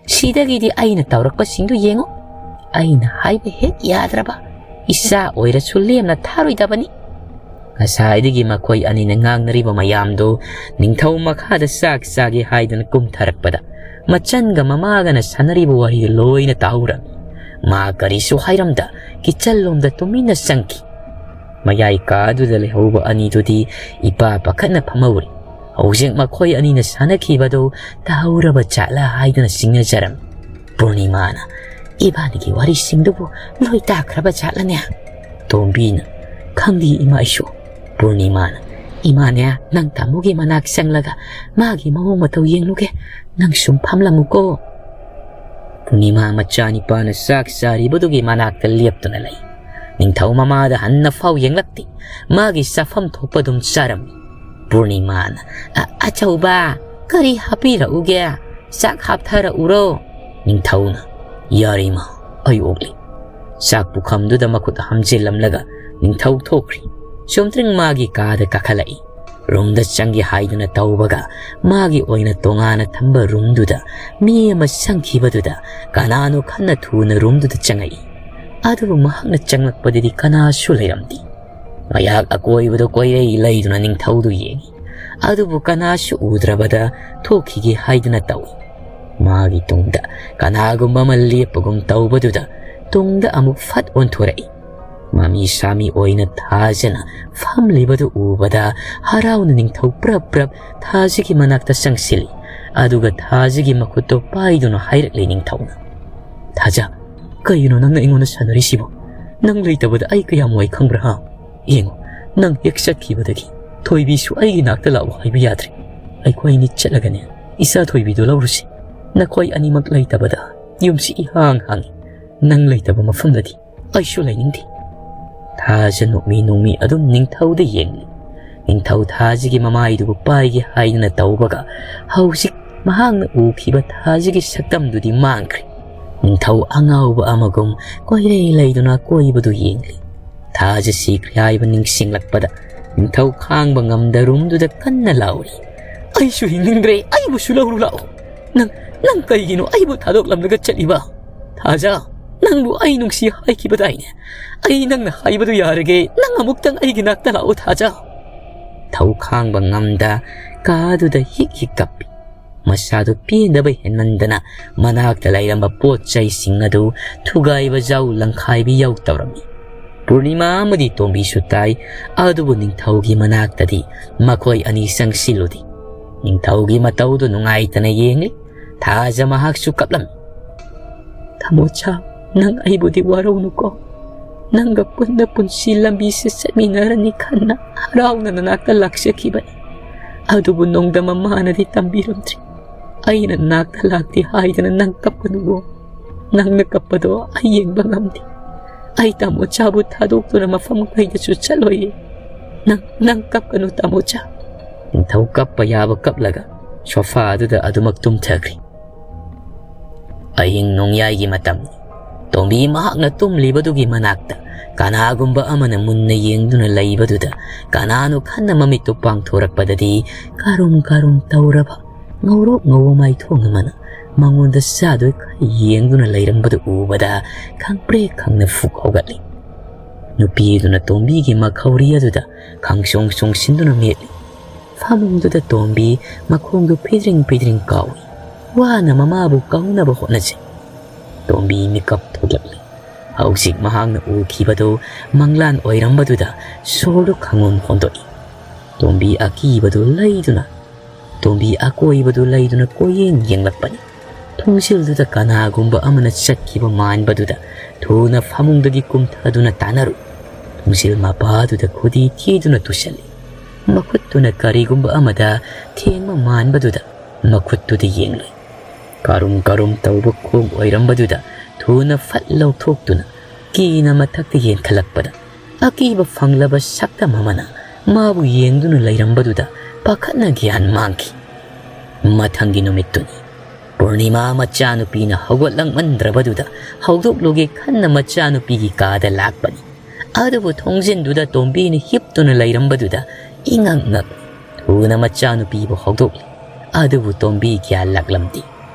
ꯁꯤꯗꯒꯤꯗꯤ ꯑꯩꯅ ꯇꯧꯔꯛꯄꯁꯤꯡꯗꯨ ꯌꯦꯡꯉꯨ꯫ ꯑꯩꯅ ꯍꯥꯏꯕ ꯍꯦꯛ ꯌꯥꯗ꯭ꯔꯕ꯫ ꯏꯆꯥ ꯑꯣꯏꯔꯁꯨ ꯂꯦꯝꯅ ꯊꯥꯔꯣꯏꯗꯕꯅꯤ꯫ ꯉꯁꯥꯏꯗꯒꯤ ꯃꯈꯣꯏ ꯑꯅꯤꯅ ꯉꯥꯡꯅꯔꯤꯕ ꯃꯌꯥꯝꯗꯨ ꯅꯤꯡꯊꯧ ꯃꯈꯥꯗ ꯆꯥꯛ ꯆꯥꯒꯦ ꯍꯥꯏꯗꯨꯅ ꯀꯨꯝꯊꯔꯛꯄꯗ ꯃꯆꯟꯒ ꯃꯃꯥꯒꯅ ꯁꯥꯟꯅꯔꯤꯕ ꯋꯥꯔꯤꯗꯨ ꯂꯣꯏꯅ ꯇꯥꯍꯧꯔꯝꯃꯤ꯫ ꯃꯥ ꯀꯔꯤꯁꯨ ꯍꯥꯏꯔꯝꯗ ꯀꯤꯆꯟꯂꯣꯝꯗ ꯇꯨꯃꯤꯟꯅ ꯆꯪꯈꯤ꯫ ꯃꯌꯥꯏ ꯀꯥꯗꯨꯗ ꯂꯩꯍꯧꯕ ꯑꯅꯤꯗꯨꯗꯤ ꯏꯄꯥ ꯄꯥꯈꯠꯅ ꯐꯝꯍꯧꯔꯤ꯫ ꯍꯧꯖꯤꯛ ꯃꯈꯣꯏ ꯑꯅꯤꯅ ꯁꯥꯟꯅꯈꯤꯕꯗꯨ ꯇꯥꯍꯧꯔꯕ ꯖꯥꯠꯂꯥ ꯍꯥꯏꯗꯨꯅ ꯆꯤꯡꯅꯖꯔꯝꯃꯤ꯫ ꯄꯨꯔꯅꯤꯃꯥꯅ, "ꯏꯕꯥꯅꯤꯒꯤ ꯋꯥꯔꯤꯁꯤꯡꯗꯨꯕꯨ ꯂꯣꯏ ꯇꯥꯈ꯭ꯔꯕ ꯖꯥꯠꯂꯅꯦ?" ꯇꯣꯝꯕꯤꯅ, "ꯈꯪꯗꯦ ꯏꯃꯥ, ꯑꯩꯁꯨ꯫" ꯄꯨꯔꯅꯤꯃꯥꯅ, "ꯏꯃꯥꯅꯦ, ꯅꯪ ꯇꯥꯃꯣꯒꯤ ꯃꯅꯥꯛ ꯆꯪꯂꯒ ꯃꯥꯒꯤ ꯃꯑꯣꯡ ꯃꯇꯧ ꯌꯦꯡꯂꯨꯒꯦ꯫ ꯅꯪ ꯁꯨꯝ ꯐꯝꯂꯝꯃꯨꯀꯣ꯫" ꯄꯨꯔꯅꯤꯃꯥ ꯃꯆꯥꯅꯤꯄꯥꯅ ꯆꯥꯛ ꯆꯥꯔꯤꯕꯗꯨꯒꯤ ꯃꯅꯥꯛꯇ ꯂꯦꯞꯇꯨꯅ ꯂꯩ꯫ ꯅꯤꯡꯊꯧ ꯃꯃꯥꯗ ꯍꯟꯅ ꯐꯥꯎ ꯌꯦꯡꯂꯛꯇꯦ꯫ ꯃꯥꯒꯤ ꯆꯥꯐꯝ ꯊꯣꯛꯄ ꯑꯗꯨꯝ ꯆꯥꯔꯝꯃꯤ꯫ ꯄꯨꯔꯅꯤꯃꯥꯅ, "ꯑ-, ꯑꯆꯧꯕ, ꯀꯔꯤ ꯍꯥꯞꯄꯤꯔꯛꯎꯒꯦ? ꯆꯥꯛ ꯍꯥꯞꯊꯔꯛꯎꯔꯣ?" ꯅꯤꯡꯊꯧꯅ, "ꯌꯥꯔꯦ ꯏꯃꯥ, ꯑꯩ ꯑꯣꯛꯂꯤ꯫" ꯆꯥꯛ ꯄꯨꯈꯝꯗꯨꯗ ꯃꯈꯨꯠ ꯍꯥꯝꯖꯤꯜꯂꯝꯂꯒ ꯅꯤꯡꯊꯧ ꯊꯣꯛꯈ꯭ꯔꯤ꯫ ꯆꯨꯝꯗ꯭ꯔꯤꯡ ꯃꯥꯒꯤ ꯀꯥꯗ ꯀꯥꯈꯠꯂꯛꯏ꯫ ꯔꯨꯝꯗ ꯆꯪꯒꯦ ꯍꯥꯏꯗꯨꯅ ꯇꯧꯕꯒ ꯃꯥꯒꯤ ꯑꯣꯏꯅ ꯇꯣꯉꯥꯟꯅ ꯊꯝꯕ ꯔꯨꯝꯗꯨꯗ ꯃꯤ ꯑꯃ ꯆꯪꯈꯤꯕꯗꯨꯗ ꯀꯅꯥꯅꯣ ꯈꯟꯅ ꯊꯨꯅ ꯔꯨꯝꯗꯨꯗ ꯆꯪꯉꯛꯏ꯫ ꯑꯗꯨꯕꯨ ꯃꯍꯥꯛꯅ ꯆꯪꯂꯛꯄꯗꯗꯤ ꯀꯅꯥꯁꯨ ꯂꯩꯔꯝꯗꯦ꯫ ꯃꯌꯥꯛ ꯑꯀꯣꯏꯕꯗ ꯀꯣꯏꯔꯩ ꯂꯩꯗꯨꯅ ꯅꯤꯡꯊꯧꯗꯨ ꯌꯦꯡꯉꯤ꯫ ꯑꯗꯨꯕꯨ ꯀꯅꯥꯁꯨ ꯎꯗ꯭ꯔꯕꯗ ꯊꯣꯛꯈꯤꯒꯦ ꯍꯥꯏꯗꯨꯅ ꯇꯧꯏ꯫ ꯃꯥꯒꯤ ꯇꯨꯡꯗ ꯀꯅꯥꯒꯨꯝꯕ ꯑꯃ ꯂꯦꯞꯄꯒꯨꯝ ꯇꯧꯕꯗꯨꯗ ꯇꯨꯡꯗ ꯑꯃꯨꯛ ꯐꯠ ꯑꯣꯟꯊꯣꯔꯛꯏ꯫ ꯃꯃꯤ ꯁꯥꯃꯤ ꯑꯣꯏꯅ ꯊꯥꯖꯅ ꯐꯝꯂꯤꯕꯗꯨ ꯎꯕꯗ ꯍꯔꯥꯎꯅ ꯅꯤꯡꯊꯧ ꯄ꯭ꯔꯞ ꯄ꯭ꯔꯞ ꯊꯥꯖꯒꯤ ꯃꯅꯥꯛꯇ ꯆꯪꯁꯤꯜꯂꯤ꯫ ꯑꯗꯨꯒ ꯊꯥꯖꯒꯤ ꯃꯈꯨꯠꯇꯣ ꯄꯥꯏꯗꯨꯅ ꯍꯥꯏꯔꯛꯂꯤ ꯅꯤꯡꯊꯧꯅ, "ꯊꯥꯖ, ꯀꯩꯒꯤꯅꯣ ꯅꯪꯅ ꯑꯩꯉꯣꯟꯗ ꯁꯥꯟꯅꯔꯤꯁꯤꯕꯣ? ꯅꯪ ꯂꯩꯇꯕꯗ ꯑꯩ ꯀꯌꯥꯝ ꯋꯥꯏ ꯈꯪꯕ꯭ꯔꯥ, ꯍꯥ? ꯌꯦꯡꯉꯣ, ꯅꯪ ꯍꯦꯛ ꯆꯠꯈꯤꯕꯗꯒꯤ ꯊꯣꯏꯕꯤꯁꯨ ꯑꯩꯒꯤ ꯅꯥꯛꯇ ꯂꯥꯛꯎ ꯍꯥꯏꯕ ꯌꯥꯗ꯭ꯔꯦ꯫ ꯑꯩꯈꯣꯏ ꯑꯅꯤ ꯆꯠꯂꯒꯅꯦ, ꯏꯆꯥ ꯊꯣꯏꯕꯤꯗꯣ ꯂꯧꯔꯨꯁꯤ꯫ ꯅꯈꯣꯏ ꯑꯅꯤꯃꯛ ꯂꯩꯇꯕꯗ ꯌꯨꯝꯁꯤ ꯏꯍꯥꯡ ꯍꯥꯡꯉꯤ꯫ ꯅꯪ ꯂꯩꯇꯕ ꯃꯐꯝꯗꯗꯤ ꯑꯩꯁꯨ ꯂꯩꯅꯤꯡꯗꯦ꯫" ꯊꯥꯖ ꯅꯣꯛꯃꯤ ꯅꯣꯛꯃꯤ ꯑꯗꯨꯝ ꯅꯤꯡꯊꯧꯗ ꯌꯦꯡꯂꯤ꯫ ꯅꯤꯡꯊꯧ ꯊꯥꯖꯒꯤ ꯃꯃꯥꯏꯗꯨꯕꯨ ꯄꯥꯏꯒꯦ ꯍꯥꯏꯗꯨꯅ ꯇꯧꯕꯒ ꯍꯧꯖꯤꯛ ꯃꯍꯥꯛꯅ ꯎꯈꯤꯕ ꯊꯥꯖꯒꯤ ꯁꯛꯇꯝꯗꯨꯗꯤ ꯃꯥꯡꯈ꯭ꯔꯦ꯫ ꯅꯤꯡꯊꯧ ꯑꯉꯥꯎꯕ ꯑꯃꯒꯨꯝ ꯀꯣꯏꯔꯩ ꯂꯩꯗꯨꯅ ꯑꯀꯣꯏꯕꯗꯨ ꯌꯦꯡꯂꯤ꯫ ꯊꯥꯖ ꯁꯤꯈ꯭ꯔꯦ ꯍꯥꯏꯕ ꯅꯤꯡꯁꯤꯡꯂꯛꯄꯗ ꯅꯤꯡꯊꯧ ꯈꯥꯡꯕ ꯉꯝꯗ ꯔꯨꯝꯗꯨꯗ ꯀꯟꯅ ꯂꯥꯎꯔꯤ꯫ "ꯑꯩꯁꯨ ꯍꯤꯡꯅꯤꯡꯗ꯭ꯔꯦ, ꯑꯩꯕꯨꯁꯨ ꯂꯧꯔꯨ ꯂꯥꯛꯑꯣ꯫ ꯅꯪ, ꯅꯪ ꯀꯩꯒꯤꯅꯣ ꯑꯩꯕꯨ ꯊꯥꯗꯣꯛꯂꯝꯂꯒ ꯆꯠꯂꯤꯕ? ꯊꯥꯖ, ꯅꯪꯕꯨ ꯑꯩ ꯅꯨꯡꯁꯤ ꯍꯥꯏꯈꯤꯕꯗꯥꯏꯅꯦ? ꯑꯩ ꯅꯪꯅ ꯍꯥꯏꯕꯗꯨ ꯌꯥꯔꯒꯦ, ꯅꯪ ꯑꯃꯨꯛꯇꯪ ꯑꯩꯒꯤ ꯅꯥꯛꯇ ꯂꯥꯛꯑꯣ ꯊꯥꯖ꯫" ꯊꯧ ꯈꯥꯡꯕ ꯉꯝꯗ ꯀꯥꯗꯨꯗ ꯍꯤꯛ ꯍꯤꯛ ꯀꯞꯄꯤ꯫ ꯃꯁꯥꯗꯨ ꯄꯦꯟꯗꯕ ꯍꯦꯟꯃꯟꯗꯅ ꯃꯅꯥꯛꯇ ꯂꯩꯔꯝꯕ ꯄꯣꯠ ꯆꯩꯁꯤꯡ ꯑꯗꯨ ꯊꯨꯒꯥꯏꯕ ꯌꯥꯎ ꯂꯪꯈꯥꯏꯕ ꯌꯥꯎ ꯇꯧꯔꯝꯃꯤ꯫ ꯄꯨꯔꯅꯤꯃꯥ ꯑꯃꯗꯤ ꯇꯣꯝꯕꯤꯁꯨ ꯇꯥꯏ, ꯑꯗꯨꯕꯨ ꯅꯤꯡꯊꯧꯒꯤ ꯃꯅꯥꯛꯇꯗꯤ ꯃꯈꯣꯏ ꯑꯅꯤ ꯆꯪꯁꯤꯜꯂꯨꯗꯦ꯫ ꯅꯤꯡꯊꯧꯒꯤ ꯃꯇꯧꯗꯨ ꯅꯨꯡꯉꯥꯏꯇꯅ ꯌꯦꯡꯂꯤ꯫ ꯊꯥꯖ ꯃꯍꯥꯛꯁꯨ ꯀꯞꯂꯝꯃꯤ꯫ "ꯇꯥꯃꯣꯆꯥ, ꯅꯪ ꯑꯩꯕꯨꯗꯤ ꯋꯥꯔꯧꯅꯨꯀꯣ꯫ ꯅꯪꯒ ꯄꯨꯟꯅ ꯄꯨꯟꯁꯤ ꯂꯝꯕꯤꯁꯦ ꯆꯠꯃꯤꯟꯅꯔꯅꯤ ꯈꯟꯅ ꯍꯔꯥꯎꯅ ꯅꯅꯥꯛꯇ ꯂꯥꯛꯆꯈꯤꯕꯅꯤ꯫ ꯑꯗꯨꯕꯨ ꯅꯣꯡꯗꯝ ꯃꯃꯥꯅꯗꯤ ꯇꯝꯕꯤꯔꯝꯗ꯭ꯔꯤ꯫ ꯑꯩꯅ ꯅꯅꯥꯛꯇ ꯂꯥꯛꯇꯦ ꯍꯥꯏꯗꯅ ꯅꯪ ꯀꯞꯀꯅꯨꯀꯣ꯫ ꯅꯪꯅ ꯀꯞꯄꯗꯣ ꯑꯩ ꯌꯦꯡꯕ ꯉꯝꯗꯦ꯫ ꯑꯩ ꯇꯥꯃꯣꯆꯥꯕꯨ ꯊꯥꯗꯣꯛꯇꯨꯅ ꯃꯐꯝ ꯀꯩꯗꯁꯨ ꯆꯠꯂꯣꯏꯌꯦ꯫ ꯅꯪ, ꯅꯪ ꯀꯞꯀꯅꯨ ꯇꯥꯃꯣꯆꯥ꯫" ꯅꯤꯡꯊꯧ ꯀꯞꯄ ꯌꯥꯕ ꯀꯞꯂꯒ ꯁꯣꯐꯥ ꯑꯗꯨꯗ ꯑꯗꯨꯃꯛ ꯇꯨꯝꯊꯈ꯭ꯔꯤ꯫ ꯑꯍꯤꯡ ꯅꯣꯡꯌꯥꯏꯒꯤ ꯃꯇꯝꯅꯤ꯫ ꯇꯣꯝꯕꯤ ꯃꯍꯥꯛꯅ ꯇꯨꯝꯂꯤꯕꯗꯨꯒꯤ ꯃꯅꯥꯛꯇ ꯀꯅꯥꯒꯨꯝꯕ ꯑꯃꯅ ꯃꯨꯟꯅ ꯌꯦꯡꯗꯨꯅ ꯂꯩꯕꯗꯨꯗ ꯀꯅꯥꯅꯣ ꯈꯟꯅ ꯃꯃꯤꯠꯇꯨ ꯄꯥꯡꯊꯣꯔꯛꯄꯗꯗꯤ ꯀꯥꯔꯨꯝ ꯀꯥꯔꯨꯝ ꯇꯧꯔꯕ ꯉꯧꯔꯣꯛ ꯉꯧꯕ ꯃꯥꯏꯊꯣꯡ ꯑꯃꯅ ꯃꯉꯣꯟꯗ ꯆꯥꯗꯣꯏ ꯈꯔ ꯌꯦꯡꯗꯨꯅ ꯂꯩꯔꯝꯕꯗꯨ ꯎꯕꯗ ꯈꯪꯄ꯭ꯔꯦꯛ ꯈꯪꯅ ꯐꯨꯛ ꯍꯧꯒꯠꯂꯤ꯫ ꯅꯨꯄꯤꯗꯨꯅ ꯇꯣꯝꯕꯤꯒꯤ ꯃꯈꯧꯔꯤ ꯑꯗꯨꯗ ꯈꯪꯆꯣꯡ ꯆꯣꯡꯁꯤꯟꯗꯨꯅ ꯃꯦꯠꯂꯤ꯫ ꯐꯃꯨꯡꯗꯨꯗ ꯇꯣꯝꯕꯤ ꯃꯈꯣꯡꯗꯨ ꯐꯤꯗ꯭ꯔꯤꯡ ꯐꯤꯗ꯭ꯔꯤꯡ ꯀꯥꯎꯏ꯫ ꯋꯥꯅ ꯃꯃꯥꯕꯨ ꯀꯥꯎꯅꯕ ꯍꯣꯠꯅꯖꯩ꯫ ꯇꯣꯝꯕꯤ ꯃꯤꯀꯞ ꯊꯣꯛꯂꯛꯂꯤ꯫ ꯍꯧꯖꯤꯛ ꯃꯍꯥꯛꯅ ꯎꯈꯤꯕꯗꯨ ꯃꯪꯂꯥꯟ ꯑꯣꯏꯔꯝꯕꯗꯨꯗ ꯁꯣꯔꯗꯨ ꯈꯪꯍꯣꯟ ꯍꯣꯟꯗꯣꯛꯏ꯫ ꯇꯣꯝꯕꯤ ꯑꯀꯤꯕꯗꯨ ꯂꯩꯗꯨꯅ, ꯇꯣꯝꯕꯤ ꯑꯀꯣꯏꯕꯗꯨ ꯂꯩꯗꯨꯅ ꯀꯣꯏꯌꯦꯡ ꯌꯦꯡꯂꯛꯄꯅꯤ꯫ ꯊꯣꯡꯖꯤꯜꯗꯨꯗ ꯀꯅꯥꯒꯨꯝꯕ ꯑꯃꯅ ꯆꯠꯈꯤꯕ ꯃꯥꯟꯕꯗꯨꯗ ꯊꯨꯅ ꯐꯃꯨꯡꯗꯒꯤ ꯀꯨꯝꯊꯗꯨꯅ ꯇꯥꯟꯅꯔꯨ꯫ ꯊꯣꯡꯖꯤꯜ ꯃꯄꯥꯗꯨꯗ ꯈꯨꯗꯤ ꯊꯤꯗꯨꯅ ꯇꯨꯁꯜꯂꯤ꯫ ꯃꯈꯨꯠꯇꯨꯅ ꯀꯔꯤꯒꯨꯝꯕ ꯑꯃꯗ ꯊꯦꯡꯕ ꯃꯥꯟꯕꯗꯨꯗ ꯃꯈꯨꯠꯇꯨꯗ ꯌꯦꯡꯂꯨꯏ꯫ ꯀꯥꯔꯨꯝ ꯀꯥꯔꯨꯝ ꯇꯧꯕ ꯈꯣꯡ ꯑꯣꯏꯔꯝꯕꯗꯨꯗ ꯊꯨꯅ ꯐꯠ ꯂꯧꯊꯣꯛꯇꯨꯅ ꯀꯤꯅ ꯃꯊꯛꯇ ꯌꯦꯡꯈꯠꯂꯛꯄꯗ ꯑꯀꯤꯕ ꯐꯪꯂꯕ ꯁꯛꯇꯝ ꯑꯃꯅ ꯃꯥꯕꯨ ꯌꯦꯡꯗꯨꯅ ꯂꯩꯔꯝꯕꯗꯨꯗ ꯄꯥꯈꯠꯅ ꯒ꯭ꯌꯥꯟ ꯃꯥꯡꯈꯤ꯫ ꯃꯊꯪꯒꯤ ꯅꯨꯃꯤꯠꯇꯨꯅꯤ꯫ ꯄꯨꯔꯅꯤꯃꯥ ꯃꯆꯥꯅꯨꯄꯤꯅ ꯍꯧꯒꯠꯂꯛꯃꯟꯗ꯭ꯔꯕꯗꯨꯗ ꯍꯧꯗꯣꯛꯂꯨꯒꯦ ꯈꯟꯅ ꯃꯆꯥꯅꯨꯄꯤꯒꯤ ꯀꯥꯗ ꯂꯥꯛꯄꯅꯤ꯫ ꯑꯗꯨꯕꯨ ꯊꯣꯡꯖꯤꯟꯗꯨꯗ ꯇꯣꯝꯕꯤꯅ ꯍꯤꯞꯇꯨꯅ ꯂꯩꯔꯝꯕꯗꯨꯗ ꯏꯉꯛ ꯉꯛꯂꯤ꯫ ꯊꯨꯅ ꯃꯆꯥꯅꯨꯄꯤꯕꯨ ꯍꯧꯗꯣꯛꯂꯤ꯫ ꯑꯗꯨꯕꯨ ꯇꯣꯝꯕꯤ ꯒ꯭ꯌꯥꯟ ꯂꯥꯛꯂꯝꯗꯦ꯫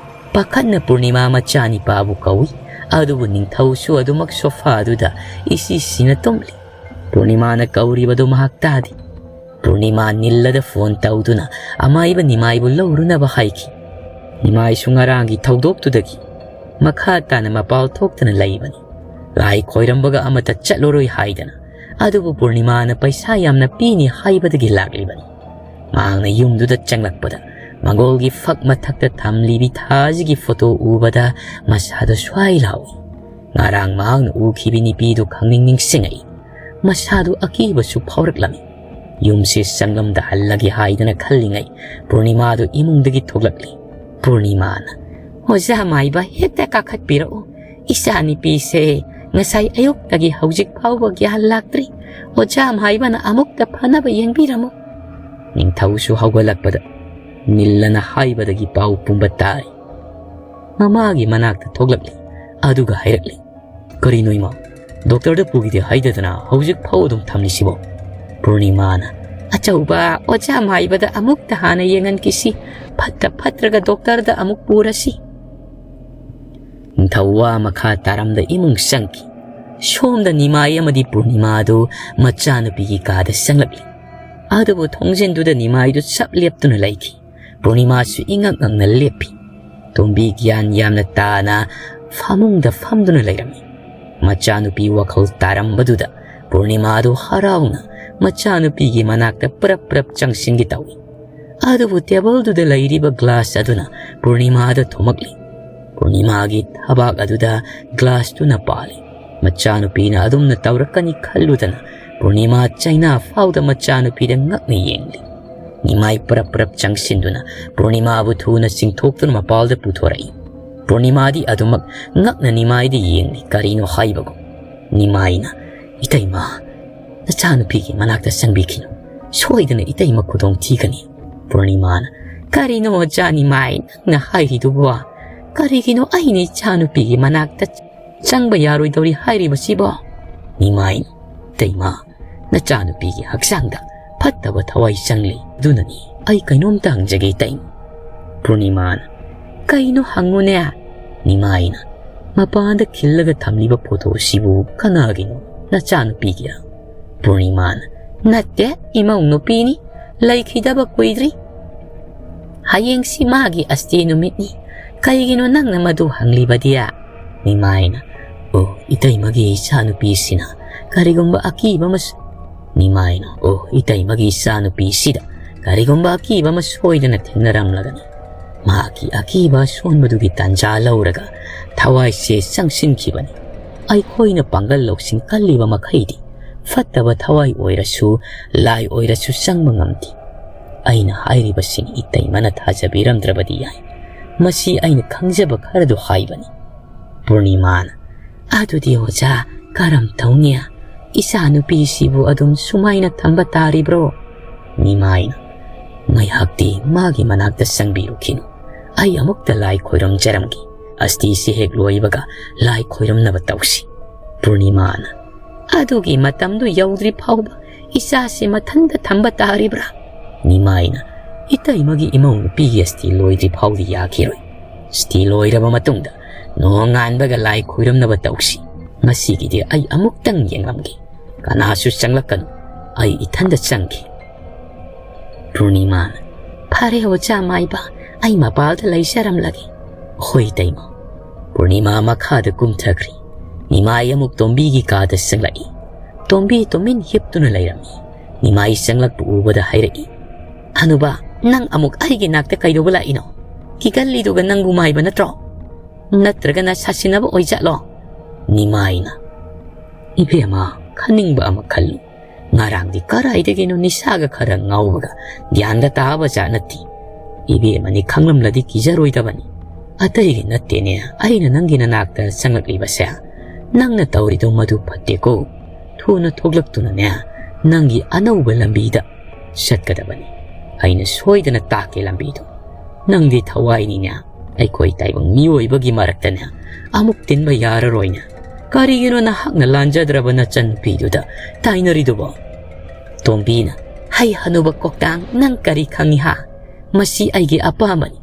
ꯄꯥꯈꯠꯅ ꯄꯨꯔꯅꯤꯃꯥ ꯃꯆꯥꯅꯤꯄꯥꯕꯨ ꯀꯧꯏ꯫ ꯑꯗꯨꯕꯨ ꯅꯤꯡꯊꯧꯁꯨ ꯑꯗꯨꯃꯛ ꯁꯣꯐꯥꯗꯨꯗ ꯏꯁꯤ ꯁꯤꯅ ꯇꯨꯝꯂꯤ꯫ ꯄꯨꯔꯅꯤꯃꯥꯅ ꯀꯧꯔꯤꯕꯗꯨ ꯃꯍꯥꯛ ꯇꯥꯗꯦ꯫ ꯄꯨꯔꯅꯤꯃꯥ ꯅꯤꯜꯂꯗ ꯐꯣꯟ ꯇꯧꯗꯨꯅ ꯑꯃꯥꯏꯕ ꯅꯤꯃꯥꯏꯕꯨ ꯂꯧꯔꯨꯅꯕ ꯍꯥꯏꯈꯤ꯫ ꯅꯤꯃꯥꯏꯁꯨ ꯉꯔꯥꯡꯒꯤ ꯊꯧꯗꯣꯛꯇꯨꯗꯒꯤ ꯃꯈꯥ ꯇꯥꯅ ꯃꯄꯥꯜ ꯊꯣꯛꯇꯅ ꯂꯩꯕꯅꯤ꯫ ꯂꯥꯏ ꯈꯣꯏꯔꯝꯕꯒ ꯑꯃꯠꯇ ꯆꯠꯂꯔꯣꯏ ꯍꯥꯏꯗꯅ꯫ ꯑꯗꯨꯕꯨ ꯄꯨꯔꯅꯤꯃꯥꯅ ꯄꯩꯁꯥ ꯌꯥꯝꯅ ꯄꯤꯅꯤ ꯍꯥꯏꯕꯗꯒꯤ ꯂꯥꯛꯂꯤꯕꯅꯤ꯫ ꯃꯍꯥꯛꯅ ꯌꯨꯝꯗꯨꯗ ꯆꯪꯂꯛꯄꯗ ꯃꯪꯒꯣꯜꯒꯤ ꯐꯛ ꯃꯊꯛꯇ ꯊꯝꯂꯤꯕꯤ ꯊꯥꯁꯤꯒꯤ ꯐꯣꯇꯣ ꯎꯕꯗ ꯃꯁꯥꯗ ꯁ꯭ꯋꯥꯏ ꯂꯥꯎꯏ꯫ ꯉꯔꯥꯡ ꯃꯍꯥꯛꯅ ꯎꯈꯤꯕꯤ ꯅꯨꯄꯤꯗꯨ ꯈꯪꯅꯤꯡ ꯅꯤꯡꯁꯤꯡꯉꯛꯏ꯫ ꯃꯁꯥꯗꯨ ꯑꯀꯤꯕꯁꯨ ꯐꯥꯎꯔꯛꯂꯝꯃꯤ꯫ ꯌꯨꯝꯁꯤ ꯆꯪꯂꯝꯗ ꯍꯜꯂꯒꯦ ꯍꯥꯏꯗꯅ ꯈꯜꯂꯤꯉꯩ ꯄꯨꯔꯅꯤꯃꯥꯗꯨ ꯏꯃꯨꯡꯗꯒꯤ ꯊꯣꯛꯂꯛꯂꯤ꯫ ꯄꯨꯔꯅꯤꯃꯥꯅ, "ꯑꯣꯖꯥ ꯃꯥꯏꯕ, ꯍꯦꯛꯇ ꯀꯥꯈꯠꯄꯤꯔꯛꯎ꯫ ꯏꯆꯥ ꯅꯨꯄꯤꯁꯦ ꯉꯁꯥꯏ ꯑꯌꯨꯛꯇꯒꯤ ꯍꯧꯖꯤꯛ ꯐꯥꯎꯕ ꯒ꯭ꯌꯥꯟ ꯂꯥꯛꯇ꯭ꯔꯤ꯫ ꯑꯣꯖꯥ ꯃꯥꯏꯕꯅ ꯑꯃꯨꯛꯇ ꯐꯅꯕ ꯌꯦꯡꯕꯤꯔꯝꯃꯨ꯫" ꯅꯤꯡꯊꯧꯁꯨ ꯍꯧꯒꯠꯂꯛꯄꯗ ꯅꯤꯜꯂꯅ ꯍꯥꯏꯕꯗꯒꯤ ꯄꯥꯎ ꯄꯨꯝꯕ ꯇꯥꯔꯤ꯫ ꯃꯃꯥꯒꯤ ꯃꯅꯥꯛꯇ ꯊꯣꯛꯂꯛꯂꯤ꯫ ꯑꯗꯨꯒ ꯍꯥꯏꯔꯛꯂꯤ, "ꯀꯔꯤꯅꯣ ꯏꯃꯥ? ꯗꯣꯛꯇꯔꯗ ꯄꯨꯈꯤꯗꯦ ꯍꯥꯏꯗꯗꯅ ꯍꯧꯖꯤꯛ ꯐꯥꯎ ꯑꯗꯨꯝ ꯊꯝꯂꯤꯁꯤꯕꯣ?" ꯄꯨꯔꯅꯤꯃꯥꯅ, "ꯑꯆꯧꯕ, ꯑꯣꯖꯥ ꯃꯥꯏꯕꯗ ꯑꯃꯨꯛꯇ ꯍꯥꯟꯅ ꯌꯦꯡꯍꯟꯈꯤꯁꯤ꯫ ꯐꯠꯇ ꯐꯠꯇ꯭ꯔꯒ ꯗꯣꯛꯇꯔꯗ ꯑꯃꯨꯛ ꯄꯨꯔꯁꯤ꯫" ꯅꯤꯡꯊꯧ ꯋꯥ ꯃꯈꯥ ꯇꯥꯔꯝꯗ ꯏꯃꯨꯡ ꯆꯪꯈꯤ꯫ ꯁꯣꯝꯗ ꯅꯤꯃꯥꯏ ꯑꯃꯗꯤ ꯄꯨꯔꯅꯤꯃꯥꯗꯨ ꯃꯆꯥꯅꯨꯄꯤꯒꯤ ꯀꯥꯗ ꯆꯪꯂꯛꯂꯤ꯫ ꯑꯗꯨꯕꯨ ꯊꯣꯡꯖꯤꯟꯗꯨꯗ ꯅꯤꯃꯥꯏꯗꯨ ꯆꯞ ꯂꯦꯞꯇꯨꯅ ꯂꯩꯈꯤ꯫ ꯄꯨꯔꯅꯤꯃꯥꯁꯨ ꯏꯉꯛ ꯉꯛꯅ ꯂꯦꯞꯄꯤ꯫ ꯇꯣꯝꯕꯤ ꯒ꯭ꯌꯥꯟ ꯌꯥꯝꯅ ꯇꯥꯅ ꯐꯃꯨꯡꯗ ꯐꯝꯗꯨꯅ ꯂꯩꯔꯝꯃꯤ꯫ ꯃꯆꯥꯅꯨꯄꯤ ꯋꯥꯈꯜ ꯇꯥꯔꯝꯕꯗꯨꯗ ꯄꯨꯔꯅꯤꯃꯥꯗꯨ ꯍꯔꯥꯎꯅ ꯃꯆꯥꯅꯨꯄꯤꯒꯤ ꯃꯅꯥꯛꯇ ꯄ꯭ꯔꯞ ꯄ꯭ꯔꯞ ꯆꯪꯁꯤꯟꯒꯦ ꯇꯧꯏ꯫ ꯑꯗꯨꯕꯨ ꯇꯦꯕꯜꯗꯨꯗ ꯂꯩꯔꯤꯕ ꯒ꯭ꯂꯥꯁ ꯑꯗꯨꯅ ꯄꯨꯔꯅꯤꯃꯥꯗ ꯊꯣꯝꯃꯛꯂꯤ꯫ ꯄꯨꯔꯅꯤꯃꯥꯒꯤ ꯊꯕꯥꯛ ꯑꯗꯨꯗ ꯒ꯭ꯂꯥꯁꯇꯨꯅ ꯄꯥꯜꯂꯤ꯫ ꯃꯆꯥꯅꯨꯄꯤꯅ ꯑꯗꯨꯝꯅ ꯇꯧꯔꯛꯀꯅꯤ ꯈꯜꯂꯨꯗꯅ ꯄꯨꯔꯅꯤꯃꯥ ꯆꯩꯅꯥ ꯐꯥꯎꯗ ꯃꯆꯥꯅꯨꯄꯤꯗ ꯉꯛꯅ ꯌꯦꯡꯂꯤ꯫ ꯅꯤꯃꯥꯏ ꯄꯔꯞ ꯄꯔꯞ ꯆꯪꯁꯤꯟꯗꯨꯅ ꯄꯨꯔꯅꯤꯃꯥꯕꯨ ꯊꯨꯅ ꯆꯤꯡꯊꯣꯛꯇꯨꯅ ꯃꯄꯥꯜꯗ ꯄꯨꯊꯣꯔꯛꯏ꯫ ꯄꯨꯔꯅꯤꯃꯥꯗꯤ ꯑꯗꯨꯃꯛ ꯉꯛꯅ ꯅꯤꯃꯥꯏꯗ ꯌꯦꯡꯂꯤ, ꯀꯔꯤꯅꯣ ꯍꯥꯏꯕꯒꯨꯝ꯫ ꯅꯤꯃꯥꯏꯅ, "ꯏꯇꯩꯃ, ꯅꯆꯥꯅꯨꯄꯤꯒꯤ ꯃꯅꯥꯛꯇ ꯆꯪꯕꯤꯈꯤꯅꯨ꯫ ꯁꯣꯏꯗꯅ ꯏꯇꯩꯃ ꯈꯨꯗꯣꯡ ꯊꯤꯒꯅꯤ꯫" ꯄꯨꯔꯅꯤꯃꯥꯅ, "ꯀꯔꯤꯅꯣ ꯑꯣꯖꯥ ꯅꯤꯃꯥꯏ ꯅꯪꯅ ꯍꯥꯏꯔꯤꯗꯨꯕꯣ? ꯀꯔꯤꯒꯤꯅꯣ ꯑꯩꯅ ꯏꯆꯥꯅꯨꯄꯤꯒꯤ ꯃꯅꯥꯛꯇ ꯆꯪꯕ ꯌꯥꯔꯣꯏꯗꯧꯔꯤ ꯍꯥꯏꯔꯤꯕꯁꯤꯕꯣ?" ꯅꯤꯃꯥꯏ, "ꯏꯇꯩꯃ, ꯅꯆꯥꯅꯨꯄꯤꯒꯤ ꯍꯛꯆꯥꯡꯗ ꯐꯠꯇꯕ ꯊꯋꯥꯏ ꯆꯪꯂꯤ꯫ ꯑꯗꯨꯅꯅꯤ ꯑꯩ ꯀꯩꯅꯣꯝꯇ ꯍꯪꯖꯒꯦ ꯏꯇꯩꯃ꯫" ꯄꯨꯔꯅꯤꯃꯥꯅ, "ꯀꯩꯅꯣ ꯍꯪꯉꯨꯅꯦ?" ꯅꯤꯃꯥꯏꯅ, "ꯃꯄꯥꯟꯗ ꯈꯤꯜꯂꯒ ꯊꯝꯂꯤꯕ ꯐꯣꯇꯣꯁꯤꯕꯨ ꯀꯅꯥꯒꯤꯅꯣ? ꯅꯆꯥꯅꯨꯄꯤꯒꯤꯔ?" ꯄꯨꯔꯅꯤꯃꯥꯅ, "ꯅꯠꯇꯦ, ꯏꯃꯧ ꯅꯨꯄꯤꯅꯤ, ꯂꯩꯈꯤꯗꯕ ꯀꯨꯏꯗ꯭ꯔꯤ꯫ ꯍꯌꯦꯡꯁꯤ ꯃꯥꯒꯤ ꯑꯁꯇꯤ ꯅꯨꯃꯤꯠꯅꯤ, ꯀꯩꯒꯤꯅꯣ ꯅꯪꯅ ꯃꯗꯨ ꯍꯪꯂꯤꯕꯗꯤ?" ꯅꯤꯃꯥꯏꯅ, "ꯑꯣ, ꯏꯇꯩꯃꯒꯤ ꯏꯆꯥꯅꯨꯄꯤꯁꯤꯅ ꯀꯔꯤꯒꯨꯝꯕ ꯑꯀꯤꯕ ꯑꯃ ꯁ-" ꯅꯤꯃꯥꯏꯅ, "ꯑꯣ, ꯏꯇꯩꯃꯒꯤ ꯏꯆꯥꯅꯨꯄꯤꯁꯤꯗ ꯀꯔꯤꯒꯨꯝꯕ ꯑꯀꯤꯕ ꯑꯃ ꯁꯣꯏꯗꯅ ꯊꯦꯡꯅꯔꯝꯂꯒꯅꯤ꯫ ꯃꯍꯥꯛꯀꯤ ꯑꯀꯤꯕ ꯑꯁꯣꯟꯕꯗꯨꯒꯤ ꯇꯥꯟꯖꯥ ꯂꯧꯔꯒ ꯊꯋꯥꯏꯁꯦ ꯆꯪꯁꯤꯟꯈꯤꯕꯅꯤ꯫ ꯑꯩꯈꯣꯏꯅ ꯄꯥꯡꯒꯜ ꯂꯧꯁꯤꯡ ꯀꯜꯂꯤꯕ ꯃꯈꯩꯗꯤ ꯐꯠꯇꯕ ꯊꯋꯥꯏ ꯑꯣꯏꯔꯁꯨ, ꯂꯥꯏ ꯑꯣꯏꯔꯁꯨ ꯆꯪꯕ ꯉꯝꯗꯦ꯫ ꯑꯩꯅ ꯍꯥꯏꯔꯤꯕꯁꯤꯡ ꯏꯇꯩꯃꯅ ꯊꯥꯖꯕꯤꯔꯝꯗ꯭ꯔꯕꯗꯤ ꯌꯥꯏ꯫ ꯃꯁꯤ ꯑꯩꯅ ꯈꯪꯖꯕ ꯈꯔꯗꯨ ꯍꯥꯏꯕꯅꯤ꯫" ꯄꯨꯔꯅꯤꯃꯥꯅ, "ꯑꯗꯨꯗꯤ ꯑꯣꯖꯥ, ꯀꯔꯝ ꯇꯧꯅꯤ? ꯏꯆꯥꯅꯨꯄꯤꯁꯤꯕꯨ ꯑꯗꯨꯝ ꯁꯨꯃꯥꯏꯅ ꯊꯝꯕ ꯇꯥꯔꯤꯕ꯭ꯔꯣ?" ꯅꯤꯃꯥꯏꯅ, "ꯉꯥꯏꯍꯥꯛꯇꯤ ꯃꯥꯒꯤ ꯃꯅꯥꯛꯇ ꯆꯪꯕꯤꯔꯨꯈꯤꯅꯨ꯫ ꯑꯩ ꯑꯃꯨꯛꯇ ꯂꯥꯏ ꯈꯣꯏꯔꯝꯖꯔꯝꯒꯦ꯫ ꯑꯁꯇꯤꯁꯤ ꯍꯦꯛ ꯂꯣꯏꯕꯒ ꯂꯥꯏ ꯈꯣꯏꯔꯝꯅꯕ ꯇꯧꯁꯤ꯫" ꯄꯨꯔꯅꯤꯃꯥꯅ, "ꯑꯗꯨꯒꯤ ꯃꯇꯝꯗꯨ ꯌꯧꯗ꯭ꯔꯤ ꯐꯥꯎꯕ ꯏꯆꯥꯁꯤ ꯃꯊꯟꯇ ꯊꯝꯕ ꯇꯥꯔꯤꯕ꯭ꯔꯥ?" ꯅꯤꯃꯥꯏꯅ, "ꯏꯇꯩꯃꯒꯤ ꯏꯃꯧ ꯅꯨꯄꯤꯒꯤ ꯑꯁꯇꯤ ꯂꯣꯏꯗ꯭ꯔꯤ ꯐꯥꯎꯗꯤ ꯌꯥꯈꯤꯔꯣꯏ꯫ ꯑꯁꯇꯤ ꯂꯣꯏꯔꯕ ꯃꯇꯨꯡꯗ ꯅꯣꯡꯉꯥꯟꯕꯒ ꯂꯥꯏ ꯈꯣꯏꯔꯝꯅꯕ ꯇꯧꯁꯤ꯫ ꯉꯁꯤꯒꯤꯗꯤ ꯑꯩ ꯑꯃꯨꯛꯇꯪ ꯌꯦꯡꯂꯝꯒꯦ꯫ ꯀꯅꯥꯁꯨ ꯆꯪꯂꯛꯀꯅꯨ, ꯑꯩ ꯏꯊꯟꯗ ꯆꯪꯈꯤ꯫" ꯄꯨꯔꯅꯤꯃꯥꯅ, "ꯐꯔꯦ ꯑꯣꯖꯥ ꯃꯥꯏꯕ, ꯑꯩ ꯃꯄꯥꯜꯗ ꯂꯩꯖꯔꯝꯂꯒꯦ꯫" "ꯍꯣꯏ ꯏꯇꯩꯃ꯫" ꯄꯨꯔꯅꯤꯃꯥ ꯃꯈꯥꯗ ꯀꯨꯝꯊꯈ꯭ꯔꯤ꯫ ꯅꯤꯃꯥꯏ ꯑꯃꯨꯛ ꯇꯣꯝꯕꯤꯒꯤ ꯀꯥꯗ ꯆꯪꯂꯛꯏ꯫ ꯇꯣꯝꯕꯤ ꯇꯨꯃꯤꯟ ꯍꯤꯞꯇꯨꯅ ꯂꯩꯔꯝꯃꯤ꯫ ꯅꯤꯃꯥꯏ ꯆꯪꯂꯛꯄ ꯎꯕꯗ ꯍꯥꯏꯔꯛꯏ, "ꯍꯅꯨꯕ, ꯅꯪ ꯑꯃꯨꯛ ꯑꯩꯒꯤ ꯅꯥꯛꯇ ꯀꯩꯗꯧꯕ ꯂꯥꯛꯏꯅꯣ? ꯀꯤꯒꯜꯂꯤꯗꯨꯒ ꯅꯪꯕꯨ ꯃꯥꯏꯕ ꯅꯠꯇ꯭ꯔꯣ? ꯅꯠꯇ꯭ꯔꯒꯅ ꯁꯥꯁꯤꯟꯅꯕ ꯑꯣꯏꯖꯥꯠꯂꯣ?" ꯅꯤꯃꯥꯏꯅ, "ꯏꯕꯦꯝꯃ, ꯈꯟꯅꯤꯡꯕ ꯑꯃ ꯈꯜꯂꯨ꯫ ꯉꯔꯥꯡꯗꯤ ꯀꯔꯥꯏꯗꯒꯤꯅꯣ ꯅꯤꯁꯥꯒ ꯈꯔ ꯉꯥꯎꯕꯒ ꯒ꯭ꯌꯥꯟꯒ ꯇꯥꯕ ꯖꯥꯠ ꯅꯠꯇꯦ꯫ ꯏꯕꯦꯝꯃꯅꯤ ꯈꯪꯂꯝꯂꯗꯤ ꯀꯤꯖꯔꯣꯏꯗꯕꯅꯤ꯫ ꯑꯇꯩꯒꯤ ꯅꯠꯇꯦꯅꯦ, ꯑꯩꯅ ꯅꯪꯒꯤ ꯅꯅꯥꯛꯇ ꯆꯪꯂꯛꯂꯤꯕꯁꯦ꯫ ꯅꯪꯅ ꯇꯧꯔꯤꯗꯣ ꯃꯗꯨ ꯐꯠꯇꯦꯀꯣ꯫ ꯊꯨꯅ ꯊꯣꯛꯂꯛꯇꯨꯅꯅꯦ, ꯅꯪꯒꯤ ꯑꯅꯧꯕ ꯂꯝꯕꯤꯗ ꯆꯠꯀꯗꯕꯅꯤ꯫ ꯑꯩꯅ ꯁꯣꯏꯗꯅ ꯇꯥꯛꯀꯦ ꯂꯝꯕꯤꯗꯣ꯫ ꯅꯪꯗꯤ ꯊꯋꯥꯏꯅꯤꯅꯦ, ꯑꯩꯈꯣꯏ ꯇꯥꯏꯕꯪ ꯃꯤꯑꯣꯏꯕꯒꯤ ꯃꯔꯛꯇꯅꯦ ꯑꯃꯨꯛ ꯇꯤꯟꯕ ꯌꯥꯔꯔꯣꯏꯅꯦ꯫ ꯀꯔꯤꯒꯤꯅꯣ ꯅꯍꯥꯛꯅ ꯂꯥꯟꯖꯗ꯭ꯔꯕ ꯅꯆꯟꯅꯨꯄꯤꯗꯨꯗ ꯇꯥꯏꯅꯔꯤꯗꯨꯕꯣ?" ꯇꯣꯝꯕꯤꯅ, "ꯍꯩ ꯍꯅꯨꯕ ꯀꯣꯛꯇꯥꯡ, ꯅꯪ ꯀꯔꯤ ꯈꯪꯉꯤ ꯍꯥ? ꯃꯁꯤ ꯑꯩꯒꯤ ꯑꯄꯥꯝꯕꯅꯤ꯫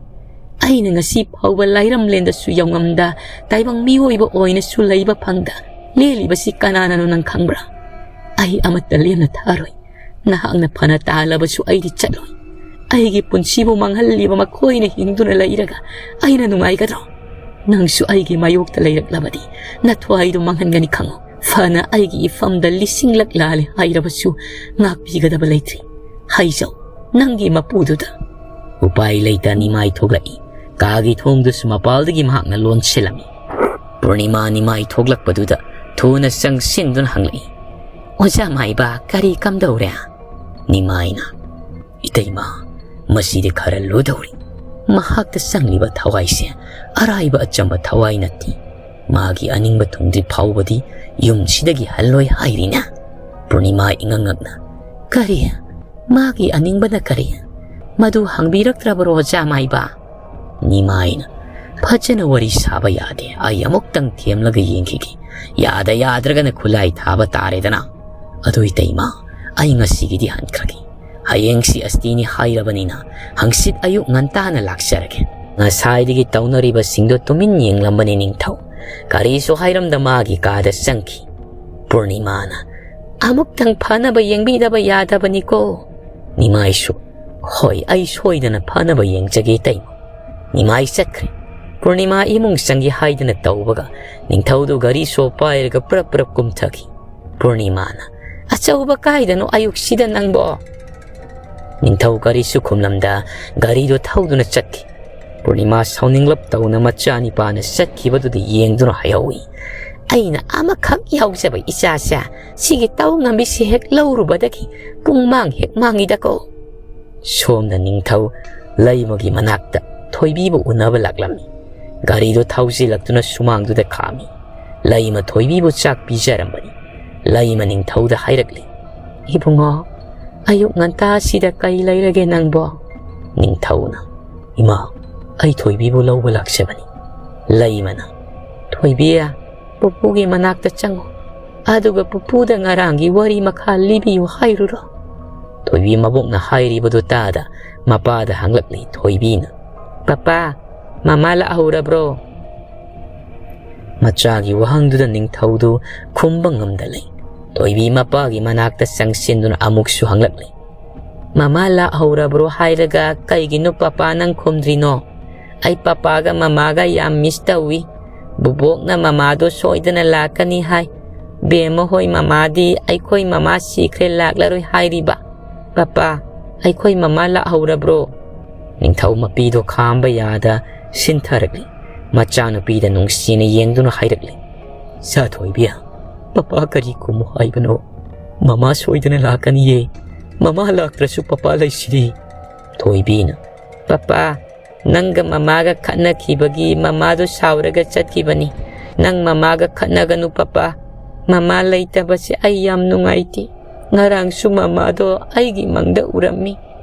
ꯑꯩꯅ ꯉꯁꯤ ꯐꯥꯎꯕ ꯂꯥꯏꯔꯝꯂꯦꯟꯗꯁꯨ ꯌꯧꯉꯝꯗ, ꯇꯥꯏꯕꯪ ꯃꯤꯑꯣꯏꯕ ꯑꯣꯏꯅꯁꯨ ꯂꯩꯕ ꯐꯪꯗ ꯂꯦꯜꯂꯤꯕꯁꯤ ꯀꯅꯥꯅꯅꯣ ꯅꯪ ꯈꯪꯕ꯭ꯔꯥ? ꯑꯩ ꯑꯃꯠꯇ ꯂꯦꯝꯅ ꯊꯥꯔꯣꯏ꯫ ꯅꯍꯥꯛꯅ ꯐꯅ ꯇꯥꯍꯜꯂꯕꯁꯨ ꯑꯩꯗꯤ ꯆꯠꯂꯣꯏ꯫ ꯑꯩꯒꯤ ꯄꯨꯟꯁꯤꯕꯨ ꯃꯥꯡꯍꯜꯂꯤꯕ ꯃꯈꯣꯏꯅ ꯍꯤꯡꯗꯨꯅ ꯂꯩꯔꯒ ꯑꯩꯅ ꯅꯨꯡꯉꯥꯏꯒꯗ꯭ꯔꯣ? ꯅꯪꯁꯨ ꯑꯩꯒꯤ ꯃꯥꯌꯣꯛꯇ ꯂꯩꯔꯛꯂꯕꯗꯤ ꯅꯊ꯭ꯋꯥꯏꯗꯨ ꯃꯥꯡꯍꯟꯒꯅꯤ ꯈꯪꯉꯨ꯫ ꯐꯅ ꯑꯩꯒꯤ ꯏꯐꯝꯗ ꯂꯤꯁꯤꯡꯂꯛ ꯂꯥꯜꯂꯦ ꯍꯥꯏꯔꯕꯁꯨ ꯉꯥꯛꯄꯤꯒꯗꯕ ꯂꯩꯇ꯭ꯔꯤ꯫ ꯍꯥꯏꯖꯧ ꯅꯪꯒꯤ ꯃꯄꯨꯗꯨꯗ꯫" ꯎꯄꯥꯏ ꯂꯩꯇ ꯅꯤꯃꯥꯏ ꯊꯣꯛꯂꯛꯏ꯫ ꯀꯥꯒꯤ ꯊꯣꯡꯗꯨꯁꯨ ꯃꯄꯥꯜꯗꯒꯤ ꯃꯍꯥꯛꯅ ꯂꯣꯟꯁꯤꯜꯂꯝꯃꯤ꯫ ꯄꯨꯔꯅꯤꯃꯥ ꯅꯤꯃꯥꯏ ꯊꯣꯛꯂꯛꯄꯗꯨꯗ ꯊꯨꯅ ꯆꯪꯁꯤꯟꯗꯨꯅ ꯍꯪꯂꯛꯏ, "ꯑꯣꯖꯥ ꯃꯥꯏꯕ, ꯀꯔꯤ ꯀꯝꯗꯧꯔꯦ?" ꯅꯤꯃꯥꯏꯅ, "ꯏꯇꯩꯃ, ꯃꯁꯤꯗꯤ ꯈꯔ ꯂꯨꯗꯧꯔꯤ꯫ ꯃꯍꯥꯛꯇ ꯆꯪꯂꯤꯕ ꯊꯋꯥꯏꯁꯦ ꯑꯔꯥꯏꯕ ꯑꯆꯝꯕ ꯊꯋꯥꯏ ꯅꯠꯇꯦ꯫ ꯃꯥꯒꯤ ꯑꯅꯤꯡꯕ ꯊꯨꯡꯗ꯭ꯔꯤ ꯐꯥꯎꯕꯗꯤ ꯌꯨꯝꯁꯤꯗꯒꯤ ꯍꯜꯂꯣꯏ ꯍꯥꯏꯔꯤꯅꯦ꯫" ꯄꯨꯔꯅꯤꯃꯥ ꯏꯉꯛ ꯉꯛꯅ, "ꯀꯔꯤ? ꯃꯥꯒꯤ ꯑꯅꯤꯡꯕꯅ ꯀꯔꯤ? ꯃꯗꯨ ꯍꯪꯕꯤꯔꯛꯇ꯭ꯔꯕꯔꯣ, ꯑꯣꯖꯥ ꯃꯥꯏꯕ?" ꯅꯤꯃꯥꯏꯅ, "ꯐꯖꯅ ꯋꯥꯔꯤ ꯁꯥꯕ ꯌꯥꯗꯦ꯫ ꯑꯩ ꯑꯃꯨꯛꯇꯪ ꯊꯦꯝꯂꯒ ꯌꯦꯡꯈꯤꯒꯦ꯫ ꯌꯥꯗ ꯌꯥꯗ꯭ꯔꯒꯅ ꯈꯨꯠꯂꯥꯏ ꯊꯥꯕ ꯇꯥꯔꯦꯗꯅ꯫ ꯑꯗꯨ ꯏꯇꯩꯃ, ꯑꯩ ꯉꯁꯤꯒꯤꯗꯤ ꯍꯟꯈ꯭ꯔꯒꯦ꯫ ꯍꯌꯦꯡꯁꯤ ꯑꯁꯇꯤꯅꯤ ꯍꯥꯏꯔꯕꯅꯤꯅ ꯍꯪꯆꯤꯠ ꯑꯌꯨꯛ ꯉꯟꯇꯥꯅ ꯂꯥꯛꯆꯔꯒꯦ꯫" ꯉꯁꯥꯏꯗꯒꯤ ꯇꯧꯅꯔꯤꯕꯁꯤꯡꯗꯣ ꯇꯨꯃꯤꯟ ꯌꯦꯡꯂꯝꯕꯅꯤ ꯅꯤꯡꯊꯧ꯫ ꯀꯔꯤꯁꯨ ꯍꯥꯏꯔꯝꯗ ꯃꯥꯒꯤ ꯀꯥꯗ ꯆꯪꯈꯤ꯫ ꯄꯨꯔꯅꯤꯃꯥꯅ, "ꯑꯃꯨꯛꯇꯪ ꯐꯅꯕ ꯌꯦꯡꯕꯤꯗꯕ ꯌꯥꯗꯕꯅꯤꯀꯣ꯫" ꯅꯤꯃꯥꯏꯁꯨ, "ꯍꯣꯏ, ꯑꯩ ꯁꯣꯏꯗꯅ ꯐꯅꯕ ꯌꯦꯡꯖꯒꯦ ꯏꯇꯩꯃ꯫" ꯅꯤꯃꯥꯏ ꯆꯠꯈ꯭ꯔꯦ꯫ ꯄꯨꯔꯅꯤꯃꯥ ꯏꯃꯨꯡ ꯆꯪꯒꯦ ꯍꯥꯏꯗꯅ ꯇꯧꯕꯒ ꯅꯤꯡꯊꯧꯗꯨ ꯒꯥꯔꯤ ꯁꯣ ꯄꯥꯏꯔꯒ ꯄ꯭ꯔꯞ ꯄ꯭ꯔꯞ ꯀꯨꯝꯊꯈꯤ꯫ ꯄꯨꯔꯅꯤꯃꯥꯅ, "ꯑꯆꯧꯕ ꯀꯥꯏꯗꯅꯣ ꯑꯌꯨꯛꯁꯤꯗ ꯅꯪꯕꯣ?" ꯅꯤꯡꯊꯧ ꯀꯔꯤꯁꯨ ꯈꯨꯝꯂꯝꯗ ꯒꯥꯔꯤꯗꯨ ꯊꯧꯗꯨꯅ ꯆꯠꯈꯤ꯫ ꯄꯨꯔꯅꯤꯃꯥ ꯁꯥꯎꯅꯤꯡꯂꯞ ꯇꯧꯅ ꯃꯆꯥꯅꯤꯄꯥꯅ ꯆꯠꯈꯤꯕꯗꯨꯗ ꯌꯦꯡꯗꯨꯅ ꯍꯥꯏꯍꯧꯏ, "ꯑꯩꯅ ꯑꯃꯈꯛ ꯌꯥꯎꯖꯕ ꯏꯆꯥꯁꯦ ꯁꯤꯒꯤ ꯇꯧ ꯉꯝꯕꯤꯁꯤ ꯍꯦꯛ ꯂꯧꯔꯨꯕꯗꯒꯤ ꯄꯨꯡ ꯃꯥꯡ ꯍꯦꯛ ꯃꯥꯡꯉꯤꯗꯀꯣ꯫" ꯁꯣꯝꯗ ꯅꯤꯡꯊꯧ ꯂꯩꯃꯒꯤ ꯃꯅꯥꯛꯇ ꯊꯣꯏꯕꯤꯕꯨ ꯎꯅꯕ ꯂꯥꯛꯂꯝꯃꯤ꯫ ꯒꯥꯔꯤꯗꯨ ꯊꯧꯖꯤꯜꯂꯛꯇꯨꯅ ꯁꯨꯃꯥꯡꯗꯨꯗ ꯈꯥꯝꯃꯤ꯫ ꯂꯩꯃ ꯊꯣꯏꯕꯤꯕꯨ ꯆꯥꯛ ꯄꯤꯖꯔꯝꯕꯅꯤ꯫ ꯂꯩꯃ ꯅꯤꯡꯊꯧꯗ ꯍꯥꯏꯔꯛꯂꯤ, "ꯏꯕꯨꯡꯉꯣ, ꯑꯌꯨꯛ ꯉꯟꯇꯥꯁꯤꯗ ꯀꯩ ꯂꯩꯔꯒꯦ ꯅꯪꯕꯣ?" ꯅꯤꯡꯊꯧꯅ, "ꯏꯃꯥ, ꯑꯩ ꯊꯣꯏꯕꯤꯕꯨ ꯂꯧꯕ ꯂꯥꯛꯆꯕꯅꯤ꯫" ꯂꯩꯃꯅ, "ꯊꯣꯏꯕꯤ, ꯄꯨꯄꯨꯒꯤ ꯃꯅꯥꯛꯇ ꯆꯪꯉꯨ꯫ ꯑꯗꯨꯒ ꯄꯨꯄꯨꯗ ꯉꯔꯥꯡꯒꯤ ꯋꯥꯔꯤ ꯃꯈꯥ ꯂꯤꯕꯤꯌꯨ ꯍꯥꯏꯔꯨꯔꯣ꯫" ꯊꯣꯏꯕꯤ ꯃꯕꯣꯛꯅ ꯍꯥꯏꯔꯤꯕꯗꯨ ꯇꯥꯗ ꯃꯄꯥꯗ ꯍꯪꯂꯛꯂꯤ ꯊꯣꯏꯕꯤꯅ, "ꯄꯄꯥ, ꯃꯃꯥ ꯂꯥꯛꯍꯧꯔꯕ꯭ꯔꯣ?" ꯃꯆꯥꯒꯤ ꯋꯥꯍꯪꯗꯨꯗ ꯅꯤꯡꯊꯧꯗꯨ ꯈꯨꯝꯕ ꯉꯝꯗ ꯂꯩ꯫ ꯊꯣꯏꯕꯤ ꯃꯄꯥꯒꯤ ꯃꯅꯥꯛꯇ ꯆꯪꯁꯤꯟꯗꯨꯅ ꯑꯃꯨꯛꯁꯨ ꯍꯪꯂꯛꯂꯤ, "ꯃꯃꯥ ꯂꯥꯛꯍꯧꯔꯕ꯭ꯔꯣ ꯍꯥꯏꯔꯒ ꯀꯩꯒꯤꯅꯣ ꯄꯄꯥ ꯅꯪ ꯈꯨꯝꯗ꯭ꯔꯤꯅꯣ? ꯑꯩ ꯄꯄꯥꯒ ꯃꯃꯥꯒ ꯌꯥꯝ ꯃꯤꯁ ꯇꯧꯏ꯫ ꯕꯨꯕꯣꯛꯅ ꯃꯃꯥꯗꯣ ꯁꯣꯏꯗꯅ ꯂꯥꯛꯀꯅꯤ ꯍꯥꯏ꯫ ꯕꯦꯝꯃ ꯍꯣꯏ ꯃꯃꯥꯗꯤ ꯑꯩꯈꯣꯏ ꯃꯃꯥ ꯁꯤꯈ꯭ꯔꯦ ꯂꯥꯛꯂꯔꯣꯏ ꯍꯥꯏꯔꯤꯕ꯫ ꯄꯄꯥ, ꯑꯩꯈꯣꯏ ꯃꯃꯥ ꯂꯥꯛꯍꯧꯔꯕ꯭ꯔꯣ?" ꯅꯤꯡꯊꯧ ꯃꯄꯤꯗꯣ ꯈꯥꯝꯕ ꯌꯥꯗ ꯁꯤꯟꯊꯔꯛꯂꯤ꯫ ꯃꯆꯥꯅꯨꯄꯤꯗ ꯅꯨꯡꯁꯤꯅ ꯌꯦꯡꯗꯨꯅ ꯍꯥꯏꯔꯛꯂꯤ, "ꯏꯆꯥ ꯊꯣꯏꯕꯤ, ꯄꯄꯥ ꯀꯔꯤ ꯈꯨꯝꯃꯨ ꯍꯥꯏꯕꯅꯣ? ꯃꯃꯥ ꯁꯣꯏꯗꯅ ꯂꯥꯛꯀꯅꯤꯌꯦ꯫ ꯃꯃꯥ ꯂꯥꯛꯇ꯭ꯔꯁꯨ ꯄꯄꯥ ꯂꯩꯁꯤꯗꯤ꯫" ꯊꯣꯏꯕꯤꯅ, "ꯄꯄꯥ, ꯅꯪꯒ ꯃꯃꯥꯒ ꯈꯠꯅꯈꯤꯕꯒꯤ ꯃꯃꯥꯗꯣ ꯁꯥꯎꯔꯒ ꯆꯠꯈꯤꯕꯅꯤ꯫ ꯅꯪ ꯃꯃꯥꯒ ꯈꯠꯅꯒꯅꯨ ꯄꯄꯥ꯫ ꯃꯃꯥ ꯂꯩꯇꯕꯁꯦ ꯑꯩ ꯌꯥꯝ ꯅꯨꯡꯉꯥꯏꯇꯦ꯫ ꯉꯔꯥꯡꯁꯨ ꯃꯃꯥꯗꯣ ꯑꯩꯒꯤ ꯃꯪꯗ ꯎꯔꯝꯃꯤ꯫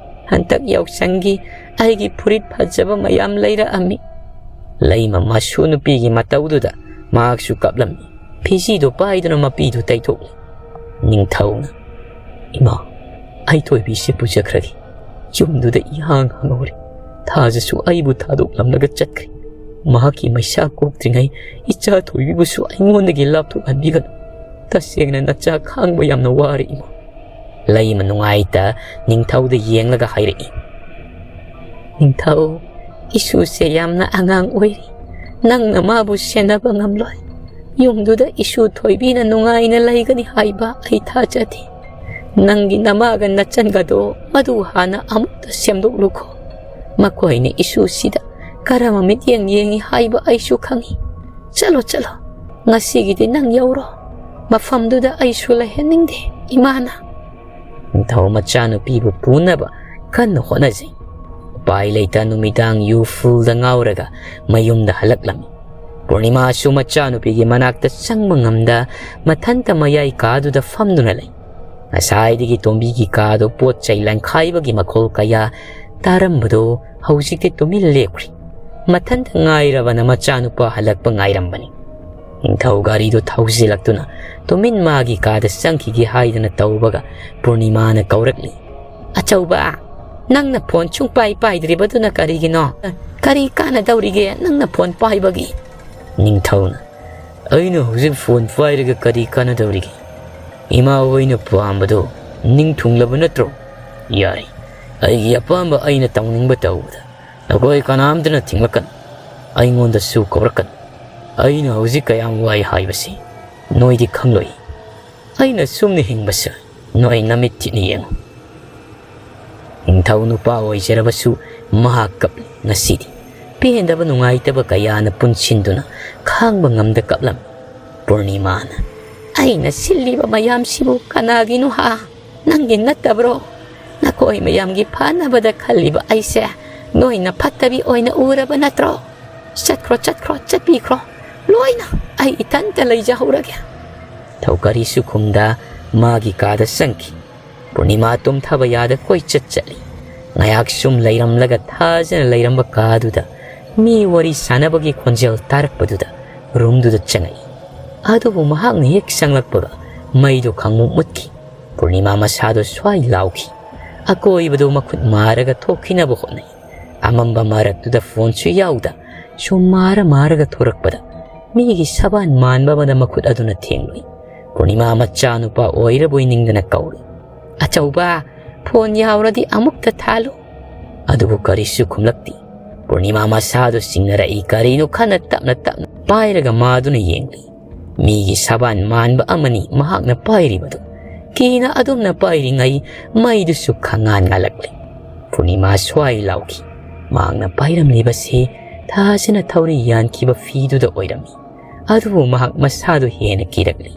ꯍꯟꯇꯛ ꯌꯥꯎꯁꯪꯒꯤ ꯑꯩꯒꯤ ꯐꯨꯔꯤꯠ ꯐꯖꯕ ꯃꯌꯥꯝ ꯂꯩꯔꯛꯑꯝꯃꯤ꯫" ꯂꯩꯃ ꯃꯁꯨ ꯅꯨꯄꯤꯒꯤ ꯃꯇꯧꯗꯨꯗ ꯃꯍꯥꯛꯁꯨ ꯀꯞꯂꯝꯃꯤ꯫ ꯐꯤꯖꯤꯗꯨ ꯄꯥꯏꯗꯨꯅ ꯃꯄꯤꯗꯨ ꯇꯩꯊꯣꯛꯂꯤ꯫ ꯅꯤꯡꯊꯧꯅ, "ꯏꯃꯥ, ꯑꯩ ꯊꯣꯏꯕꯤꯁꯦ ꯄꯨꯖꯈ꯭ꯔꯒꯦ꯫ ꯌꯨꯝꯗꯨꯗ ꯏꯍꯥꯡ ꯍꯥꯡꯍꯧꯔꯦ꯫ ꯊꯥꯖꯁꯨ ꯑꯩꯕꯨ ꯊꯥꯗꯣꯛꯂꯝꯂꯒ ꯆꯠꯈ꯭ꯔꯦ꯫ ꯃꯍꯥꯛꯀꯤ ꯃꯩꯁꯥ ꯀꯣꯛꯇ꯭ꯔꯤꯉꯩ ꯏꯆꯥ ꯊꯣꯏꯕꯤꯕꯨꯁꯨ ꯑꯩꯉꯣꯟꯗꯒꯤ ꯂꯥꯞꯊꯣꯛꯍꯟꯕꯤꯒꯅꯨ꯫ ꯇꯁꯦꯡꯅ ꯅꯆꯥ ꯈꯥꯡꯕ ꯌꯥꯝꯅ ꯋꯥꯔꯦ ꯏꯃꯥ꯫" ꯂꯩꯃ ꯅꯨꯡꯉꯥꯏꯇ ꯅꯤꯡꯊꯧꯗ ꯌꯦꯡꯂꯒ ꯍꯥꯏꯔꯛꯏ, "ꯅꯤꯡꯊꯧ, ꯏꯁꯨꯁꯦ ꯌꯥꯝꯅ ꯑꯉꯥꯡ ꯑꯣꯏꯔꯤ꯫ ꯅꯪꯅ ꯃꯥꯕꯨ ꯁꯦꯟꯅꯕ ꯉꯝꯂꯣꯏ꯫ ꯌꯨꯝꯗꯨꯗ ꯏꯁꯨ ꯊꯣꯏꯕꯤꯅ ꯅꯨꯡꯉꯥꯏꯅ ꯂꯩꯒꯅꯤ ꯍꯥꯏꯕ ꯑꯩ ꯊꯥꯖꯗꯦ꯫ ꯅꯪꯒꯤ ꯅꯃꯥꯒ ꯅꯆꯟꯒꯗꯣ ꯃꯗꯨ ꯍꯥꯟꯅ ꯑꯃꯨꯛꯇ ꯁꯦꯝꯗꯣꯛꯂꯨꯈꯣ꯫ ꯃꯈꯣꯏꯅ ꯏꯁꯨꯁꯤꯗ ꯀꯔꯝꯕ ꯃꯤꯠꯌꯦꯡ ꯌꯦꯡꯉꯤ ꯍꯥꯏꯕ ꯑꯩꯁꯨ ꯈꯪꯉꯤ꯫ ꯆꯠꯂꯣ, ꯆꯠꯂꯣ꯫ ꯉꯁꯤꯒꯤꯗꯤ ꯅꯪ ꯌꯧꯔꯣ꯫ ꯃꯐꯝꯗꯨꯗ ꯑꯩꯁꯨ ꯂꯩꯍꯟꯅꯤꯡꯗꯦ, ꯏꯃꯥꯅ꯫" ꯅꯤꯡꯊꯧ ꯃꯆꯥꯅꯨꯄꯤꯕꯨ ꯄꯨꯅꯕ ꯀꯟꯅ ꯍꯣꯠꯅꯖꯩ꯫ ꯎꯄꯥꯏ ꯂꯩꯇ ꯅꯨꯃꯤꯗꯥꯡ ꯌꯨ ꯐꯨꯜꯗ ꯉꯥꯎꯔꯒ ꯃꯌꯨꯝꯗ ꯍꯜꯂꯛꯂꯝꯃꯤ꯫ ꯄꯨꯔꯅꯤꯃꯥꯁꯨ ꯃꯆꯥꯅꯨꯄꯤꯒꯤ ꯃꯅꯥꯛꯇ ꯆꯪꯕ ꯉꯝꯗ ꯃꯊꯟꯇ ꯃꯌꯥꯏ ꯀꯥꯗꯨꯗ ꯐꯝꯗꯨꯅ ꯂꯩ꯫ ꯉꯁꯥꯏꯗꯒꯤ ꯇꯣꯝꯕꯤꯒꯤ ꯀꯥꯗꯣ ꯄꯣꯠ ꯆꯩ ꯂꯪꯈꯥꯏꯕꯒꯤ ꯃꯈꯣꯜ ꯀꯌꯥ ꯇꯥꯔꯝꯕꯗꯣ ꯍꯧꯖꯤꯛꯇꯤ ꯇꯨꯃꯤꯟ ꯂꯦꯞꯈ꯭ꯔꯦ꯫ ꯃꯊꯟꯇ ꯉꯥꯏꯔꯕꯅ ꯃꯆꯥꯅꯨꯄꯥ ꯍꯜꯂꯛꯄ ꯉꯥꯏꯔꯝꯕꯅꯤ꯫ ꯅꯤꯡꯊꯧ ꯒꯥꯔꯤꯗꯨ ꯊꯧꯖꯤꯜꯂꯛꯇꯨꯅ ꯇꯨꯃꯤꯟ ꯃꯥꯒꯤ ꯀꯥꯗ ꯆꯪꯈꯤꯒꯦ ꯍꯥꯏꯗꯅ ꯇꯧꯕꯒ ꯄꯨꯔꯅꯤꯃꯥꯅ ꯀꯧꯔꯛꯂꯤ꯫ "ꯑꯆꯧꯕ, ꯅꯪꯅ ꯐꯣꯟ ꯁꯨꯡꯄꯥꯏ ꯄꯥꯏꯗ꯭ꯔꯤꯕꯗꯨꯅ ꯀꯔꯤꯒꯤꯅꯣ? ꯀꯔꯤ ꯀꯥꯟꯅꯗꯧꯔꯤꯒꯦ ꯅꯪꯅ ꯐꯣꯟ ꯄꯥꯏꯕꯒꯤ?" ꯅꯤꯡꯊꯧꯅ, "ꯑꯩꯅ ꯍꯧꯖꯤꯛ ꯐꯣꯟ ꯄꯥꯏꯔꯒ ꯀꯔꯤ ꯀꯥꯟꯅꯗꯧꯔꯤꯒꯦ? ꯏꯃꯥ ꯍꯣꯏꯅ ꯄꯥꯝꯕꯗꯣ ꯅꯤꯡꯊꯨꯡꯂꯕ ꯅꯠꯇ꯭ꯔꯣ? ꯌꯥꯏ, ꯑꯩꯒꯤ ꯑꯄꯥꯝꯕ ꯑꯩꯅ ꯇꯧꯅꯤꯡꯕ ꯇꯧꯕꯗ ꯅꯈꯣꯏ ꯀꯅꯥꯝꯇꯅ ꯊꯤꯡꯂꯛꯀꯅꯨ꯫ ꯑꯩꯉꯣꯟꯗꯁꯨ ꯀꯧꯔꯛꯀꯅꯨ꯫ ꯑꯩꯅ ꯍꯧꯖꯤꯛ ꯀꯌꯥꯝ ꯋꯥꯏ ꯍꯥꯏꯕꯁꯤ ꯅꯣꯏꯗꯤ ꯈꯪꯂꯣꯏ꯫ ꯑꯩꯅ ꯁꯨꯝꯅ ꯍꯤꯡꯕꯁꯦ ꯅꯣꯏ ꯅꯃꯤꯠ ꯊꯤꯠꯅ ꯌꯦꯡꯉꯨ꯫" ꯅꯤꯡꯊꯧ ꯅꯨꯄꯥ ꯑꯣꯏꯖꯔꯕꯁꯨ ꯃꯍꯥꯛ ꯀꯞꯂꯤ꯫ ꯉꯁꯤꯗꯤ ꯄꯦꯟꯗꯕ ꯅꯨꯡꯉꯥꯏꯇꯕ ꯀꯌꯥꯅ ꯄꯨꯟꯁꯤꯟꯗꯨꯅ ꯈꯥꯡꯕ ꯉꯝꯗ ꯀꯞꯂꯝꯃꯤ꯫ ꯄꯨꯔꯅꯤꯃꯥꯅ, "ꯑꯩꯅ ꯁꯤꯜꯂꯤꯕ ꯃꯌꯥꯝꯁꯤꯕꯨ ꯀꯅꯥꯒꯤꯅꯣ ꯍꯥ? ꯅꯪꯒꯤ ꯅꯠꯇꯕ꯭ꯔꯣ? ꯅꯈꯣꯏ ꯃꯌꯥꯝꯒꯤ ꯐꯅꯕꯗ ꯈꯜꯂꯤꯕ ꯑꯩꯁꯦ ꯅꯣꯏꯅ ꯐꯠꯇꯕꯤ ꯑꯣꯏꯅ ꯎꯔꯕ ꯅꯠꯇ꯭ꯔꯣ? ꯆꯠꯈ꯭ꯔꯣ, ꯆꯠꯈ꯭ꯔꯣ, ꯆꯠꯄꯤꯈ꯭ꯔꯣ, ꯂꯣꯏꯅ ꯑꯩ ꯏꯊꯟꯇ ꯂꯩꯖꯍꯧꯔꯒꯦ꯫" ꯊꯧꯀꯔꯤꯁꯨ ꯈꯨꯝꯗ ꯃꯥꯒꯤ ꯀꯥꯗ ꯆꯪꯈꯤ꯫ ꯄꯨꯔꯅꯤꯃꯥ ꯇꯨꯝꯊꯕ ꯌꯥꯗ ꯀꯣꯏꯆꯠ ꯆꯠꯂꯤ꯫ ꯉꯥꯏꯍꯥꯛ ꯁꯨꯝ ꯂꯩꯔꯝꯂꯒ ꯊꯥꯖꯅ ꯂꯩꯔꯝꯕ ꯀꯥꯗꯨꯗ ꯃꯤ ꯋꯥꯔꯤ ꯁꯥꯟꯅꯕꯒꯤ ꯈꯣꯟꯖꯦꯜ ꯇꯥꯔꯛꯄꯗꯨꯗ ꯔꯨꯝꯗꯨꯗ ꯆꯪꯉꯛꯏ꯫ ꯑꯗꯨꯕꯨ ꯃꯍꯥꯛꯅ ꯍꯦꯛ ꯆꯪꯂꯛꯄꯒ ꯃꯩꯗꯨ ꯈꯪꯃꯨꯠ ꯃꯨꯠꯈꯤ꯫ ꯄꯨꯔꯅꯤꯃꯥ ꯃꯁꯥꯗꯨ ꯁ꯭ꯋꯥꯏ ꯂꯥꯎꯈꯤ꯫ ꯑꯀꯣꯏꯕꯗꯨ ꯃꯈꯨꯠ ꯃꯥꯔꯒ ꯊꯣꯛꯈꯤꯅꯕ ꯍꯣꯠꯅꯩ꯫ ꯑꯃꯝꯕ ꯃꯔꯛꯇꯨꯗ ꯐꯣꯟꯁꯨ ꯌꯥꯎꯗ ꯁꯨꯝ ꯃꯥꯔ ꯃꯥꯔꯒ ꯊꯣꯔꯛꯄꯗ ꯃꯤꯒꯤ ꯁꯕꯥꯟ ꯃꯥꯟꯕ ꯑꯃꯗ ꯃꯈꯨꯠ ꯑꯗꯨꯅ ꯊꯦꯡꯂꯨꯏ꯫ ꯄꯨꯔꯅꯤꯃꯥ ꯃꯆꯥꯅꯨꯄꯥ ꯑꯣꯏꯔꯕꯣꯏ ꯅꯤꯡꯗꯅ ꯀꯧꯔꯤ, "ꯑꯆꯧꯕ, ꯐꯣꯟ ꯌꯥꯎꯔꯗꯤ ꯑꯃꯨꯛꯇ ꯊꯥꯜꯂꯨ꯫" ꯑꯗꯨꯕꯨ ꯀꯔꯤꯁꯨ ꯈꯨꯝꯂꯛꯇꯦ꯫ ꯄꯨꯔꯅꯤꯃꯥ ꯃꯁꯥꯗꯨ ꯆꯤꯡꯅꯔꯛꯏ, ꯀꯔꯤꯅꯣ ꯈꯟꯅ ꯇꯞꯅ ꯇꯞꯅ ꯄꯥꯏꯔꯒ ꯃꯥꯗꯨꯅ ꯌꯦꯡꯂꯤ꯫ ꯃꯤꯒꯤ ꯁꯕꯥꯟ ꯃꯥꯟꯕ ꯑꯃꯅꯤ ꯃꯍꯥꯛꯅ ꯄꯥꯏꯔꯤꯕꯗꯨ꯫ ꯀꯤꯅ ꯑꯗꯨꯝꯅ ꯄꯥꯏꯔꯤꯉꯩ ꯃꯩꯗꯨꯁꯨ ꯈꯪꯉꯥꯟ ꯉꯥꯜꯂꯛꯂꯦ꯫ ꯄꯨꯔꯅꯤꯃꯥ ꯁ꯭ꯋꯥꯏ ꯂꯥꯎꯈꯤ꯫ ꯃꯍꯥꯛꯅ ꯄꯥꯏꯔꯝꯂꯤꯕꯁꯤ ꯊꯥꯖꯅ ꯊꯧꯔꯤ ꯌꯥꯟꯈꯤꯕ ꯐꯤꯗꯨꯗ ꯑꯣꯏꯔꯝꯃꯤ꯫ ꯑꯗꯨꯕꯨ ꯃꯍꯥꯛ ꯃꯁꯥꯗꯨ ꯍꯦꯟꯅ ꯀꯤꯔꯛꯂꯤ꯫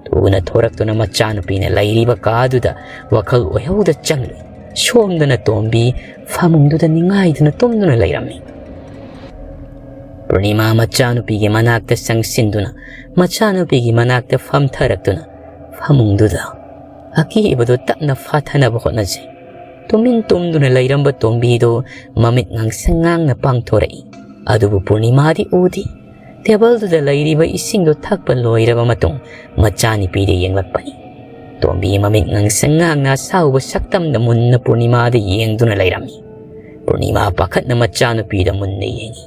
ꯊꯨꯅ ꯊꯣꯔꯛꯇꯨꯅ ꯃꯆꯥꯅꯨꯄꯤꯅ ꯂꯩꯔꯤꯕ ꯀꯥꯗꯨꯗ ꯋꯥꯈꯜ ꯑꯣꯏꯍꯧꯗ ꯆꯪꯂꯨꯏ꯫ ꯁꯣꯝꯗꯅ ꯇꯣꯝꯕꯤ ꯐꯃꯨꯡꯗꯨꯗ ꯅꯤꯡꯉꯥꯏꯗꯨꯅ ꯇꯨꯝꯗꯨꯅ ꯂꯩꯔꯝꯃꯤ꯫ ꯄꯨꯔꯅꯤꯃꯥ ꯃꯆꯥꯅꯨꯄꯤꯒꯤ ꯃꯅꯥꯛꯇ ꯆꯪꯁꯤꯟꯗꯨꯅ ꯃꯆꯥꯅꯨꯄꯤꯒꯤ ꯃꯅꯥꯛꯇ ꯐꯝꯊꯔꯛꯇꯨꯅ ꯐꯃꯨꯡꯗꯨꯗ ꯑꯀꯤꯕꯗꯨ ꯇꯞꯅ ꯐꯥꯊꯅꯕ ꯍꯣꯠꯅꯖꯩ꯫ ꯇꯨꯃꯤꯟ ꯇꯨꯝꯗꯨꯅ ꯂꯩꯔꯝꯕ ꯇꯣꯝꯕꯤꯗꯨ ꯃꯃꯤꯠ ꯉꯥꯡꯁꯪ ꯉꯥꯡꯅ ꯄꯥꯡꯊꯣꯔꯛꯏ꯫ ꯑꯗꯨꯕꯨ ꯄꯨꯔꯅꯤꯃꯥꯗꯤ ꯎꯗꯦ꯫ ꯇꯦꯕꯜꯗꯨꯗ ꯂꯩꯔꯤꯕ ꯏꯁꯤꯡꯗꯨ ꯊꯛꯄ ꯂꯣꯏꯔꯕ ꯃꯇꯨꯡ ꯃꯆꯥꯅꯨꯄꯤꯗ ꯌꯦꯡꯂꯛꯄꯅꯤ꯫ ꯇꯣꯝꯕꯤ ꯃꯃꯤꯠ ꯉꯥꯡꯁꯪ ꯉꯥꯡꯅ ꯑꯁꯥꯎꯕ ꯁꯛꯇꯝꯗ ꯃꯨꯟꯅ ꯄꯨꯔꯅꯤꯃꯥꯗ ꯌꯦꯡꯗꯨꯅ ꯂꯩꯔꯝꯃꯤ꯫ ꯄꯨꯔꯅꯤꯃꯥ ꯄꯥꯈꯠꯅ ꯃꯆꯥꯅꯨꯄꯤꯗ ꯃꯨꯟꯅ ꯌꯦꯡꯉꯤ꯫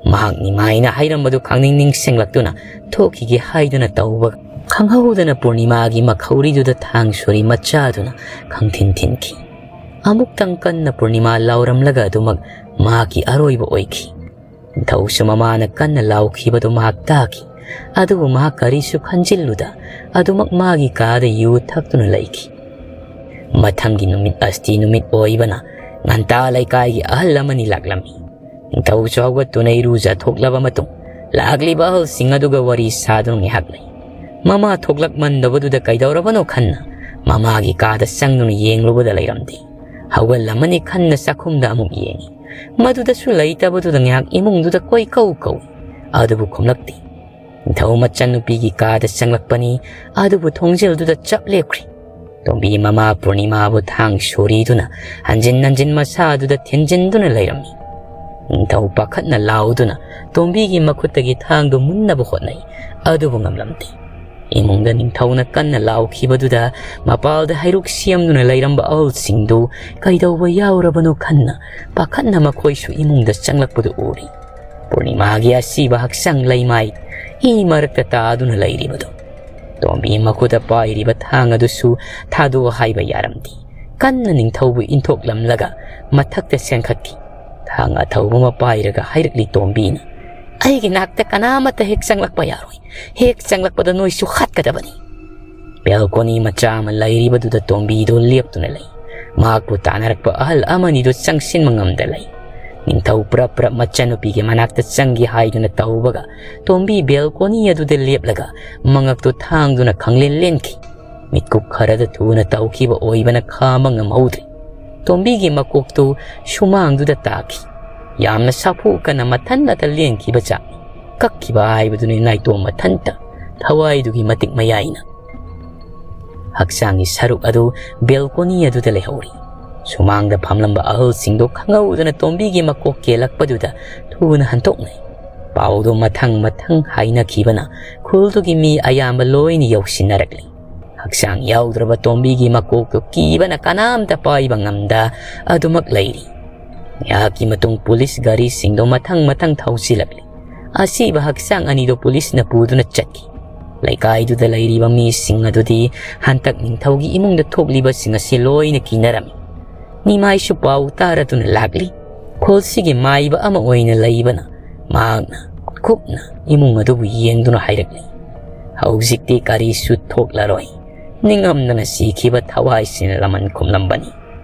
ꯃꯍꯥꯛ ꯅꯤꯃꯥꯏꯅ ꯍꯥꯏꯔꯝꯕꯗꯨ ꯈꯪꯅꯤꯡ ꯅꯤꯡꯁꯤꯡꯂꯛꯇꯨꯅ ꯊꯣꯛꯈꯤꯒꯦ ꯍꯥꯏꯗꯨꯅ ꯇꯧꯕ ꯈꯪꯍꯧꯗꯅ ꯄꯨꯔꯅꯤꯃꯥꯒꯤ ꯃꯈꯧꯔꯤꯗꯨꯗ ꯊꯥꯡ ꯁꯣꯔꯤ ꯃꯆꯥꯗꯨꯅ ꯈꯪꯊꯤꯟ ꯊꯤꯟꯈꯤ꯫ ꯑꯃꯨꯛꯇꯪ ꯀꯟꯅ ꯄꯨꯔꯅꯤꯃꯥ ꯂꯥꯎꯔꯝꯂꯒ ꯑꯗꯨꯃꯛ ꯃꯍꯥꯛꯀꯤ ꯑꯔꯣꯏꯕ ꯑꯣꯏꯈꯤ꯫ ꯅꯤꯡꯊꯧꯁꯨ ꯃꯃꯥꯅ ꯀꯟꯅ ꯂꯥꯎꯈꯤꯕꯗꯨ ꯃꯍꯥꯛ ꯇꯥꯈꯤ꯫ ꯑꯗꯨꯕꯨ ꯃꯍꯥꯛ ꯀꯔꯤꯁꯨ ꯈꯟꯖꯤꯜꯂꯨꯗ ꯑꯗꯨꯃꯛ ꯃꯥꯒꯤ ꯀꯥꯗ ꯌꯨ ꯊꯛꯇꯨꯅ ꯂꯩꯈꯤ꯫ ꯃꯊꯪꯒꯤ ꯅꯨꯃꯤꯠ ꯑꯁꯇꯤ ꯅꯨꯃꯤꯠ ꯑꯣꯏꯕꯅ ꯉꯟꯇꯥ ꯂꯩꯀꯥꯏꯒꯤ ꯑꯍꯜ ꯑꯃꯅꯤ ꯂꯥꯛꯂꯝꯃꯤ꯫ ꯅꯤꯡꯊꯧꯁꯨ ꯍꯧꯒꯠꯇꯨꯅ ꯏꯔꯨꯖ ꯊꯣꯛꯂꯕ ꯃꯇꯨꯡ ꯂꯥꯛꯂꯤꯕ ꯑꯍꯜꯁꯤꯡ ꯑꯗꯨꯒ ꯋꯥꯔꯤ ꯁꯥꯗꯨꯅ ꯉꯥꯏꯍꯥꯛ ꯂꯩ꯫ ꯃꯃꯥ ꯊꯣꯛꯂꯛꯃꯟꯗꯕꯗꯨꯗ ꯀꯩꯗꯧꯔꯕꯅꯣ ꯈꯟꯅ ꯃꯃꯥꯒꯤ ꯀꯥꯗ ꯆꯪꯗꯨꯅ ꯌꯦꯡꯂꯨꯕꯗ ꯂꯩꯔꯝꯗꯦ꯫ ꯍꯧꯒꯠꯂꯝꯃꯅꯤ ꯈꯟꯅ ꯆꯥꯛꯈꯨꯝꯗ ꯑꯃꯨꯛ ꯌꯦꯡꯉꯤ꯫ ꯃꯗꯨꯗꯁꯨ ꯂꯩꯇꯕꯗꯨꯗ ꯉꯥꯏꯍꯥꯛ ꯏꯃꯨꯡꯗꯨꯗ ꯀꯣꯏ ꯀꯧ ꯀꯧꯏ꯫ ꯑꯗꯨꯕꯨ ꯈꯨꯝꯂꯛꯇꯦ꯫ ꯅꯤꯡꯊꯧ ꯃꯆꯟꯅꯨꯄꯤꯒꯤ ꯀꯥꯗ ꯆꯪꯂꯛꯄꯅꯤ꯫ ꯑꯗꯨꯕꯨ ꯊꯣꯡꯖꯤꯜꯗꯨꯗ ꯆꯞ ꯂꯦꯞꯈ꯭ꯔꯤ꯫ ꯇꯣꯝꯕꯤ ꯃꯃꯥ ꯄꯨꯔꯅꯤꯃꯥꯕꯨ ꯊꯥꯡ ꯁꯣꯔꯤꯗꯨꯅ ꯍꯟꯖꯤꯟ ꯍꯟꯖꯤꯟ ꯃꯁꯥꯗꯨꯗ ꯊꯤꯟꯖꯤꯟꯗꯨꯅ ꯂꯩꯔꯝꯃꯤ꯫ ꯅꯤꯡꯊꯧ ꯄꯥꯈꯠꯅ ꯂꯥꯎꯗꯨꯅ ꯇꯣꯝꯕꯤꯒꯤ ꯃꯈꯨꯠꯇꯒꯤ ꯊꯥꯡꯗꯨ ꯃꯨꯟꯅꯕ ꯍꯣꯠꯅꯩ꯫ ꯑꯗꯨꯕꯨ ꯉꯝꯂꯝꯗꯦ꯫ ꯏꯃꯨꯡꯗ ꯅꯤꯡꯊꯧꯅ ꯀꯟꯅ ꯂꯥꯎꯈꯤꯕꯗꯨꯗ ꯃꯄꯥꯜꯗ ꯍꯩꯔꯨꯛ ꯁꯦꯝꯗꯨꯅ ꯂꯩꯔꯝꯕ ꯑꯍꯜꯁꯤꯡꯗꯨ ꯀꯩꯗꯧꯕ ꯌꯥꯎꯔꯕꯅꯣ ꯈꯟꯅ ꯄꯥꯈꯠꯅ ꯃꯈꯣꯏꯁꯨ ꯏꯃꯨꯡꯗ ꯆꯪꯂꯛꯄꯗꯨ ꯎꯔꯤ꯫ ꯄꯨꯔꯅꯤꯃꯥꯒꯤ ꯑꯁꯤꯕ ꯍꯛꯆꯥꯡ ꯂꯩꯃꯥꯏ ꯏ ꯃꯔꯛꯇ ꯇꯥꯗꯨꯅ ꯂꯩꯔꯤꯕꯗꯨ꯫ ꯇꯣꯝꯕꯤ ꯃꯈꯨꯠꯇ ꯄꯥꯏꯔꯤꯕ ꯊꯥꯡ ꯑꯗꯨꯁꯨ ꯊꯥꯗꯣꯛꯑꯣ ꯍꯥꯏꯕ ꯌꯥꯔꯝꯗꯦ꯫ ꯀꯟꯅ ꯅꯤꯡꯊꯧꯕꯨ ꯏꯟꯊꯣꯛꯂꯝꯂꯒ ꯃꯊꯛꯇ ꯆꯦꯟꯈꯠꯈꯤ꯫ ꯊꯥꯡ ꯑꯊꯧꯕ ꯑꯃ ꯄꯥꯏꯔꯒ ꯍꯥꯏꯔꯛꯂꯤ ꯇꯣꯝꯕꯤꯅ, "ꯑꯩꯒꯤ ꯅꯥꯛꯇ ꯀꯅꯥꯃꯠꯇ ꯍꯦꯛ ꯆꯪꯂꯛꯄ ꯌꯥꯔꯣꯏ꯫ ꯍꯦꯛ ꯆꯪꯂꯛꯄꯗ ꯅꯣꯏꯁꯨ ꯍꯥꯠꯀꯗꯕꯅꯤ꯫" ꯕꯦꯜꯀꯣꯅꯤ ꯃꯆꯥ ꯑꯃ ꯂꯩꯔꯤꯕꯗꯨꯗ ꯇꯣꯝꯕꯤꯗꯨ ꯂꯦꯞꯇꯨꯅ ꯂꯩ꯫ ꯃꯍꯥꯛꯄꯨ ꯇꯥꯟꯅꯔꯛꯄ ꯑꯍꯜ ꯑꯃꯅꯤꯗꯨ ꯆꯪꯁꯤꯟꯕ ꯉꯝꯗ ꯂꯩ꯫ ꯅꯤꯡꯊꯧ ꯄ꯭ꯔꯞ ꯄ꯭ꯔꯞ ꯃꯆꯟꯅꯨꯄꯤꯒꯤ ꯃꯅꯥꯛꯇ ꯆꯪꯒꯦ ꯍꯥꯏꯗꯨꯅ ꯇꯧꯕꯒ ꯇꯣꯝꯕꯤ ꯕꯦꯜꯀꯣꯅꯤ ꯑꯗꯨꯗ ꯂꯦꯞꯂꯒ ꯃꯉꯛꯇꯨ ꯊꯥꯡꯗꯨꯅ ꯈꯪꯂꯦꯟ ꯂꯦꯟꯈꯤ꯫ ꯃꯤꯠꯀꯨꯞ ꯈꯔꯗ ꯊꯨꯅ ꯇꯧꯈꯤꯕ ꯑꯣꯏꯕꯅ ꯈꯥꯝꯕ ꯉꯝꯍꯧꯗ꯭ꯔꯦ꯫ ꯇꯣꯝꯕꯤꯒꯤ ꯃꯀꯣꯛꯇꯨ ꯁꯨꯃꯥꯡꯗꯨꯗ ꯇꯥꯈꯤ꯫ ꯌꯥꯝꯅ ꯁꯥꯐꯨ ꯀꯟꯅ ꯃꯊꯟꯇ ꯂꯦꯟꯈꯤꯕ ꯆꯥꯛꯅꯤ꯫ ꯀꯛꯈꯤꯕ ꯍꯥꯏꯕꯗꯨꯅꯤ ꯅꯥꯏꯇꯣꯝ ꯃꯊꯟꯇ ꯊꯋꯥꯏꯗꯨꯒꯤ ꯃꯇꯤꯛ ꯃꯌꯥꯏꯅ꯫ ꯍꯛꯆꯥꯡꯒꯤ ꯁꯔꯨꯛ ꯑꯗꯨ ꯕꯦꯜꯀꯣꯅꯤ ꯑꯗꯨꯗ ꯂꯩꯍꯧꯔꯤ꯫ ꯁꯨꯃꯥꯡꯗ ꯐꯝꯂꯝꯕ ꯑꯍꯜꯁꯤꯡꯗꯨ ꯈꯪꯍꯧꯗꯅ ꯇꯣꯝꯕꯤꯒꯤ ꯃꯀꯣꯛ ꯀꯦꯜꯂꯛꯄꯗꯨꯗ ꯊꯨꯅ ꯍꯟꯗꯣꯛꯅꯩ꯫ ꯄꯥꯎꯗꯨ ꯃꯊꯪ ꯃꯊꯪ ꯍꯥꯏꯅꯈꯤꯕꯅ ꯈꯨꯜꯗꯨꯒꯤ ꯃꯤ ꯑꯌꯥꯝꯕ ꯂꯣꯏꯅ ꯌꯧꯁꯤꯟꯅꯔꯛꯂꯤ꯫ ꯍꯛꯆꯥꯡ ꯌꯥꯎꯗ꯭ꯔꯕ ꯇꯣꯝꯕꯤꯒꯤ ꯃꯀꯣꯛꯇꯨ ꯀꯤꯕꯅ ꯀꯅꯥꯝꯇ ꯄꯥꯏꯕ ꯉꯝꯗ ꯑꯗꯨꯃꯛ ꯂꯩꯔꯤ꯫ ꯉꯥꯏꯍꯥꯛꯀꯤ ꯃꯇꯨꯡ ꯄꯨꯂꯤꯁ ꯒꯥꯔꯤꯁꯤꯡꯗꯨ ꯃꯊꯪ ꯃꯊꯪ ꯊꯧꯖꯤꯜꯂꯛꯂꯤ꯫ ꯑꯁꯤꯕ ꯍꯛꯆꯥꯡ ꯑꯅꯤꯗꯨ ꯄꯨꯂꯤꯁꯅ ꯄꯨꯗꯨꯅ ꯆꯠꯈꯤ꯫ ꯂꯩꯀꯥꯏꯗꯨꯗ ꯂꯩꯔꯤꯕ ꯃꯤꯁꯤꯡ ꯑꯗꯨꯗꯤ ꯍꯟꯇꯛ ꯅꯤꯡꯊꯧꯒꯤ ꯏꯃꯨꯡꯗ ꯊꯣꯛꯂꯤꯕꯁꯤꯡ ꯑꯁꯤ ꯂꯣꯏꯅ ꯀꯤꯅꯔꯝꯃꯤ꯫ ꯅꯤꯃꯥꯏꯁꯨ ꯄꯥꯎ ꯇꯥꯔꯗꯨꯅ ꯂꯥꯛꯂꯤ꯫ ꯈꯨꯜꯁꯤꯒꯤ ꯃꯥꯏꯕ ꯑꯃ ꯑꯣꯏꯅ ꯂꯩꯕꯅ ꯃꯍꯥꯛꯅ ꯀꯨꯞꯅ ꯏꯃꯨꯡ ꯑꯗꯨꯕꯨ ꯌꯦꯡꯗꯨꯅ ꯍꯥꯏꯔꯛꯂꯤ, "ꯍꯧꯖꯤꯛꯇꯤ ꯀꯔꯤꯁꯨ ꯊꯣꯛꯂꯔꯣꯏ꯫ ꯅꯤꯡꯉꯝꯗꯅ ꯁꯤꯈꯤꯕ ꯊꯋꯥꯏꯁꯤꯅ ꯂꯃꯟ ꯈꯨꯝꯂꯝꯕꯅꯤ꯫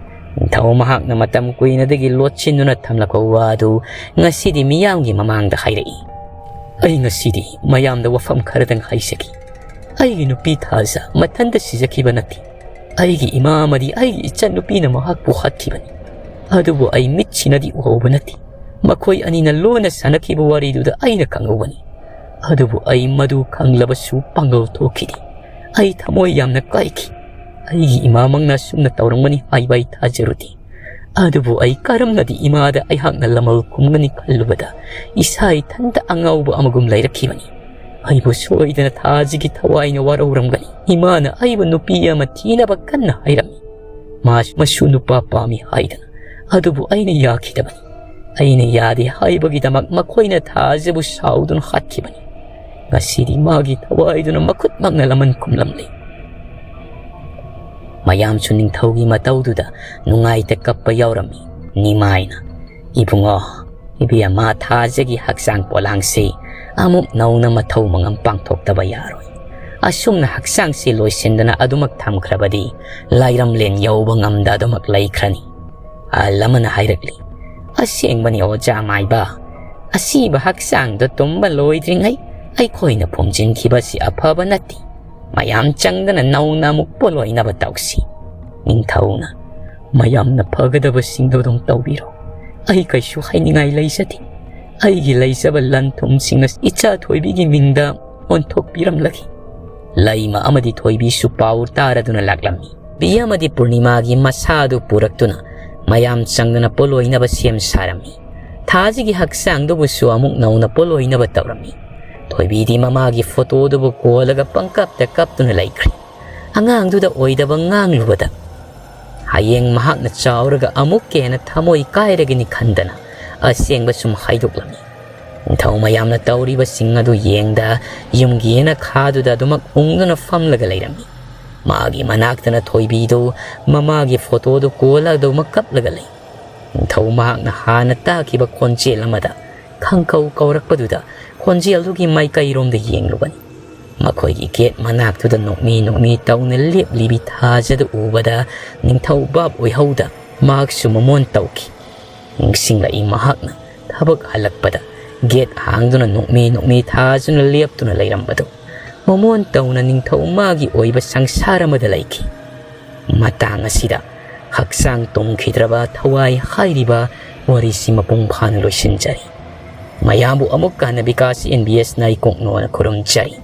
ꯅꯤꯡꯊꯧ ꯃꯍꯥꯛꯅ ꯃꯇꯝ ꯀꯨꯏꯅꯗꯒꯤ ꯂꯣꯠꯁꯤꯟꯗꯨꯅ ꯊꯝꯂꯛꯄ ꯋꯥ ꯑꯗꯨ ꯉꯁꯤꯗꯤ ꯃꯤꯌꯥꯝꯒꯤ ꯃꯃꯥꯡꯗ ꯍꯥꯏꯔꯛꯏ꯫ ꯑꯩ ꯉꯁꯤꯗꯤ ꯃꯌꯥꯝꯗ ꯋꯥꯐꯝ ꯈꯔꯗꯪ ꯍꯥꯏꯖꯒꯦ꯫ ꯑꯩꯒꯤ ꯅꯨꯄꯤ ꯊꯥꯖ ꯃꯊꯟꯇ ꯁꯤꯖꯈꯤꯕ ꯅꯠꯇꯦ꯫ ꯑꯩꯒꯤ ꯏꯃꯥ ꯑꯃꯗꯤ ꯑꯩꯒꯤ ꯏꯆꯟ ꯅꯨꯄꯤꯅ ꯃꯍꯥꯛꯄꯨ ꯍꯥꯠꯈꯤꯕꯅꯤ꯫ ꯑꯗꯨꯕꯨ ꯑꯩ ꯃꯤꯠꯁꯤꯅꯗꯤ ꯎꯍꯧꯕ ꯅꯠꯇꯦ꯫ ꯃꯈꯣꯏ ꯑꯅꯤꯅ ꯂꯣꯟꯅ ꯁꯥꯟꯅꯈꯤꯕ ꯋꯥꯔꯤꯗꯨꯗ ꯑꯩꯅ ꯈꯪꯍꯧꯕꯅꯤ꯫ ꯑꯗꯨꯕꯨ ꯑꯩ ꯃꯗꯨ ꯈꯪꯂꯕꯁꯨ ꯄꯥꯡꯒꯜ ꯊꯣꯛꯈꯤꯗꯦ꯫ ꯑꯩ ꯊꯃꯣꯏ ꯌꯥꯝꯅ ꯀꯥꯏꯈꯤ꯫ ꯑꯩꯒꯤ ꯏꯃꯥꯃꯛꯅ ꯑꯁꯨꯝꯅ ꯇꯧꯔꯝꯒꯅꯤ ꯍꯥꯏꯕ ꯑꯩ ꯊꯥꯖꯔꯨꯗꯦ꯫ ꯑꯗꯨꯕꯨ ꯑꯩ ꯀꯔꯝꯅꯗꯤ ꯏꯃꯥꯗ ꯑꯩꯍꯥꯛꯅ ꯂꯃꯜ ꯈꯨꯝꯒꯅꯤ ꯈꯜꯂꯨꯕꯗ ꯏꯁꯥ ꯏꯊꯟꯇ ꯑꯉꯥꯎꯕ ꯑꯃꯒꯨꯝ ꯂꯩꯔꯛꯈꯤꯕꯅꯤ꯫ ꯑꯩꯕꯨ ꯁꯣꯏꯗꯅ ꯊꯥꯖꯒꯤ ꯊꯋꯥꯏꯅ ꯋꯥꯔꯧꯔꯝꯒꯅꯤ꯫ ꯏꯃꯥꯅ ꯑꯩꯕꯨ ꯅꯨꯄꯤ ꯑꯃ ꯊꯤꯅꯕ ꯀꯟꯅ ꯍꯥꯏꯔꯝꯃꯤ꯫ ꯃꯥꯁꯨ ꯃꯁꯨ ꯅꯨꯄꯥ ꯄꯥꯝꯃꯤ ꯍꯥꯏꯗꯅ꯫ ꯑꯗꯨꯕꯨ ꯑꯩꯅ ꯌꯥꯈꯤꯗꯕꯅꯤ꯫ ꯑꯩꯅ ꯌꯥꯗꯦ ꯍꯥꯏꯕꯒꯤꯗꯃꯛ ꯃꯈꯣꯏꯅ ꯊꯥꯖꯕꯨ ꯁꯥꯎꯗꯨꯅ ꯍꯥꯠꯈꯤꯕꯅꯤ꯫ ꯉꯁꯤꯗꯤ ꯃꯥꯒꯤ ꯊꯋꯥꯏꯗꯨꯅ ꯃꯈꯨꯠꯃꯛꯅ ꯂꯃꯟ ꯈꯨꯝꯂꯝꯂꯤ꯫ ꯃꯌꯥꯝꯁꯨ ꯅꯤꯡꯊꯧꯒꯤ ꯃꯇꯧꯗꯨꯗ ꯅꯨꯡꯉꯥꯏꯇ ꯀꯞꯄ ꯌꯥꯎꯔꯝꯃꯤ꯫ ꯅꯤꯃꯥꯏꯅ, "ꯏꯕꯨꯡꯉꯣ, ꯏꯕꯦꯝꯃ ꯊꯥꯖꯒꯤ ꯍꯛꯆꯥꯡ ꯄꯣꯂꯥꯡꯁꯤ ꯑꯃꯨꯛ ꯅꯧꯅ ꯃꯊꯧ ꯃꯉꯝ ꯄꯥꯡꯊꯣꯛꯇꯕ ꯌꯥꯔꯣꯏ꯫ ꯑꯁꯨꯝꯅ ꯍꯛꯆꯥꯡꯁꯤ ꯂꯣꯏꯁꯤꯟꯗꯅ ꯑꯗꯨꯃꯛ ꯊꯝꯈ꯭ꯔꯕꯗꯤ ꯂꯥꯏꯔꯝꯂꯦꯟ ꯌꯧꯕ ꯉꯝꯗ ꯑꯗꯨꯃꯛ ꯂꯩꯈ꯭ꯔꯅꯤ"꯫ ꯑꯍꯜ ꯑꯃꯅ ꯍꯥꯏꯔꯛꯂꯤ, "ꯑꯁꯦꯡꯕꯅꯤ ꯑꯣꯖꯥ ꯃꯥꯏꯕ, ꯑꯁꯤꯕ ꯍꯛꯆꯥꯡꯗꯣ ꯇꯨꯝꯕ ꯂꯣꯏꯗ꯭ꯔꯤꯉꯩ ꯑꯩꯈꯣꯏꯅ ꯐꯨꯝꯖꯤꯟꯈꯤꯕꯁꯤ ꯑꯐꯕ ꯅꯠꯇꯦ꯫ ꯃꯌꯥꯝ ꯆꯪꯗꯅ ꯅꯧꯅ ꯑꯃꯨꯛ ꯄꯣꯂꯣꯏꯅꯕ ꯇꯧꯁꯤ"꯫ ꯅꯤꯡꯊꯧꯅ, "ꯃꯌꯥꯝꯅ ꯐꯒꯗꯕꯁꯤꯡꯗꯣ ꯑꯗꯨꯝ ꯇꯧꯕꯤꯔꯣ꯫ ꯑꯩ ꯀꯩꯁꯨ ꯍꯥꯏꯅꯤꯡꯉꯥꯏ ꯂꯩꯖꯗꯦ꯫ ꯑꯩꯒꯤ ꯂꯩꯖꯕ ꯂꯟ ꯊꯨꯝꯁꯤꯡ ꯑꯁꯤ ꯏꯆꯥ ꯊꯣꯏꯕꯤꯒꯤ ꯃꯤꯡꯗ ꯑꯣꯟꯊꯣꯛꯄꯤꯔꯝꯂꯒꯦ"꯫ ꯂꯩꯃ ꯑꯃꯗꯤ ꯊꯣꯏꯕꯤꯁꯨ ꯄꯥꯎ ꯇꯥꯔꯗꯨꯅ ꯂꯥꯛꯂꯝꯃꯤ꯫ ꯕꯤ ꯑꯃꯗꯤ ꯄꯨꯔꯅꯤꯃꯥꯒꯤ ꯃꯁꯥꯗꯨ ꯄꯨꯔꯛꯇꯨꯅ ꯃꯌꯥꯝ ꯆꯪꯗꯨꯅ ꯄꯣꯠꯂꯣꯏꯅꯕ ꯁꯦꯝ ꯁꯥꯔꯝꯃꯤ꯫ ꯊꯥꯖꯤꯒꯤ ꯍꯛꯆꯥꯡꯗꯨꯕꯨꯁꯨ ꯑꯃꯨꯛ ꯅꯧꯅ ꯄꯣꯠꯂꯣꯏꯅꯕ ꯇꯧꯔꯝꯃꯤ꯫ ꯊꯣꯏꯕꯤꯗꯤ ꯃꯃꯥꯒꯤ ꯐꯣꯇꯣꯗꯨꯕꯨ ꯀꯣꯜꯂꯒ ꯄꯪꯀꯞꯇ ꯀꯞꯇꯨꯅ ꯂꯩꯈ꯭ꯔꯦ꯫ ꯑꯉꯥꯡꯗꯨꯗ ꯑꯣꯏꯗꯕ ꯉꯥꯡꯂꯨꯕꯗ ꯍꯌꯦꯡ ꯃꯍꯥꯛꯅ ꯆꯥꯎꯔꯒ ꯑꯃꯨꯛꯀ ꯍꯦꯟꯅ ꯊꯃꯣꯏ ꯀꯥꯏꯔꯒꯅꯤ ꯈꯟꯗꯅ ꯑꯁꯦꯡꯕ ꯁꯨꯝ ꯍꯥꯏꯗꯣꯛꯂꯝꯃꯤ꯫ ꯅꯤꯡꯊꯧ ꯃꯌꯥꯝꯅ ꯇꯧꯔꯤꯕꯁꯤꯡ ꯑꯗꯨ ꯌꯦꯡꯗ ꯌꯨꯝꯒꯤ ꯌꯦꯅꯈꯥꯗꯨꯗ ꯑꯗꯨꯃꯛ ꯎꯪꯗꯨꯅ ꯐꯝꯂꯒ ꯂꯩꯔꯝꯃꯤ꯫ ꯃꯥꯒꯤ ꯃꯅꯥꯛꯇꯅ ꯊꯣꯏꯕꯤꯗꯨ ꯃꯃꯥꯒꯤ ꯐꯣꯇꯣꯗꯨ ꯀꯣꯜꯂ ꯑꯗꯨꯃꯛ ꯀꯞꯂꯒ ꯂꯩ꯫ ꯅꯤꯡꯊꯧ ꯃꯍꯥꯛꯅ ꯍꯥꯟꯅ ꯇꯥꯈꯤꯕ ꯈꯣꯟꯖꯦꯜ ꯑꯃꯗ ꯈꯪꯀꯧ ꯀꯧꯔꯛꯄꯗꯨꯗ ꯈꯣꯟꯖꯦꯜꯗꯨꯒꯤ ꯃꯥꯏꯀꯩꯔꯣꯝꯗ ꯌꯦꯡꯂꯨꯕꯅꯤ꯫ ꯃꯈꯣꯏꯒꯤ ꯒꯦꯠ ꯃꯅꯥꯛꯇꯨꯗ ꯅꯣꯛꯃꯤ ꯅꯣꯛꯃꯤ ꯇꯧꯅ ꯂꯦꯞꯂꯤꯕꯤ ꯊꯥꯖꯗꯨ ꯎꯕꯗ ꯅꯤꯡꯊꯧ ꯚꯥꯞ ꯑꯣꯏꯍꯧꯗ ꯃꯍꯥꯛꯁꯨ ꯃꯃꯣꯟ ꯇꯧꯈꯤ꯫ ꯅꯤꯡꯁꯤꯡꯂꯛꯏ ꯃꯍꯥꯛꯅ ꯊꯕꯛ ꯍꯜꯂꯛꯄꯗ ꯒꯦꯠ ꯍꯥꯡꯗꯨꯅ ꯅꯣꯛꯃꯤ ꯅꯣꯛꯃꯤ ꯊꯥꯖꯅ ꯂꯦꯞꯇꯨꯅ ꯂꯩꯔꯝꯕꯗꯨ꯫ ꯃꯃꯣꯟ ꯇꯧꯅ ꯅꯤꯡꯊꯧ ꯃꯥꯒꯤ ꯑꯣꯏꯕ ꯁꯪꯁꯥꯔ ꯑꯃꯗ ꯂꯩꯈꯤ꯫ ꯃꯇꯥꯡ ꯑꯁꯤꯗ ꯍꯛꯆꯥꯡ ꯇꯨꯝꯈꯤꯗ꯭ꯔꯕ ꯊꯋꯥꯏ ꯍꯥꯏꯔꯤꯕ ꯋꯥꯔꯤꯁꯤ ꯃꯄꯨꯡ ꯐꯥꯅ ꯂꯣꯏꯁꯤꯟꯖꯔꯤ꯫ ꯃꯌꯥꯝꯕꯨ ꯑꯃꯨꯛꯀ ꯍꯟꯅ ꯕꯤꯀꯥꯁ ꯑꯦꯟ ꯕꯤ ꯑꯦꯁꯅ ꯏꯀꯣꯛꯅꯣꯅ ꯈꯨꯔꯨꯝꯖꯔꯤ꯫